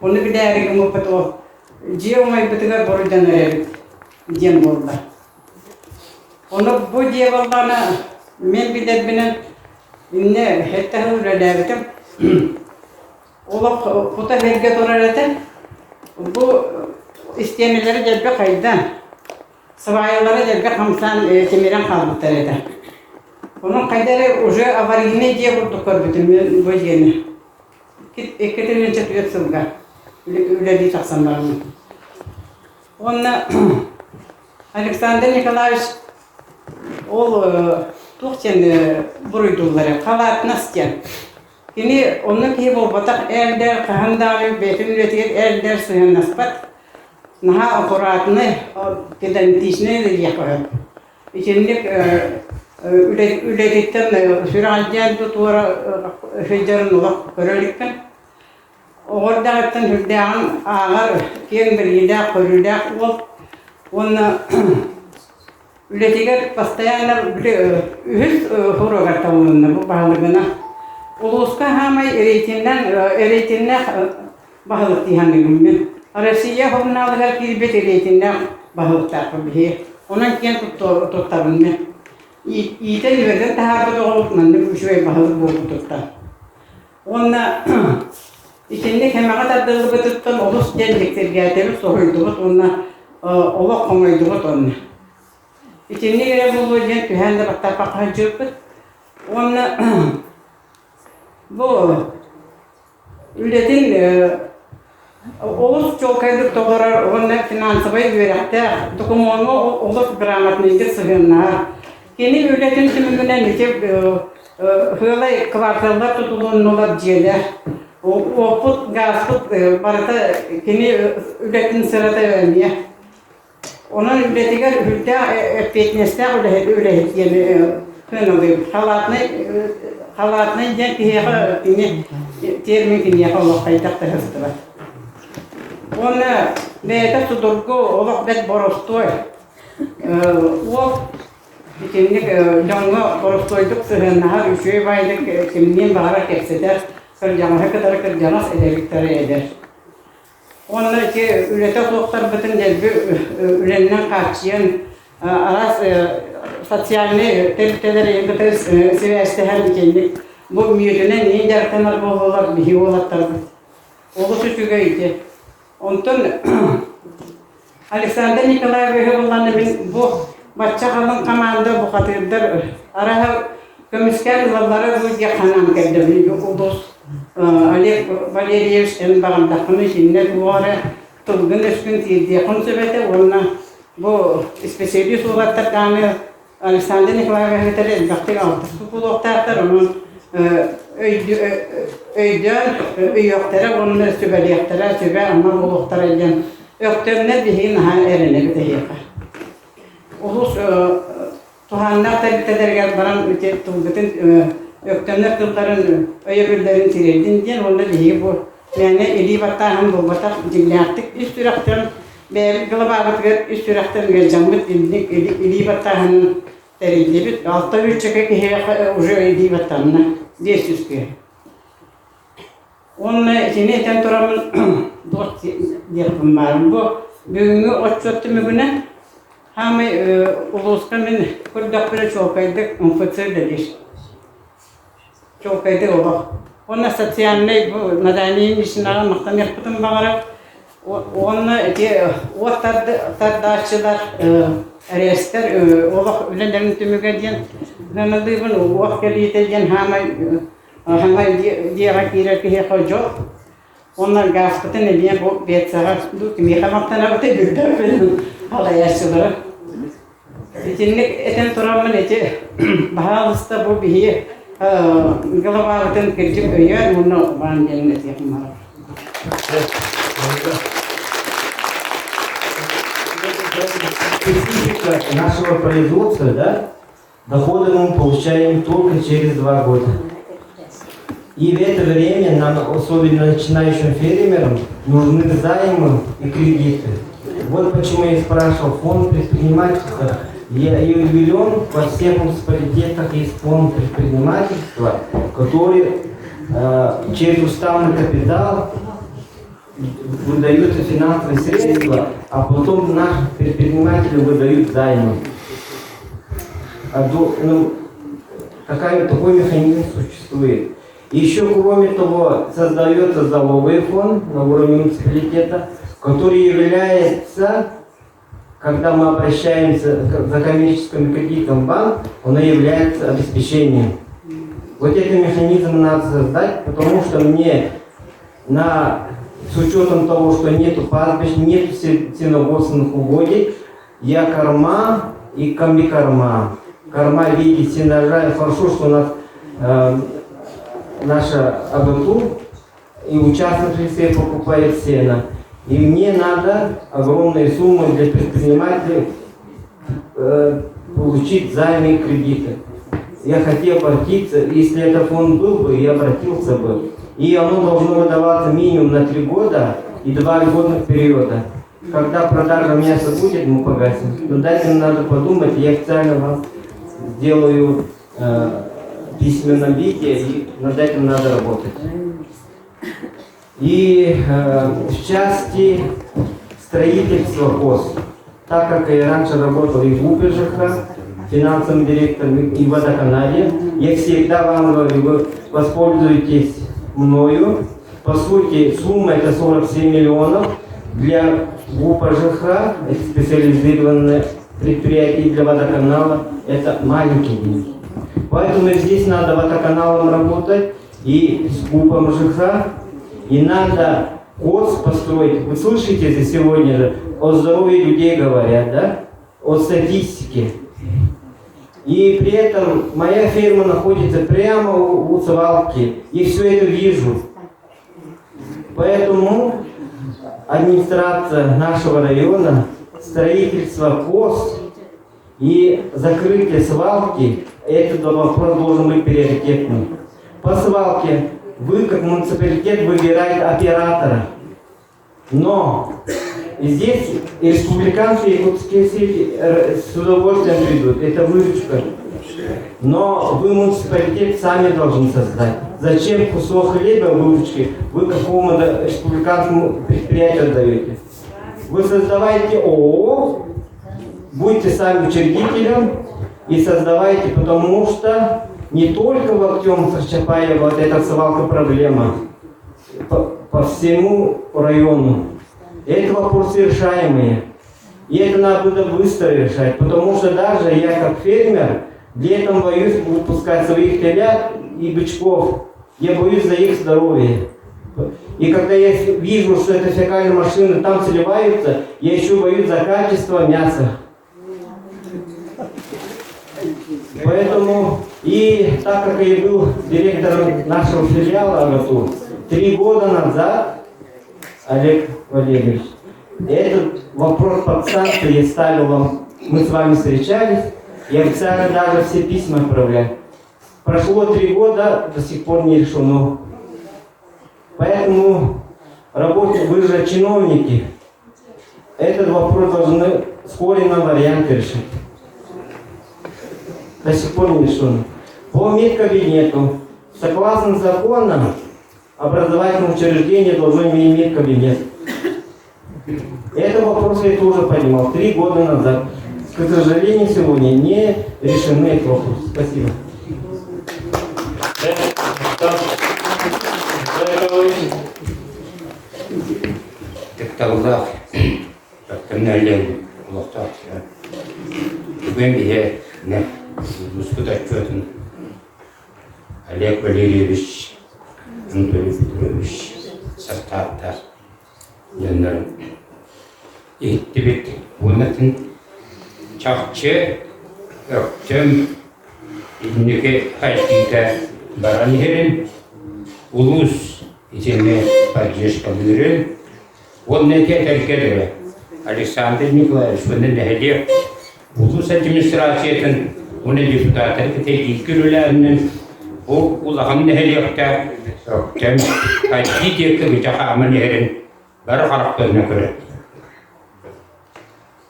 ону билээри гыммыппыт ол дьиэ умайбытыгар буруйданар эбит диэн буолла. Ону бу дьиэ буоллаҕына мен билэрбинэн иннэ сэттэ сыл үлэлээбитим. Олох кута сиргэ турар этэ. Бу истиэнэлэри дьэлби хайдан, сваялара дьэлби хамсаан тимирэн хаалбыттар этэ. Онон хайда эрэ уже аварийнай дьиэ курдук көрбүтүм мен бу дьиэни. 2004 сылга үлэлии тахсан бараммын. Уонна Александр Николаевич ол туох диэн буруйдууллар халаатнас диэн. Кини онно киһи буолбатах ээр-дээр хаһан даҕаны бэйэтин үлэтигэр ээр-дээр сыһыаннаспат. Наһаа аккуратнай, педантичнай диэххэ сөп. Итинник үлэтиттэн сүрэҕэлдьээн туора сылдьарын олох көрө иликпин. Оҕо эрдэҕиттэн сүрдээҕин ааҕар, киэҥ билиилээх, көрүүлээх уол уонна үлэтигэр постоянно били үһүс уруогар талылынна бу баһылыгына. Улууска хаамай рейтиннэн рейтиннээх баһылык дии саныыбын мин. Россия сурунаалыгар киирбит рейтиннээх баһылыктаахпын биһиги. Онон киэн туттабын мин. Иитэн үөрэтэн таһаарбыт оҕобут маннык үчүгэй баһылык буолбутуттан. Уонна итинник хэмэҕэ тардыллыбытыттан олус диэн дьиктиргээтэбит, соһуйдубут уонна олох хомойдубут уонна. Итинник эрэ буолуо диэн түһээн да баттаппакка сылдьыбыппыт. Уонна бу үлэтин олус чуолкайдык толорор уонна финансовай үөрэхтээх, докумуоҥҥа олус грамотнайдык сыһыаннаһар. Кини үлэтин түмүгүнэн ити сыалай кварталлар тутулуннулар дьиэлэр. Уоппут, гааспыт барыта кини үлэтин сырата эмиэ. Онон үлэтигэр үрдээх эппиэтинэстээх үлэһит үлэһит диэн. Сыаналыыбыт. Халаатынай халаатынай диэн киһиэхэ кини термин киниэхэ олох хайдах да сыстыбат. Уонна бэйэтэ судургу, олох бэрт боростуой. Уол итинник дьоҥҥо боростуойдук сыһыаннаһар, үчүгэй баайдык кимниин баҕарар кэпсэтэр, кырдьаҕаһы кытары кырдьаҕас, эдэриктэри эдэр. Уонна ити үлэтэ суохтарбытын дэлби үлэннэн хааччыйан араас социальнай тэрилтэлэри кытары сибээстэһэн итинник бу мүөтүнэн иин дьарыктанар буоллулар биһи уолаттарбыт. Олус үчүгэй ити. Онтон Александр Николаевиһы булланна мин бу бачча халыҥ хамаанда бухатыырдар араһа көмүскээн ылаллара дуу диэх санаам кэллэ. Улуус Олег Валерьевич эн баҕардаххына итиннэ туох эрэ тылгын-өскүн тиэрдиэххин сөп этэ уонна бу исписэлиис уолаттар даҕаны Александр Николаевич кытары элбэхтик алтыспыт буолуохтаахтар, онон өйдөөн өйүөхтэрэ уонна сүбэлиэхтэрэ, сүбэ-ама буолуохтара диэн Өктөмнөр биһиги наһаа эрэнэбит эһиэхэ. Улуус туһааннаах тэрилтэлэригэр баран ити тылгытын Өктөмнөр тылларын өйөбүллэрин тириэрдин диэн уонна биһиги бу мээнэ илии баттааһын буолбатах дьиҥнээхтик ис сүрэхтэн бэйэбит главабытыгар ис сүрэхтэн ыалдьаммыт инник илии баттааһынын тэрийдибит. Алта үччэкэ киһиэхэ уже илии баттанна. 500 киһи. Уонна итини этэн тураммын туох диэхпин баарым. Бу бүгүҥҥү отчуот түмүгүнэн хаамай улууска мин көрдөхпүнэ чуолкайдык МФЦ үлэлиир. Чуолкайдык олох. Уонна социальнай бу Надания Мишинаҕа махтаныахпытын баҕарар. Уонна ити уот тардааччылар, эрэстэр олох үлэлэрин түмүгэ диэн сыаналыыбын. Уот кэлиитэ диэн хаамай Хаҥа дьиэҕэ киирэр киһиэхэ дьол. Уонна гааспытын эмиэ бу пецаҕа кимиэхэ махтанабыт билбэппин халайааччылара. Итинник этэн тураммын ити баһаалыста бу биһи головабытын кырдьык өйөөн уонна убаан диэн этиэхим баҕар. Специфика нашего производства, да, Доходы мы получаем только через 2 года. И в это время нам, особенно начинающим фермерам, нужны займы и кредиты. Вот почему я спрашивал, фонд предпринимательства, я удивлен, во всех муниципалитетах есть фонд предпринимательства, который через уставный капитал выдаются финансовые средства, а потом нашим предпринимателям выдают займы. Ну, такой механизм существует. Еще, кроме того, создается залоговый фонд на уровне муниципалитета, который является, когда мы обращаемся за коммерческим кредитом в банк, он является обеспечением. Вот этот механизм надо создать, потому что мне с учетом того, что нету пастбищ, нету сенокосных угодий, я корма и комбикорма. Корма в виде сенажа. Хорошо, что у нас наша АБТУ и у частных лицей покупает сено. И мне надо огромные суммы для предпринимателей получить займы и кредиты. Я хотел обратиться, если этот фонд был бы, я обратился бы. И оно должно выдаваться минимум на 3 года и два льготных периода. Когда продажа мяса будет, мы погасим. Но дальше надо подумать, я официально вам сделаю в письменном виде, и над этим надо работать. И в части строительства КОС, так как я раньше работал и в ГУПе ЖКХ, финансовым директором, и в водоканале, я всегда вам говорю, вы воспользуетесь мною. По сути, сумма это 47 миллионов. Для ГУПа ЖКХ, это специализированное предприятие для водоканала, это маленькие деньги. Поэтому здесь надо водоканалом работать и с ГУПом ЖКХ, и надо КОС построить. Вы слышите здесь сегодня же, о здоровье людей говорят, да? О статистике. И при этом моя ферма находится прямо у свалки. И все это вижу. Поэтому администрация нашего района, строительство КОС. И закрытие свалки, этот вопрос должен быть приоритетным. По свалке вы, как муниципалитет, выбираете оператора. Но здесь республиканские якутские сети с удовольствием придут, это выручка. Но вы муниципалитет сами должны создать. Зачем кусок хлеба выручки вы какому-то республиканскому предприятию отдаете? Вы создавайте ООО, будьте сами учредителем и создавайте, потому что не только в Актем Чапаева вот эта свалка проблема, по, по всему району. Это вопросы решаемые. И это надо быстро решать, потому что даже я как фермер летом боюсь выпускать своих телят и бычков. Я боюсь за их здоровье. И когда я вижу, что это фекальные машины там сливаются, я еще боюсь за качество мяса. Поэтому, и так как я был директором нашего филиала АГАТУ, три года назад, Олег Валерьевич, этот вопрос подстанции я ставил вам, мы с вами встречались, я официально даже все письма отправлял. Прошло три года, до сих пор не решено. Поэтому работе, вы же чиновники, этот вопрос должны вскоре на варианты решить. До сих пор не решен. По медкабинету. Согласно законам, образовательное учреждение должно иметь медкабинет. Это вопрос я тоже поднимал три года назад. К сожалению, сегодня не решены эти вопросы. Спасибо. Тапталлаах Өктөмнөллөн олохтоох Бүгүн биһи улууспут отчуотун Олег Валерьевич Анатолий Петрович састааптаах дьоннорун иһиттибит. Уоннатын чахчы Өктөм инники хайдыыта баран иһэрин, улуус итини поддержкалыырын уонна ити этэргэ дылы Александр Николаевич уонна нэһилиэк улуус администрациятын уонна депутаттары кытта бииргэ үлэлээһинин бу улахан нэһилиэккэ Өктөм хайдыы диэки ыта хааман иһэрин бары харахтарынан көрөр.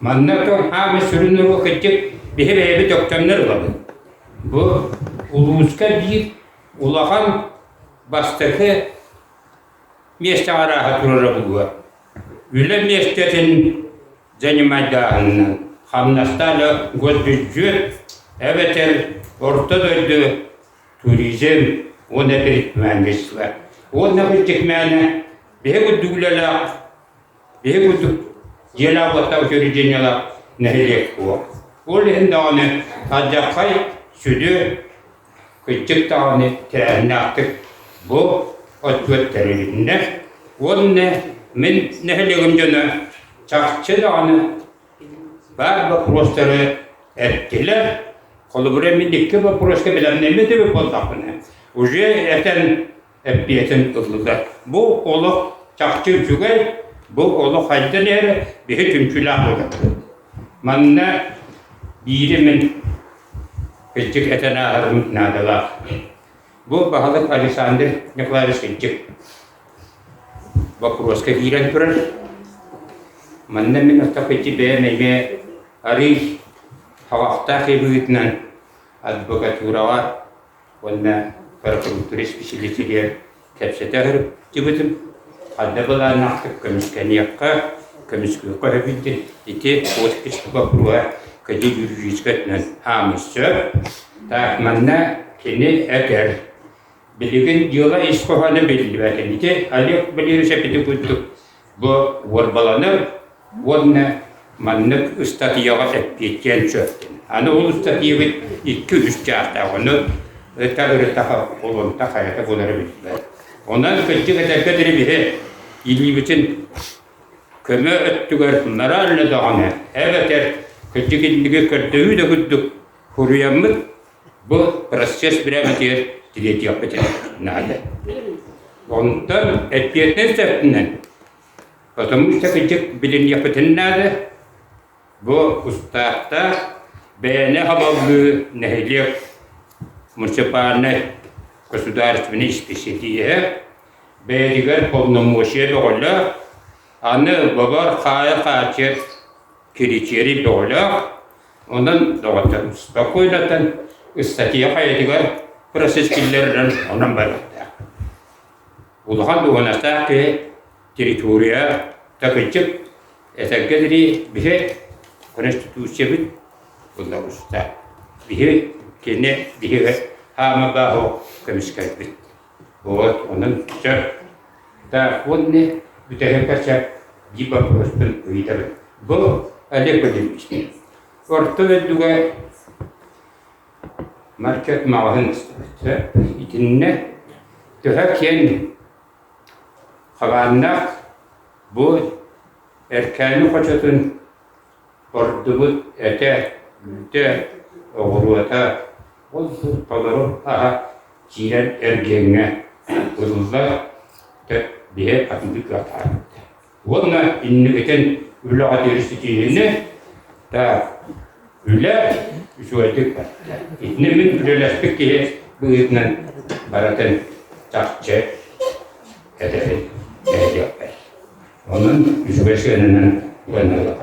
Манна тоҥ хаамы сүрүн уруок кырдьык биһи бэйэбит өктөмнөр ылабыт. Бу улууска биир улахан бастакы миэстэҕэ арааһа турара буолуо. Үлэ миэстэтин занимайдааһынынан хамнастаах госбюджет эбэтэр орто дойду туризм уонна предпринимательство. Уонна кырдьык мээнэ биһи курдук үлэлээх Биһи курдук дьиэлээх-уоттаах учреждениелаах нэһилиэк суох. Ол иһин даҕаны алдьархай сүдү кырдьык даҕаны тэрээһиннээхтик бу отчуот тэрилиннэ. Уонна мин нэһилиэгим дьоно чахчы даҕаны баар боппуруостары эттилэр. Холобура, мин икки боппуруоска бэлэмнэммит эбит буоллахпына, уже этэн эппиэтин ыллылар. Бу олох чахчы үчүгэй, бу олох хайдан эрэ биһи түмсүүлээх буолар. Манна биири мин кырдьык этэн ааһарым наадалаах. Бу баһылык Александр Николаевич кырдьык боппуруоска киирэн турар. Манна мин ортопедчи бэйэм эмиэ арыый хаҕахтаах быһыытынан адвокатураҕа уонна прокуратура исписэлиисигэр кэпсэтэ сылдьыбытым. Ханна былааннаахтык көмүскэниэххэ, көмүскүөххэ сөбүй диэн ити подпись боппуруоһа кини юридическай өттүнэн хаамыы сөп. Так, манна кини этэр. Билигин дьыала ис хоһооно биллибэт. Ити Олег Валерьевич эппитин курдук бу уорбаланар уонна маннык ыстатыйаҕа эппиэттиэн сөп. Аны ол ыстатыйабыт икки-үс чаастаах, ону ыта-ырыта холонто хайата буолара биллибэт. Онон кырдьык этэргэ диэри биһи илиибитин көмө өттүгэр морально даҕаны эбэтэр кырдьык инники көрдөһүү да курдук суруйаммыт бу процесс бирээмэтигэр тириэрдиэхпит наада. Онтон эппиэтинэс өттүнэн Потому что кырдьык билиниэхпитин наада. Бу устаахтаах. Бэйэни хабаллыы нэһилиэк муниципальнай государственнай исписэлииһэ бэйэтигэр полномочия бөҕөлөөх, аны бобор хаайа хааччыйар киритиэрий бөҕөлөөх, онон доҕоттор спокойнаттан ыстатыйа хайатыгар процесс киллэрэрин онон барыахтаах. Улахан дуоһунастаах киһи территория такыччык этэргэ дири биһи Конституциябыт уллабыста. Биһи кини биһиги хаама бааһо көмүскэлбит. Вот, онон сөп. Так, уонна бүтэһиккэ сөп биир боппуруоспун ыйытабын. Бу Олег Владимирович, орто дойдуга маркет маҕаһын сөп. Итиннэ төһө киэн хабааннаах бу Эркээни хочотун ордубут этэ, үүтэ, оҕуруота ол толору аһа киирэн эргиэҥҥэ ылыллар биһи атыннык кыахтаахпыт. Уонна инникитин үлэҕэ ситиһиини так үлэ үчүгэйдик барда. Итини мин үлэлэспит киһи быһыытынан барытын чахчы этэбин эһиэхпэр. Онон үчүгэй сыананан уонна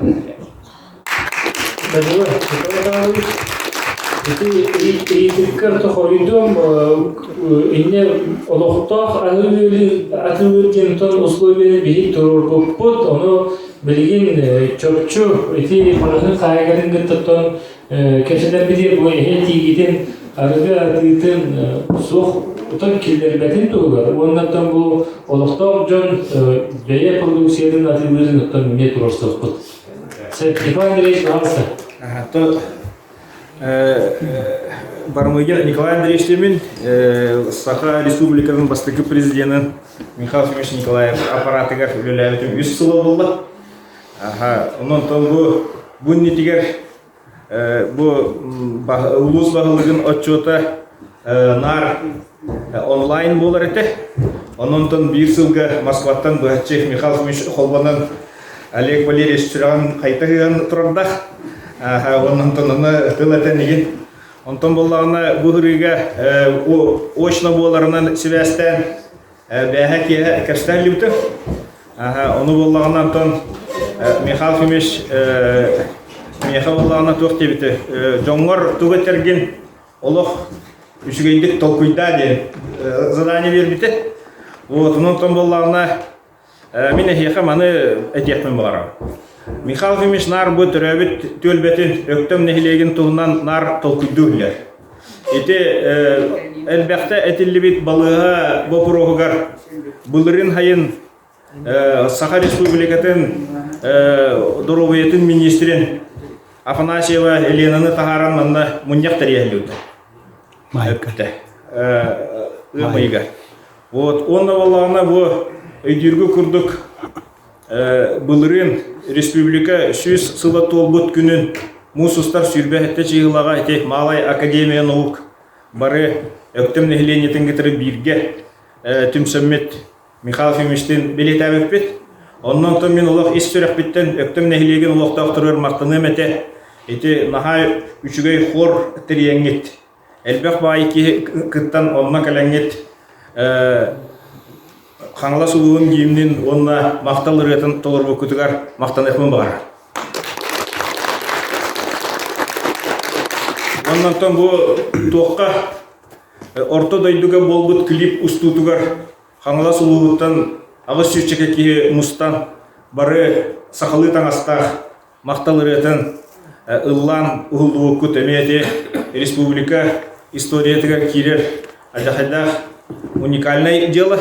Данила Николай Павлович, ити ыйытыккар тохойдум инне олохтоох аһыы атыылыыр диэн условияны биһи туруорбуппут, ону билигин чопчу ити маҕаһыын хаһаайкатын кыттаттан кэпсэтэн билиэ бу эһэ тиигитин арыгы атыытын суох утан киллэрбэтин туһугар уоннаттан бу олохтоох дьон бэйэ продукциятын атыылыырын оттон эмиэ туруорсуохпут. Николай Андреевич, пожалуйста. То Бармыгин Николай Андреевич Тимин, Саха Республикатын бастакы президенин Михаил Ефимович Николаев аппаратыгар үлэлээбитим үс сыла буолла. Аха, онон бу бу иннитигэр бу улуус баһылыгын отчуота наар онлайн буолар этэ. Онон биир сылга Москваттан быһаччы Михаил Ефимович холбонон Олег Валерьевич сүрэҕин хайта ыһан турардах. Онон ону тыл этэн игин. Онтон буоллаҕына бу ырыыга очно буоларынан сибээстээн Бээһэ киэһэ кэпсээн илибитим. Ону буоллаҕына онтон Михаил Ефимович миэхэ буоллаҕына туох диэбитэ дьоҥҥор тугу этэргин олох үчүгэйдик толкуйдаа диэн задание биэрбитэ. Вот, онтон буоллаҕына мин эһиэхэ маны этиэхпин баҕарабын. Михаил Ефимович наар бу төрөөбүт түөлбэтин Өктөм нэһилиэгин туһунан наар толкуйдуу иһиллэр. Ити элбэхтэ этиллибит балыыһа боппуруоһугар былырыын сайын Саха Республикатын доруобуйатын министрин Афанасьева Еленаны таһааран манна мунньах тэрийэллибитэ. Өттө. Ыам ыйыгар. Вот, уонна буоллаҕына бу өйдүүргү курдук Былырыын республика 100 сыла туолбут күнүн муус устар 27 чыыһылаҕа ити Малай Академия наук бары Өктөм нэһилиэнньэтин кытары бииргэ түмсэммит Михаил Ефимовичтыын бэлиэтээбиппит. Оннон онтон мин олох ис сүрэхпиттэн Өктөм нэһилиэгин олохтоохторугар махтаныам этэ. Ити наһаа үчүгэй хор тэрийэҥҥит Элбэх баай киһи кыттан онно кэлэҥҥит Хаҥалас улууһун гимнин уонна махтал ырыатын толорбуккутугар махтаныахпын баҕарар. Уонна онтон бу туохха орто дойдуга буолбут клип устуутугар Хаҥалас улууһуттан аҕыс сүүсчэкэ киһи мустан бары сахалыы таҥастаах Махтал ырыатын ыллаан уһуллубуккут эмиэ ити республика историятыгар киирэр алдьархайдаах уникальнай дьыала.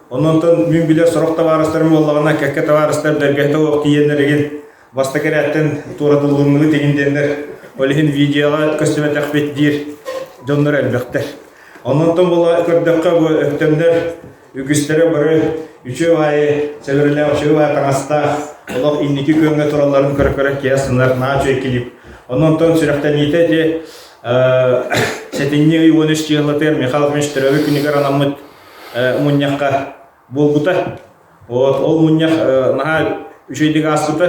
Онон мин билэр сорох табаарыстарым буоллаҕына кэккэ табаарыстар бэргэһэтэ суох тиийэннэр игин бастакы эрээттэн туоратыллынныбыт игин диэннэр ол иһин видеоҕа көстүбэтэхпит диир дьоннор элбэхтэр. Онон буола көрдөххө бу өктөмнөр Үгүстэрэ бары үчүгэй аайы сэбэрэлээх үчүгэй аайы таҥастаах олох инники күөҥҥэ туралларын көрө-көрө киһи астынар наһаа үчүгэй клип. Онон онтон сүрэхтэниитэ ити сэтинньи ый 13 чыһылатыгар Михаил Ефимович төрөөбүт күнүгэр анаммыт мунньахха буолбута. Вот, ол мунньах наһаа үчүгэйдик ааспыта.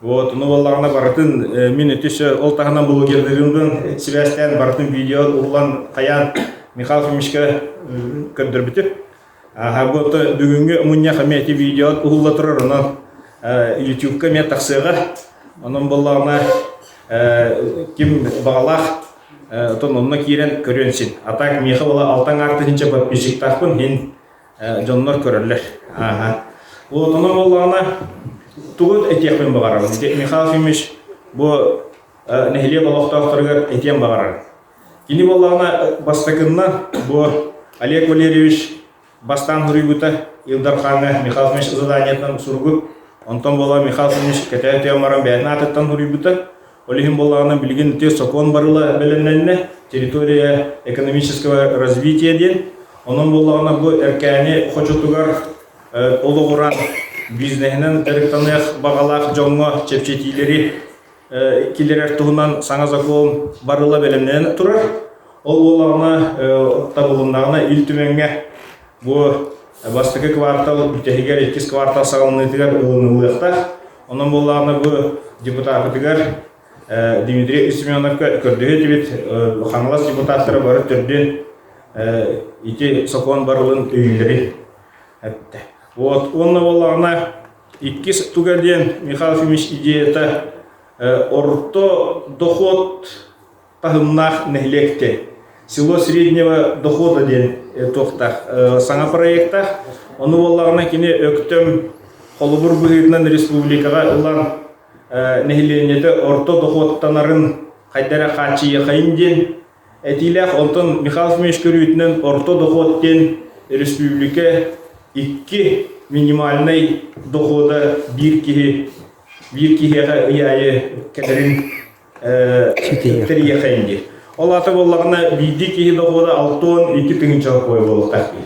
Вот, ну буоллаҕына барытын мин өтүс ол таһынан блогердыырымдын сибээстээн барытын видео уһулан хайаан Михаил Фомичка көрдөрбүтүм. Аха, бу бүгүҥҥү мунньах эмиэ ити видео уһулла турар, онон YouTube-ка эмиэ тахсыаҕа. Онон буоллаҕына ким баҕалаах отон онно киирэн көрүөн син. А так миэхэ буола алтан аҥаар тыһыынча подписчиктаахпын иһин дьоннор көрөллөр. Ааха. Вот онон буоллаҕына тугу этиэхпин баҕарабын. Михаил Ефимович бу нэһилиэк олохтоохторугар этиэн баҕарар. Кини буоллаҕына бастакынна бу Олег Валерьевич бастаан суруйбута Ил Дархаҥҥа Михаил Ефимович заданиетынан суругу. Онтон буола Михаил Ефимович кэтээн тыам баран бэйэтин аатыттан суруйбута. Ол иһин буоллаҕына билигин ити сокуон барыла бэлэмнэннэ территория экономического развития диэн. Онон буоллаҕына бу Эркээни хочотугар олоҕуран бизнеһинэн дьарыктаныах баҕалаах дьоҥҥо чэпчэтиилэри киллэрэр туһунан саҥа закон барыла бэлэмнэнэн турар. Ол буоллаҕына табылыннаҕына Ил Түмэҥҥэ бу бастакы квартал бүтэһигэр иккис квартал саҕаланыытыгар ылыныллыахтаах. Онон буоллаҕына бу депутапытыгар Дмитрий Семеновка көрдөһүө этибит. Хаҥалас депутаттара бары төрдүөн ити сокуон барылын өйүүллэрин эттэ. Вот уонна буоллаҕына иккис туга диэн Михаил Ефимович идеята орто доход таһымнаах нэһилиэкте село среднего дохода диэн туохтаах саҥа проектаах. Ону буоллаҕына кини Өктөм холобур быһыытынан республикаҕа ылан нэһилиэнньэтэ орто дохуоттанарын хайда эрэ хааччыйыахайын диэн этиилээх. Онтон Михаил Ефимович көрүүтүнэн орто дохуот диэн республика икки минимальнай дохода биир киһи биир киһиэхэ ый аайы кэлэрин тэрийиэхэйин диир. Ол аата буоллаҕына биирдии киһи дохода 62 тыһыынча кой буолуохтаах дии.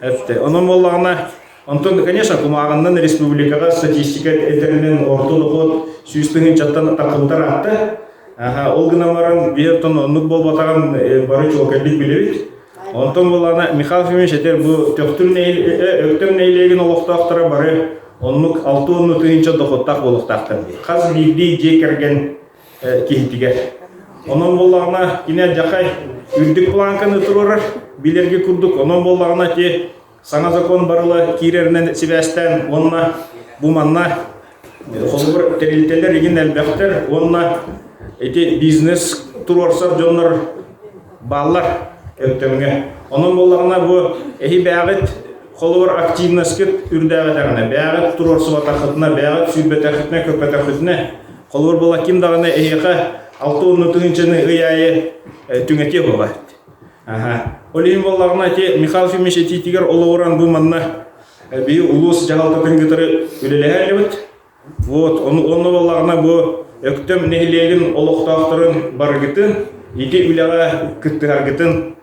Эттэ. Онон буоллаҕына, онтон, конечно, кумааҕыннан республикаҕа статистика этэринэн орто доход 100 тыһыынчаттан таххыбытар аатта. Аха, ол гынан баран, биир оттон оннук буолбатаҕын бары чуолкайдык билэбит. Онтон буоллаҕына, Михаил Ефимович этэр бу Төхтүр Өктөм нэһилиэгин олохтоохторо бары оннук 60 тыһыынча дохуоттаах буолуохтаахтар дии. Хас биирдии дьиэ кэргэн киһитигэр. Онон буоллаҕына, кини алдьархай үрдүк планканы туруорар, билэргэ курдук. Онон буоллаҕына, ти саҥа закон барыла киирэринэн сибээстээн уонна бу манна холобур тэрилтэлэр игин элбэхтэр уонна ити бизнес туруорсар дьоннор бааллар Өктөмҥө. Онон буоллаҕына бу эһи бээҕит холобур активноскыт үрдээбэтэҕинэ, бээҕит туруорсубатаххытына, бээҕит сүүрбэтэххитинэ, көппөтөххүтүнэ, холобур буола ким даҕаны эһиэхэ 60 тыһыынчаны ый аайы түҥэтиэ буола. Аха. Ол иһин буоллаҕына ити Михаил Ефимович этиитигэр олоҕуран бу манна биһи улуус дьаһалтатын кытары үлэлэһэ илибит. Вот, онно буоллаҕына бу Өктөм нэһилиэгин олохтоохторун барыгытын ити үлэҕэ кыттыһаргытын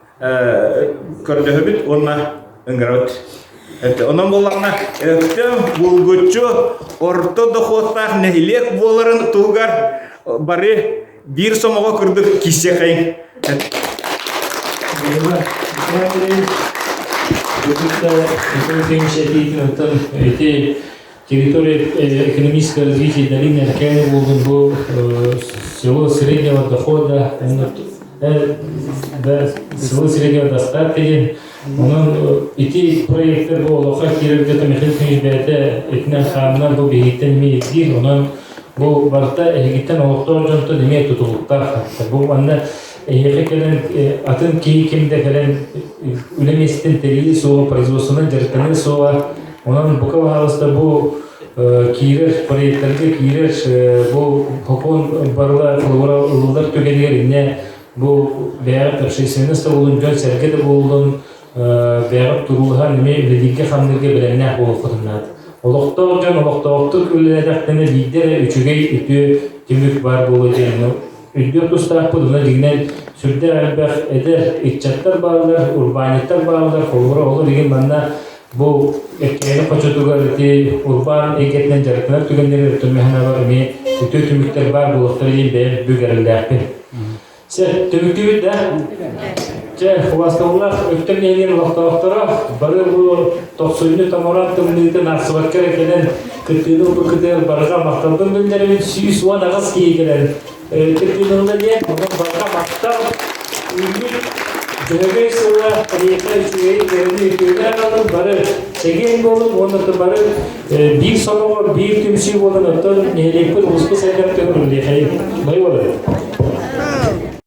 көрдөһөбүт уонна ыҥырабыт. Онон буоллаҕына Өктөм булгуччу орто дохуоттаах нэһилиэк буоларын туһугар бары биир сомоҕо курдук киирсиэхэйиҥ. Ити территория экономического развития долины Эркээни буолдун бу село среднего дохода село среднего достатка диэн онон ити проекттар бу олоххо киирэргэ Михаил Ефимович бэйэтэ итинэн хаанынан бу биһигиттэн эмиэ ирдиир онон бу барыта эһигиттэн олохтоох дьонтон эмиэ тутулуктаах бу манна эһиэхэ кэлэн атын киһи ким да кэлэн үлэ миэстэтин тэрийии суоҕа производствонан дьарыктаныы суоҕа Онон бука баһаалыста бу киирэр проекттарга киирэр бу сокуон барыла холобура ылыллар түгэнигэр иннэ бу бэйэҕит общественность да буоллун, дьон-сэргэ да буоллун бэйэҕит туруулаһан эмиэ үлэлииргэ-хамныырга бэлэмнээх буолуоххутун наада. Олохтоох дьон олохтоохтук үлэлээтэхтэринэ биирдэ эрэ үчүгэй үтүө түмүк баар буолуо диэн өйдүөх тустаахпыт. Онно дьиҥинэн сүрдээх элбэх эдэр ыччаттар бааллар, урбаанньыттар бааллар. Холобура олор игин манна Бу Эркээни хочотугар ити урбаан эйгэтинэн дьарыктанар түгэннэри өттүмэһэн эмиэ үтүө түмүктэр баар буолуохтара диэн бэйэм бүгэрэллээхпин. Сэ, түмүктүүбүт да? Чэ, убастабыллаах Өктөм нэһилиэгин олохтоохторо бары бу тохсунньу томороон тымныытын аахсыбакка эрэ кэлэн кыттыыны ылбыккытыгар барҕа махталбын биллэрэбин. 118 киһи кэлэн кыттыыны ылла диэн, онон барҕа махтал. Үүммүт Дьөһөгөй сыла эһиэхэ үчүгэйи, кэрэни, үтүөнү аҕалын, бары чэгиэн буолун уонна бары биир сомоҕо, биир түмсүү буолан оттон нэһилиэкпит улууспут сайдар туһун үлэлиэхэйин. Бай буолар.